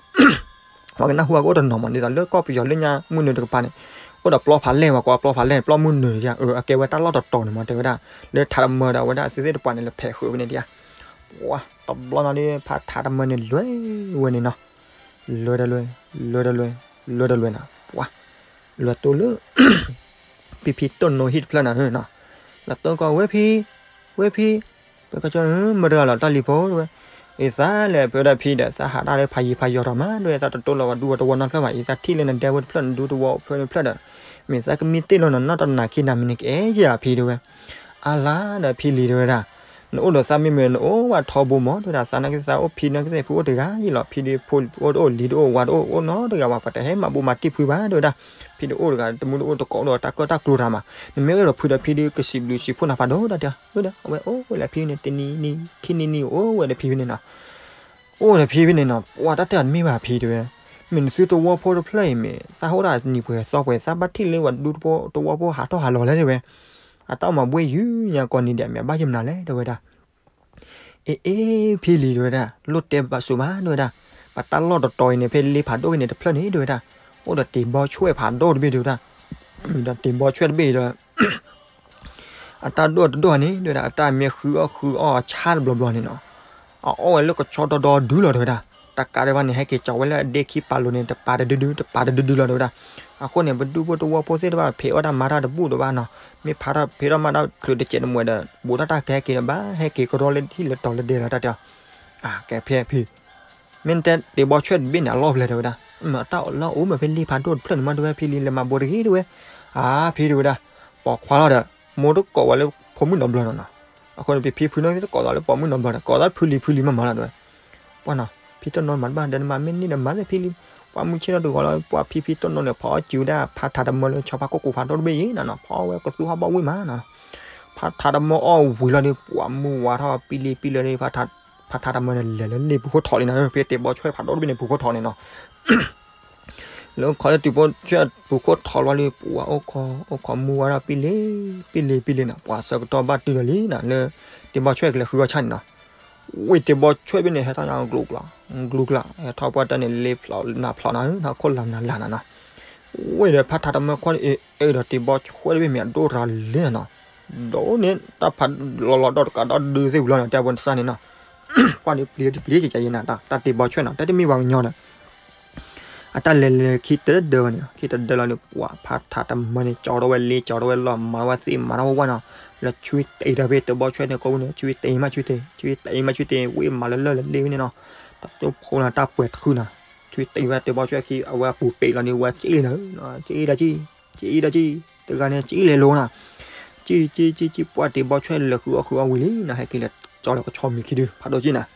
ၤကနၢ်ဟူကအိၣ်တနီၤမး ဒ်သိးလၢကီၢ်ပယီၤလၢညါမုၢ်နုာ်တကပၤန့ၣ် အိၣ်ဒီးပျီဖးလဲၢ် ပှၤကိးပျီဖးလဲၢ်န့ၣ် ပျီမုၢ်နုာ်န့ၣ် အကဲဝဲတၢ်လီၢ်တတီၤန့ၣ်မး တဲဝဲဒၣ် လၢထးတမၢဒီးအဝဲဒၣ်အသုသ့ၣ်တပှၢ်န့ၣ် လဲၤဖဲးဃုာ်ဝဲန့ၣ်ဒ် ပှၤတဘျီနီၤဒီး ဖးထးတမၢန့ၣ် လဲၤဝဲန့ၣ်နီၤ လဲၤတလဲၤ လဲၤတလဲၤ လဲၤတလဲၤနီၤ ပှၤ လဲၤတိၢ်လၢ ဖံဖံတိၢ်နိဟံၣ်တဖျၢၣ်နီၤ လဲၤတိၢ်ကီး ဝဲဖံ ဝဲဖံ ပကီ မတဂၤလီၤတၢ်လံၤဖိဝဲ အံၤသးလဲၤဖဲဒၣ်ဖံဒီး သးဟးတၢ်လၢဖးယံၤဖးယီၤထီၣ်မး ဒ်သးတတိၢ်လီၤဝဲဒူဝဲတဝီနီတဖျၢၣ်ဘၣ် အံၤသးထံၣ်လၢနဒဲဝဲတဖျၢၣ် နဒူတဝီအိၣ်ဖျၢၣ်န့ၣ်တဖျၢၣ်ဒီး မ့ၢ်သးကမံတ့ၢ်လီၤနီၤ နီၢ်တနၤခံနၤမံၤန့ၣ် ကအဲၣ်ယၤဖံတဲဝဲ အါလါဒီးဖံလံၤတဲဝဲဒၣ် နအိၣ်ဒီးသးမ့မ့ၢ်နအိၣ်ဝဲထီဘိမး တဲဝဲဒၣ် သးနာ်က့သးအိၣ်ဖံနာ်က့သးဖုအိၣ်တဂၤအံၤလီၤ ဖံဒီးဖိအိၣ်တအိၣ်လံၤတအိၣ်ဝၤတအိၣ် အိၣ်နီတဂၤဝဲ ပှၤတဟဲမၤဘူၣ်မၤတံၢ်ဖုဘၣ် တဲဝဲဒၣ် ဖံဒီးအိၣ်တဂၤ တမူတအိၣ်တကိးအိၣ်ဒီးတၢ်ကၢၣ်တၢ်ကျူတၢ်မး နမ့ၢ်အိၣ်ဒီးဖုဒီးဖံဒီးကစံးဘျုးစံးဖှိၣ်နၤဖးဒိၣ် တဲဝဲဒၣ် အဝဲအိၣ်ဝဲလၢဖံန့ၣ် တနံၤနံၤ ခံနံၤနံၤအိၣ်ဝဲဒီးဖံဖဲန့ၣ်နီၤ အိၣ်ဒီးဖံဖဲန့ၣ်နီၤ ပှၤတၢ်တဲအီၤတမ့ၢ်ဘၣ်ဖံတဲဝဲ မ့ၢ်နသုတဝီဖိတဖျၢၣ်အံၤမ့ၢ် သးဟိၣ်ဒၣ်နံၤပှဲၤသီပှဲၤ သးဘၣ်ထံၣ်လၢပှၤဒူတဝီတဝီဖိဟးထီၣ်ဟးလီၤလဲၣ်တဲဝဲ အတၢ်အိၣ်မၤဘှ့ၣ်ယုၢ်ညါကိးနံၤဒဲး မ့ၢ်အဘၣ်ယမနုၤလဲၣ်တဲဝဲဒၣ် အ့ အ့ ဖံလံၤတဲဝဲဒၣ် လိၣ်တဲဘၣ်စူၤဘၣ်တဲဝဲဒၣ် ပတၢ်လီၢ်တတီၤအံၤန့ၣ် ဖဲလ့ဖးဒိၣ်က့ၤန့ၣ်တဖျၢၣ်န့ၣ်တဲဝဲဒၣ် အိၣ်ဒီးတ့ၢ်ဘီဆွဲၣ်ဖးဒိၣ်တဘ့ၣ်တဲဝဲဒၣ် ဒီးတ့ၢ်ဘီဆွဲၣ်တဘ့ၣ်ဒီး အတၢ်ဒိၣ်တဒိၣ်န့ၣ် တဲဝဲဒၣ် အတၢ်မ့ၢ်ဃုအီၣ်ဃုအီၣ်အဆၣ်တဘျီဘျီန့ၣ်နီၤ အအီၣ်ဝဲလၢကဆီဒီဒီဒုလီၤ တဲဝဲဒၣ်. တကးဒံးဘၣ်န့ၣ် ဟဲက့ၤကၠီၤဝဲလၢအဒ့ခံပာ်လိၤန့ၣ် တပာ်တဒုဒု တပာ်တဒုဒုလီၤ တဲဝဲဒၣ်. အဃိန့ၣ် ပဒူဖိတဝီဖိသ့ၣ်တဖၣ် ဖံးအီၣ်တၢ်မၤတၢ်တဘူၣ်ဒိၣ်ဘၣ်နီၤ. မ့ၢ်ဖးထီၣ်ဖံးထီၣ်မၤတၢ်ချုးတစဲးတမှဲၤဒီး ဘူးထီၣ်တၢ်ကဟဲက့ၤဒီး ဘၣ်ဟဲက့ၤကရီလၢဟံၣ်လၢတီၤလၢဒဲလီၤ တၢ်တဲအီၤ. အကဲဖဲဖံ မ့ၢ်တဲတ့ဘီဆွဲၣ်တဘ့ၣ်န့ၣ် အလီၢ်ဖဲလဲၣ် တဲဝဲဒၣ်. မ့ၢ်တၢ်လီၢ်အိၣ်မ့ၢ်ဖဲလံဖးဒိၣ်တဖျၢၣ်န့ၣ်မး တဲဝဲ ဖံလံ လဲၤမၤဘိတဂ့ၤ တဲဝဲ. အါ ဖံ တဲဝဲဒၣ်, ပိာ်ခွါလီၤဒီး မိၢ်တကိးဝဲလၢဖိမုၣ်နီတဘျီနီၤနီၤ. အဃိန့ၣ် ဖံဖံဖုန့ၣ်တကိးသးလၢပိာ်မုၣ်နီတဘျီဒီး ကိးသးဖုလံဖုလံမးမးလီၤ တဲဝဲ. ပှၤနီၤ ဖံတနီၤမၤတဘၣ်ဒီး နမၤမ့ၢ်န့ၢ်ဒီးမၤသ့ဖံလံ. ပှၤမုၢ်ဆ့ၣ်ထီၣ်တဂီၤလီၤ ပှၤဖံဖံတနီၤန့ၣ် ဖီအီၣ်စံးဝဲဒၣ် ဖးထးတမၢလၢဆီဖါကိၢ်ကိၢ်ဖးဒိၣ်တဘ့ၣ်အံၤနီၤနီၤ ဖီဝဲကသူဟီၣ်ဘီၣ်ဝံၣ်မးနီၤ. ဖးထးတမၢအီၣ်ဝံၤလီၤဒီး ပှၤမုၢ်ဝါထီၣ်ပံလံပံလံဒီး ဖးထးတမၢန့ၣ် လဲၤလၢလ့ၣ်ပူၤခိၣ်ထီးလံနီၤ. ဖဲတ့ဘီဆွဲၣ်ဖးဒိၣ်တဘ့ၣ်န့ၣ် ပူၤခိၣ်ထီးန့ၣ်နီၤ လၢခီလၢတ့ဘီဆွဲၣ်ပူၤခိၣ်ထီးလီၤလံ ပှၤအိၣ်ခိးအိၣ်ခိးမုၢ်ဝါထီၣ်ပံလံပံလံပံလံနီၤ ပှၤဆၢကတီၢ်ဘၣ်တုၤလီၤလံနီၤ လၢတ့ဘီဆွဲၣ်ကလဲၤဃုအီၣ်ဆၣ်န့ၣ်နီၤ. ဝ့ၢ်တ့ဘီဆွဲၣ်တဘ့ၣ်န့ၣ် ဟဲထီၣ်ညါကျိၤကျိၤ ကျိၤကျိၤ ဟဲထီၣ်ပှၢ်တၢ်န့ၣ် လ့ဖျိးနးဖျိးနီၤ ဟဲထီၣ်ခိၣ်လၤနၤလၤနၤနီၤ. ဝ့ၢ်ဒီးဖးထးတမၢခီအ့ၣ်ဒီးတ့ဘီဆွဲၣ်တဘ့ၣ်မ့ၢ် အဒိၣ်တရၤလံနီၤ. ဒီးန့ၣ် တၢ်ဖးလီၤလီၤဒီတကးဒီဒုသ့ၣ်ဝံၤလီၤန့ၣ် တဲဘိနစၢ်န့ၣ်နီၤ. ပှၤဒုးပျံၤတပျံၤကကယဲနၤ တၢ်တ့ဘီဆွဲၣ်နီၤ တၢ်တမ့ၢ်ပှၤကညီဒီး အတၢ်လဲၤလဲၤခံတဒၢဝဲန့ၣ် ခံတဒၢလီၤန့ၣ် ပှၤဖးထးတမၢန့ၣ် ကၠီထီၣ်ဝဲလ့ ကၠီထီၣ်ဝဲလီၢ် မၤထီၣ်ဝဲသ့ၣ် မၤထီၣ်ဝဲဝဲနီၤ. လၢဆွံတ့ဒီးဖဲတ့ဘီဆွဲၣ်န့ၣ် ကိးပူၤန့ၣ် ဆွံတ့မးဆွံတ့ ဆွံတ့မးဆွံတ့ ဝ့ၢ်မၤလၢလၢၢ်လၢလ့ဝဲန့ၣ်နီၤ. တၢ်တိၢ်ဖိနီၤ တၢ်ပှဲၤတဃုနီၤ ဆွံတ့ဝဲတ့ဘီဆွဲၣ်ခံ အဝဲအပူၤပ့းလီၤန့ၣ် ဝဲကၠံၣ်လီၤ ကၠံၣ်ဒီးကၠံၣ် ကၠံၣ်ဒီးကၠံၣ် တဂၤန့ၣ် ကၠံၣ်လဲၤလိၤနီၤ ကၠံၣ်ကၠံၣ်ကၠံၣ်ကၠံၣ် ပှၢ်တ့ဘီဆွဲၣ်လဲၤဃုအီၣ်ဃုအီၣ်ဝံၤလံနီၤ ဟဲက့ၤလဲၤကၠီလၢကဆီမံၤခံဒု ဖးဒိၣ်ကၠံၣ်နီၤ.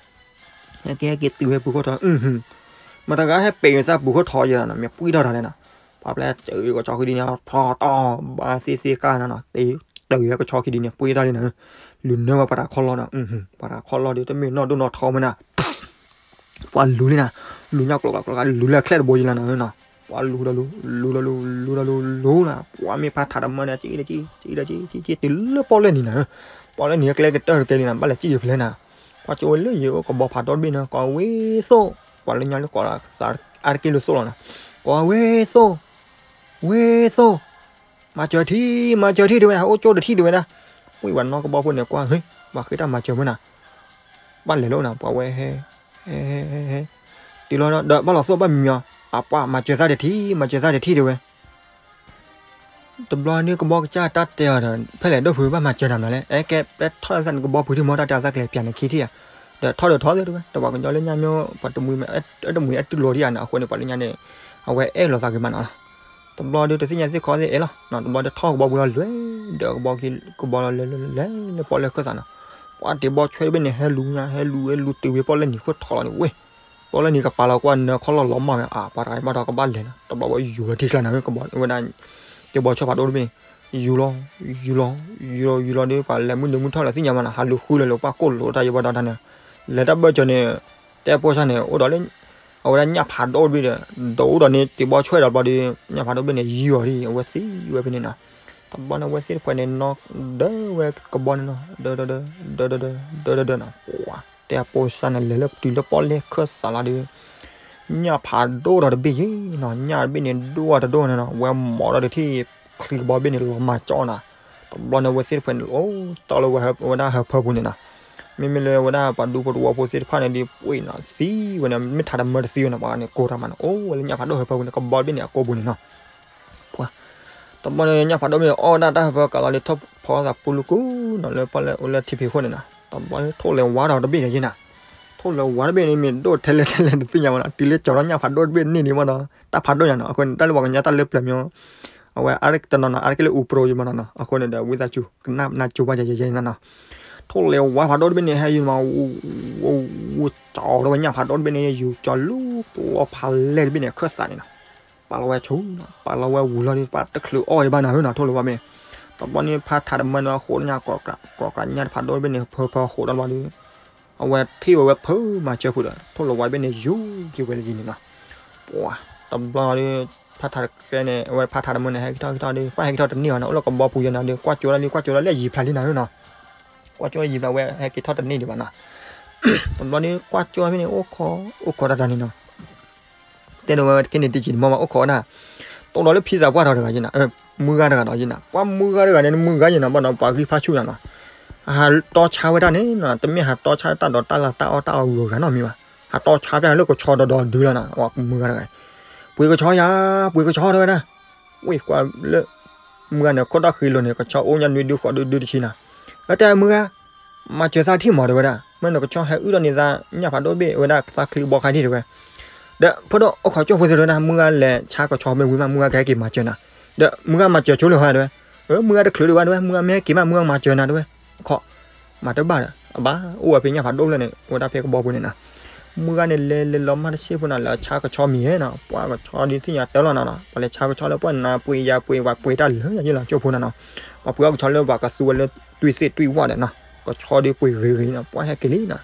ဟဲက့ၤဟဲက့ၤတုၤဝဲပူၤခိၣ်ထီး မတၤဂၤဟဲပ့ၤဝဲသးပူၤခိၣ်ထီးယဲနီၤ မ့ၢ်ပှံၢ်ထီၣ်တၢ်လဲၣ်နီၤ. ပှၤပျဲစၢၤကဆီခံဒုန့ၣ် ဖျီတီၢ်ဘၣ်သ့သ့ကါနီၤနီၤ တတုၤဝဲကဆီခံဒုန့ၣ် ပှံၢ်ထီၣ်လံနီၤ. လူၤနၢဝဲပှၤတၤခီလီၤနီၤ ပှၤတၤခီလီၤဒီး တမ့ၢ်နီၢ်ဒိၣ်နီၢ်ထီမ့ၢ်နီၤ ပှၤလူၤလံနီၤ လူၤညါကျိးကျိးကျိး လူၤလၢချဲၣ်တဘိယံၤလီၤနီၤနီၤ ပှၤလူၤဒီးလူၤ လူၤဒီးလူၤ လူၤဒီးလူၤလူၤနီၤ ပှၤမ့ၢ်ဖးထးတမၢန့ၣ် ကၠံၣ်ဒီးကၠံၣ် ကၠံၣ်ကၠံၣ် တုၤလၢပီၣ်လဲၣ်နံၤနီၤ ပီၣ်လဲၣ်နံၤကလဲကတၢၢ်တကဲလံနီၤ ဘၣ်လဲၤကၠံၣ်ယဖျဲနီၤ ကွၢ်ကၠိဝဲလၢယအိၣ်ကဘီဖးဒိၣ်တဘ့ၣ်နီၤ ကိးဝဲသိၣ် ပှၤလၢညါလၢကိးသးအါတက့ၢ်လၢသိၣ်လီၤနီၤ ကိးဝဲသိၣ် ဝဲသိၣ် မၤစၢၤထံ မၤစၢၤထံ တဲဝဲ ဟဲအိၣ်ကၠိတထံၣ် တဲဝဲဒၣ် ဝံၢ်ဝဲနီၢ်ကဘီဖိန့ၣ် ကွၢ် ဟ့ ပှၤဃ့တၢ်မၤစၢၤမ့ၢ်နၤ ဘၣ်လဲၤလိာ်နၤ ပှၤဝဲဟဲ ဟဲ ဟဲ ဟဲ တုၤလီၤဒီး ဘၣ်လီၤသိၣ်ဘၣ်မံမံၤ အပှၤမၤစၢၤသးတထံၣ် မၤစၢၤသးတထံၣ် တဲဝဲ တဘျီန့ၣ်ကဘီကစၢ်တၢ်တဲအီၤဒီး ဖဲလဲၣ်ဒိၣ်ဖုဘၣ်မၤစၢၤနၤမနုၤလဲၣ် အဲကဲပျဲထီၣ်သးန့ၣ်ကဘီဖုထံၣ်မ့ၢ်တၢ်တဲအီၤသးကလဲၤပျးန့ၣ်ခံထံၣ်ဧါ ဒီးထီၣ်ဒီးထီၣ်သ့တဲဝဲ တဝဲကညီလၢညါမ့ၢ် ပှၤတမှံၤမ့ၢ် အဲတမှံၤအဲတလိၤထံၣ်ဧါနီၤ အဃိန့ၣ် ပှၤလၢညါန့ၣ် အဝဲအဲၣ်လိာ်သးဂ့ၤမးနီၤ တဘျီဒီးတသ့ၣ်ညါသ့ၣ်ခီသ့ၣ်အဲၣ်လီၤ တဘျီဒီးထီၣ်ကဘီပူၤလီၤလဲၤ ဒီးကဘီကဘီလီၤလဲၤလဲၤလဲၤလၢပီၣ်လဲၣ်ခၢၣ်သးနီၤ ပှၤတ့ဘီဆွဲၣ်တဘ့ၣ်န့ၣ် ဟဲလူၤညါ ဟဲလူၤ ဟဲလူၤတုၤဝဲပီၣ်လဲၣ်နံၤခိၣ်ထီလီၤန့ၣ်ဝဲ ပီၣ်လဲၣ်နံၤကပာ်လီၤကွၢ်နၢခီၣ်လီၢ်လီၤမၢ်ဝဲ အပှၤတဂၤဘၣ်ဒီးကဘၣ်လဲၤနီၤ တဘျီဝဲယူၤလီၤထံချါနီၤ ကဘီဝဲဒၣ် တ့ဘီဆွဲၣ်ဖးဒိၣ်တဘ့ၣ်န့ၣ် ယူၤလီၤ ယူၤလီၤ ယူၤလီၤ ယူၤလီၤဒီး ပှၤလဲၤမုၢ်နံၤမုၢ်ထီၣ်လၢသ့ၣ်ညါမးနီၤ ဟးလူၤဃုလၢၤလၢပှၢ်ကိၢ်လိာ်တၢ်ယဘၣ်ဒီးတၢ်န့ၣ် လဲၤတၢ်ဘၢၣ်စၢၤန့ၣ် တဲပိၢ်ဆၣ်န့ၣ် အိၣ်ဒီးလၢ အဝဲဒၣ်ညၣ်ဖးဒိၣ်တဘ့ၣ်ဒီး ဒိၣ်ဒီးန့ၣ် တ့ဘီဆွဲၣ်ဒီးဘျီဒီး ညၣ်ဖးဒိၣ်တဘ့ၣ်န့ၣ် ယူၤအီၤဒ်အဝဲသံဝဲဖဲန့ၣ်နီၤ တဘျီန့ၣ် အဝဲသ့ၣ်တဖၣ်န့ၣ် နီၢ်ဒၢဝဲကဘီန့ၣ်နီၤ ဒၢဒၢဒၢ ဒၢဒၢဒၢ ဒၢဒၢဒၢနီၤ ပှၤ တဲပိၢ်ဆၣ်န့ၣ် လဲၤလၢတုၤလၢပီၣ်လဲၣ်ခၢၣ်သးလီၤဒီး ညၣ်ဖးဒိၣ်ဒီးတဘ့ၣ်ယံၤနီၤ ညၣ်တဘ့ၣ်န့ၣ် ဒိၣ်အတဒိၣ်န့ၣ်နီၤ ဝဲမိာ်ဒီးတထံၣ် ချံကဘီတဘ့ၣ်န့ၣ် လီၤမၢ်ကၠီနီၤ တဘျီန့ၣ် အဝဲသ့ၣ်တဖၣ်န့ၣ် အိၣ်တီလၢဝဲဒၣ်ဟၢဖၢပူၤန့ၣ်နီၤ မ့မ့ၢ်လၢဝဲဒၣ်ပှၤဒူဖိတဝီဖိသ့ၣ်တဖၣ်န့ၣ်ဒီး ပှ့ၤနီၤ သံဝဲန့ၣ် မ့ၢ်ထးတမၢတသံဝဲန့ၣ် ပှၤန့ၣ်ကိးတၢ်မးန့ၣ် အိၣ်ဝဲလၢညၣ်ဖးဒိၣ်ဟၢဖၢပူၤန့ၣ် ကဘီတဘ့ၣ်န့ၣ် အကိာ်ပူၤန့ၣ်နီၤ ပှၤ တဘျီန့ၣ် ညၣ်ဖးဒိၣ်တဘ့ၣ်န့ၣ် အီၣ်ဝဲဒၣ်တၢ်ဟၢဖၢကးလီၤဒီး ထီၣ်ဖီသးပူၤလူၤကူနီၤ လၢပီၣ်လဲၣ်အိၣ်လၢထံဖံးခိၣ်န့ၣ်နီၤ တဘျီန့ၣ် ထိၣ်လဲၤဝါဒီးတဘ့ၣ်န့ၣ်ယဲနီၤ ထိၣ်လဲၤဝါတဘ့ၣ်န့ၣ် မ့ၢ်ဒိၣ်ထဲလဲၣ်ထဲလဲၣ်တသ့ၣ်ညါမးနီၤ တုၤလၢကၠီၤထီၣ်ညၣ်ဖးဒိၣ်တဘ့ၣ်န့ၣ်န့ၣ်မးနီၤ တၢ်ဖးဒိၣ်ညါနီၤ အဃိန့ၣ် တၢ်လၢပှၤကညီတၢ်လၢပျၢၤမ့ၢ် အဝဲအါတက့ၢ်တနီၤနီၤ အါတက့ၢ်လၢအူပြိယံၤမးနီၤနီၤ အဃိန့ၣ်ဒီး ဝံသးစူၤ ကနၣ်နၢ်ကၠိဘၣ်ယဲယဲယဲနီၤနီၤ ထိၣ်လဲၤဝါဖးဒိၣ်တဘ့ၣ်န့ၣ် ဟဲယံၤမး ဝူကၠီၤထီၣ်ဝဲညၣ်ဖးဒိၣ်တဘ့ၣ်န့ၣ် ယူၤကၠီၤလူၤပျီဖးလဲၢ်တဘ့ၣ်န့ၣ် အခၢၣ်သးန့ၣ်နီၤ ပာ်လီၤဝဲဆူ ပာ်လီၤဝဲဝူၤလီၤဒီး ပှၤတချုးအီၣ်ဒံးဘၣ်နၤဧၢနီၤ ထိၣ်လဲၤဝါဘ့ၣ်န့ၣ် တဘျီန့ၣ် ဖးထးတမၢန့ၣ် အဃိညၣ် ကြီကြးညၣ်တဖးဒိၣ်တဘ့ၣ်န့ၣ် ဖၢဖၢဃိးဒီးဘျီဒီး အဝဲထံၣ်ဝဲဝဲဖၢမၤစၢၤဖုးဒီး ထိၣ်လဲၤဝါတဘ့ၣ်န့ၣ် ယူၤက့ၤဝဲလၢယံၤန့ၣ်နီၤ ပှၤ တဘျီဒီး ဖးထးတကျဲန့ၣ် အဝဲဖးထးတမၢန့ၣ် ဟဲက့ၤထီၣ်က့ၤထီၣ်ဒီး ပှၤဟဲက့ၤထီၣ်တန့ၢ်အီၤနီၤ အိၣ်လၢကဘီပူၤယဲနီၤဒီး ကွၢ်ကၠိလီၤလံ ကွၢ်ကၠိလီၤလၢယံၤဖျါလံနၤဧၢနီၤ ကွၢ်ကၠိယံၤဖျါဝဲ ဟဲက့ၤထီၣ်တန့ၢ်ဒံးဘၣ်နီၤ တဘျီဒီး ကွၢ်ကၠိဖဲန့ၣ် အိၣ်ခိး အိၣ်ခိးတၢ်တၢ်န့ၣ်နီၤ တဲဒိးဝဲက့ၤန့ၣ်တံၤကံၤန့ၣ်မ့ၢ်မး အိၣ်ခိးဒၣ် တိၢ်ဒီးလၢဖံသးပှၢ်ထီၣ်တဂၤယဲနီၤ မုၢ်ဂၤတဂၤဒီးယဲနီၤ ပှၤမုၢ်ဂၤတဂၤန့ၣ် မုၢ်ဂၤယဲနီၤ ဘၣ်ဒီးပှၤဂံၢ်ဖးဆူၣ်နီၤနီၤ ဟးတီဆါဝဲတၢ်န့ၣ်နီၤ, တမ့ၢ်ဟးတီဆါတၢ်ဒိးတၢ်လၢတၢ်အီၣ်တၢ်အီဂုၤဂၤနီတမံၤဘၣ်, ဟးတီဆါပျၢ်လၢကဆီဒီဒီဒုလီၤနီၤ, မုၢ်ဂၤတဂၤ, ပှ့ၤကဆီယၤ, ပှ့ၤကဆီတဲဝဲဒၣ်, ဝ့ၢ်ကွၢ်လၢ မုၢ်ဂၤန့ၣ် ခိၣ်တီၣ်ဃံလိၤန့ၣ် ကဆီအိၣ်ညါနွံဒုဃိးဒုဒုတဆံနီၤ, အတဲမုၢ်ဂၤ, မၤစၢၤသးထံၣ်မးတဲဝဲဒၣ်, မ့ၢ်နကဆီဟဲအုၣ်ထီၣ်န့ၢ်သး ညၣ်ဖးဒိၣ်တဘ့ၣ်ဝဲဒၣ်သးချံဘီခါထံၣ်တဲဝဲ ဒီးဖိဒိၣ်အိၣ်ခိးကၠိဖိသ့ၣ်တဲဝဲဒၣ်, မုၢ်ဂၤလဲၤဆါကဆီမ့ၢ်ဝံၤမး မုၢ်ဂၤကဟဲက့ၤမၤစၢၤနၤ, ဒီးမုၢ်ဂၤမၤစၢၤဆိလၢဟီတဲဝဲ, မုၢ်ဂၤတချုးဒံးဘၣ်တဲဝဲ, မုၢ်ဂၤမ့ၢ်ဟဲက့ၤမး မုၢ်ဂၤမၤစၢၤနၤတဲဝဲ, ခီ, မၤတဘၣ်ဒီး အဘၣ်အိၣ်ဝဲဖဲညၣ်ဖးဒိၣ်ဖျၢၣ်န့ၣ် အိၣ်ဝဲဒၣ်ဖဲကဘီပူၤန့ၣ်နီၤ, မုၢ်ဂၤန့ၣ်လဲၤလဲၤလီၤမၢ်တစ့ၢ်ဖိနီၤ လဲၤဆါကဆီမံၤနီၤ, ပှၤကဆီဒုးသ့ၣ်ညါတၢ်လီၤနီၤနီၤ, ပှၤလဲၤဆါကဆီလၢပှၤနၤပှ့ၤယၤပှ့ၤဝဲပှ့ၤတၢ်လၢယၤယ့ၢ်လီၤကၠိဖိနီၤနီၤ, ပှၤပှ့ၤအီၣ်ကဆီလၢပှၤကသူဝဲလၢတွံၢ်သ့ၣ်တွံၢ်ဝၣ်ဒီးနီၤ, ကဆီဒုးပှ့ၤဂ့ၤဂ့ၤနီၤ ပှၤဟဲက့ၤလံနီၤ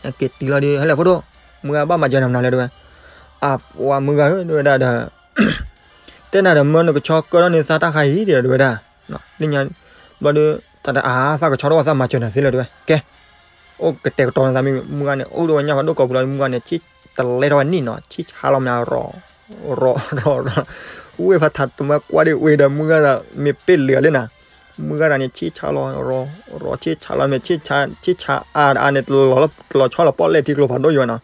ဟဲက့ၤတုၤလီၤဒီး ဟဲလဲၣ်ဖိဒိၣ်, မုၢ်ဂၤဘၣ်မၤစၢၤနၤမနုၤလဲၣ်တဲဝဲ, အပှၤမုၢ်ဂၤဧၢ တဲဝဲဒၣ်ဒီး တဲနၤဒီးမၢနကဆီကၢထီၣ်န့ၢ်သးတၢ်ခါအံၤဒီးတဲဝဲဒၣ်, လၢညါဘျီဒီး တၢ်အါသးကဆီတအိၣ်သးမၤစၢၤနၤသ့လၢတဲဝဲ, ကဲ, အိၣ်ကတဲာ်ကတီၤနသးမ့ၢ်မုၢ်ဂၤန့ၣ် အိၣ်ဒီးဝဲညၣ်ဖးဒိၣ်ကိာ်ပူၤလီၤ မုၢ်ဂၤန့ၣ် ဆံၣ်တလဲထီၣ်ဝဲနံၣ်နီၤ ဆံၣ်ဆါလီၤမ့ၢ်ရီၤ ရီၤရီၤ ဝ့ၢ်ဖးထးတမၢကွၢ်ဒံးဝ့ၢ်ဒီးမုၢ်ဂၤဒီးမ့ၢ်ပ့ၢ်လၢာ်လံနီၤ, မုၢ်ဂၤဒၣ်န့ၣ် ဆံၣ်ဆါလီၤရီၤရီၤ ဆံၣ်ဆါလီၤမ့ၢ် ဆံၣ်ဆါအါအါန့ၣ် တလီၤဆီလီၤပီၣ်လဲၣ်ထံကျိဖးဒိၣ်ယံၤဘၣ်နီၤ,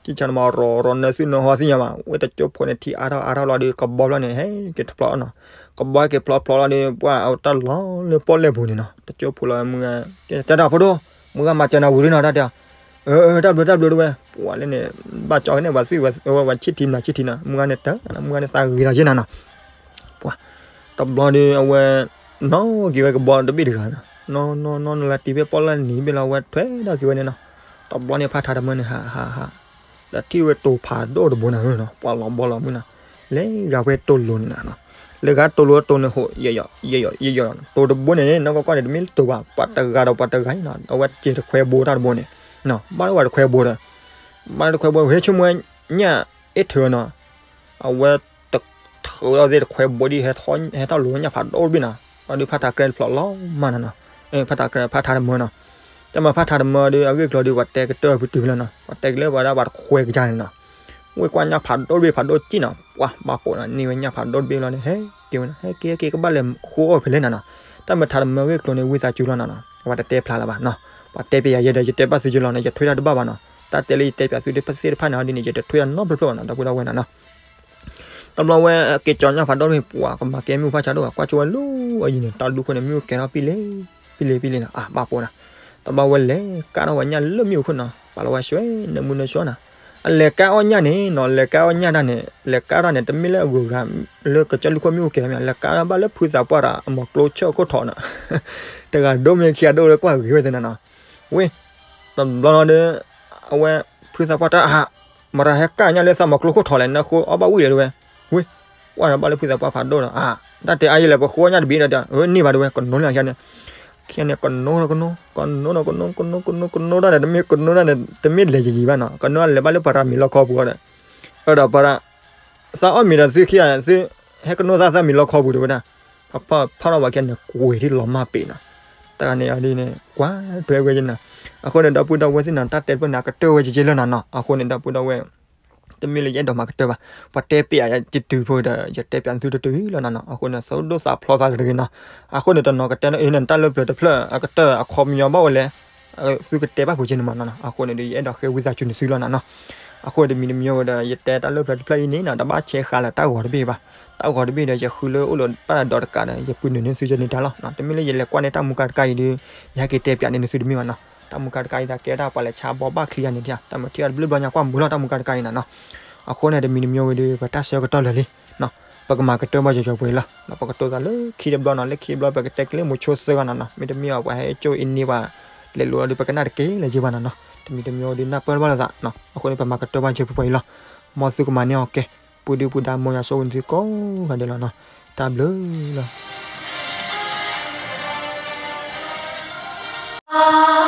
ဆံၣ်ဆါန့ၣ်မ့ၢ်ရီၤရီၤနၢသုနၢဟီသ့ၣ်ညါဘၣ် ဝ့ၢ်တကၠိဖိန့ၣ် ထံအါထီၣ်အါထီၣ်လီၤဒီး ကဘီဖျၢၣ်န့ၣ် ဟဲက့ၤတဖျိးနီၤ, ကဘီဟဲက့ၤဖျိးဖျိးလီၤဒီး ပှၤအတၢ်လီၤလၢပီၣ်လဲၣ်ပူၤန့ၣ်နီၤ တကၠိဖိလီၤမုၢ်ဂၤ, တဲတၢ်ဖိဒိၣ်, မုၢ်ဂၤမၤစၢၤနၤဝံၤလံနီၤ တၢ်တဲ အၢ တၢ်ဘျုးတၢ်ဘျုးတဲဝဲ, ပှၤလၢန့ၣ် ဘၣ်ကၠီကန့ၣ် ပှၤသွံၣ်ဝဲဝဲဆံၣ်ထံနၤဆံၣ်ထံနၤ မုၢ်ဂၤန့ၣ်တၢ် မုၢ်ဂၤန့ၣ်သးဂ့ၤလီၤက့နၤနီၤ, ပှၤ, တဘျီဒီးအဝဲ နီၣ်က့ၤဝဲကဘီတဘ့ၣ်တဂၤနီၤ, နီၣ်နီၣ်နီၣ်နလၢတံၤဖဲပီၣ်လဲၣ်နံၤတဘ့ၣ်လီၤ အဝဲထွဲထီၣ်က့ၤဝဲန့ၣ်နီၤ, တဘျီန့ၣ်ဖးထးတမၢန့ၣ် ဟးဟးဟး ဒီးထံၣ်ဝဲတိၤဖးဒိၣ်တဘိန့ၣ်နီၤ ပှၤလီၤဘီလီၤမုၢ်နီၤ, လဲၤဂၤဖဲတိၤလိၤန့ၣ်နီၤ, လဲၤဂၤတိၤလိၤတိၤန့ၣ်ဟိး ယယီၤယယီၤယယီၤ တိၤတဘိန့ၣ် နီၢ်ကီၢ်ကီၢ်န့ၣ် တမ့ၢ်လၢတိၤဘၣ် ပှၤတဂၤဒီးပှၤတဂၤနီၤ အဝဲစ့ၤတခွဲဘိတၢ်တဘိန့ၣ်, ဘၣ်လၢပှၤတခွဲဘိဒီး, ဘၣ်လၢတခွဲဘိ ဟဲဆိကမိၣ်ဝဲညၣ်အ့ၣ်ထၢနီၤ, အဝဲ တထုးထီၣ်သ့ၣ်တခွဲဘိဒ် ဟဲထီၣ်လိၤညၣ်ဖးဒိၣ်တဘ့ၣ်နီၤ, ဘၣ်ဒီးဖးထးကြဲတဖျိးလီၤမးနီၤနီၤ, ဖးထးကြဲဖးထးတမၢနီၤ, တၢ်မၤဖးထးတမၢဒီး အဂ့ၢ်ကျိၤဒီး ပှၤတဲကတၢၢ်ဖုတုၤဖဲလီၤနီၤ ပှၤတဲကလၢပှၤဒၣ်ပှၤတခွဲကစၢ်န့ၣ်နီၤ, ဝ့ၢ်ကွၢ်ညၣ်ဖးဒိၣ်တဘ့ၣ်ဖးဒိၣ်စံၣ်နီၤ ပှၤဘၣ်ပိာ်နီၤ န့ၢ်ဝဲညၣ်ဖးဒိၣ်တဘ့ၣ်လီၤန့ၣ် ဟဲက့ၤဝဲနီၤ ဟဲက့ၤဟဲက့ၤကဘၣ်လဲၤဃိအီၣ်ဖဲလဲၣ်နီၤနီၤ, တၢ်မၤထးတမၢအဂ့ၢ်ကျိၤန့ၣ် ဝံသးစူၤလီၤနီၤနီၤ ပှၤတတဲဖျါလၢၤဘၣ်နီၤ, ပှၤတဲပယၤယဲဒီး ယတဲဘၣ်သုကလီၤနီၤ ယထွဲတၢ်တဘၣ်ဘၣ်နီၤ, တၢ်တဲလၢယတဲပၠးသုသ့ၣ်တဖၣ်န့ၣ် အီၤဒ်န့ၣ် ယတထွဲတၢ်နီတဖျၢၣ်ဖျၢၣ်ဘၣ်နီၤ ဒီပုၢ်ဒီဝဲၢ်နီၤနီၤ တဘျီဝဲက့ၤကၠီညၣ်ဖးဒိၣ်တဘ့ၣ် ပှၤကမၤကဲမ့ၣ်အူဖးဆါဒိၣ် ကွၢ်ကၠိဝဲလၢအယံၤန့ၣ် တၢ်လူၢ်ခိၣ်န့ၣ် မ့ၣ်အူကဲထီၣ်ပံလ့ ပံလ့ပံလ့နီၤ အါဘၣ်ပိာ်နီၤ, တဘျီဝဲလဲၤကါထီၣ်ဝဲညၣ်လၢမ့ၣ်အူခိၣ်နီၤ ပာ်လီၤဝဲဆွဲနၢမူနၢဆှီနီၤ, အလဲၤကါအီၣ်ညၣ်န့ၣ်နီၤ လဲၤကါအီၣ်ညၣ်တၢ်န့ၣ် လဲၤကါတၢ်န့ၣ် တမ့ၢ်လၢအဂုၤအဂၤ လၢကၠီလူၢ်ခိၣ်မ့ၣ်အူကဲထီၣ်မ့ၢ် လဲၤကါဘၣ်လၢဖုသးပှၢ်တၢ်အမီၤကျိဆၢၣ်ခိၣ်ထီနီၤ, တဂၤဒိၣ်မ့ၢ်ခံဂၤဒိၣ်လၢကွၢ်ဂ့ၤဝဲသ့ၣ်နီၤနီၤ, ဝ့ၢ် တဘျီနီၤဒီး အဝဲ ဖုသးပှၢ်တၢ်အဟး မတၤဟဲကၣ်ညၣ်လၢသးမီၤကျိခိၣ်ထီလဲၣ် နၢဃိအီၣ်ဘၣ်ဝံၣ်လဲၣ်တဲဝဲ, ဝ့ၢ် ကွၢ်ဒီးဘၣ်လၢဖုသးပှၢ်ဖးဒိၣ်ဒီး အါ တၢ်တဲအါယဲလဲၣ် ပဃိအီၣ်ညၣ်တဘ့ၣ်ဒီး အၢ န့ၢ်ဘၣ်တဲဝဲ ကနိလၢခံန့ၣ်, ခံန့ၣ် ကနိဒီးကနိ ကနိဒီးကနိ ကနိ ကနိ ကနိတၢ်န့ၣ် တမ့ၢ်ကနိတၢ်န့ၣ် တမ့ၢ်လဲၤယံၤယံၤဘၣ်နီၤ ကနိလဲၤဘၣ်လၢပှၤတၢ်မံၤလီခီပူၤဒီး အၢဒီးပှၤတၢ် သးအီၣ်မ့ၤဒီးသုခံဂၤ သုဟဲကနိသးသးမံၤလီခီပူၤတဲဝဲဒၣ်, ဖီၣ်ထီၣ်ဘၣ်ခံန့ၣ် ကွံာ်ထံလီၤမၢ်ပ့ၤနီၤ, တၢ်ဂၤန့ၣ်အီၤဒ်န့ၣ် ကွၢ်ထွဲဝဲယဲနီၤ, အဃိန့ၣ် ဒီပုၢ်ဒီဝဲၢ်သ့ၣ်နီၤ တၢ်တဲတဖျၢၣ်န့ၣ် အကတၢၢ်ဝဲကက့လၢနီၤနီၤ အဃိန့ၣ် ဒီပုၢ်ဒီဝဲၢ် တမ့ၢ်လၢယအဲၣ်ဒိးမၤကတၢၢ်ဘၣ်, ပှၤတဲပျးယတုၤဖိဒီး ယတဲပျးသုတတုၤလီၤနီၤနီၤ, အဃိန့ၣ် သုဒိၣ်သးဖျီသးတဂ့ၤနီၤ, အဃိန့ၣ် တနီၤကတဲလၢအံၤန့ၣ် တၢ်လၢပျၢၤတဖျၢၣ် အကတၢၢ်အခီပညီဘၣ်ဝဲလဲၣ် သုကတဲဘၣ်ပူၤက့န့ၣ်မးနီၤနီၤ, အဃိန့ၣ်ဒီး ယအဲၣ်ဒိးဃ့ဝံသးစူၤန့ၣ်သုလီၤနီၤနီၤ, အဃိတမံၤတမံၤဝဲဒီး ယတဲတၢ်လၢပျၢၤတဖျၢၣ်အံၤန့ၣ်နီၤ တဘၣ်ဆဲးဃာ်လၢတၢ်ဂီၤတဘ့ၣ်ဘၣ်, တၢ်ဂီၤတဘ့ၣ်ဒီး ယဃုလၢအိၣ်လၢပၢ်ဒီးတကးဒီး ယပုၢ်နုာ်န့ၢ်သုယန့ၢ်တၢ်လီၤ, တမ့ၢ်လၢယလဲၤကွၢ်န့ၢ်တၢ်မူကါတကါအံၤဒီး ယဟဲက့ၤတဲပျးန့ၢ်နသုတမ့ၢ်ဘၣ်နီၤ, တၢ်မူကါတကါအံၤ တၢ်ကဲဒၣ်ပှၤလဲၤဆါဘီဘၣ်ချံဂၤန့ၣ် တၢ်မထံၣ်အီၤတဘျုးဘျီညါကွၢ်မုာ်လီၤ တၢ်မူကါတကါအံၤနီၤနီၤ, အဃိန့ၣ် တမံၤတမံၤဝဲဒီး ပတၢ်ဆၢကတီၢ်လၢာ်လံ ပကမၤကတၢၢ်ဘၣ်ယွၤယွၤပှဲၤလီၤ, ပကတိၤသးလၢခံတဘျီနီၤ လၢခံတဘျီ ပကတဲက့ၤလၢမိၤဆိသၢဂၤနီၤနီၤ မ့တမ့ၢ်အီၤ ပှၤဟဲကၠိအံၤန့ၢ်ဘၣ် လဲၤလိၤလီၤဒီး ပကနၣ်တက့ၤလၢၤယံၤဘၣ်နီၤနီၤ, တမံၤတမံၤဝဲဒီး နၢ်ပၢၢ်ဘၣ်လိာ်သး, အဃိန့ၣ် ပမၤကတၢၢ်ဘၣ်ယွၤပှဲၤလီၤ, မ်သုကမၤန့ၢ်အီၤကဲ, ပူၤဒုပူၤဒါ မ်ယွၤဆိၣ်ဂ့ၤနသုကိးဂၤဒဲးလီၤနီၤ, တၢ်ဘျုးလီၤ.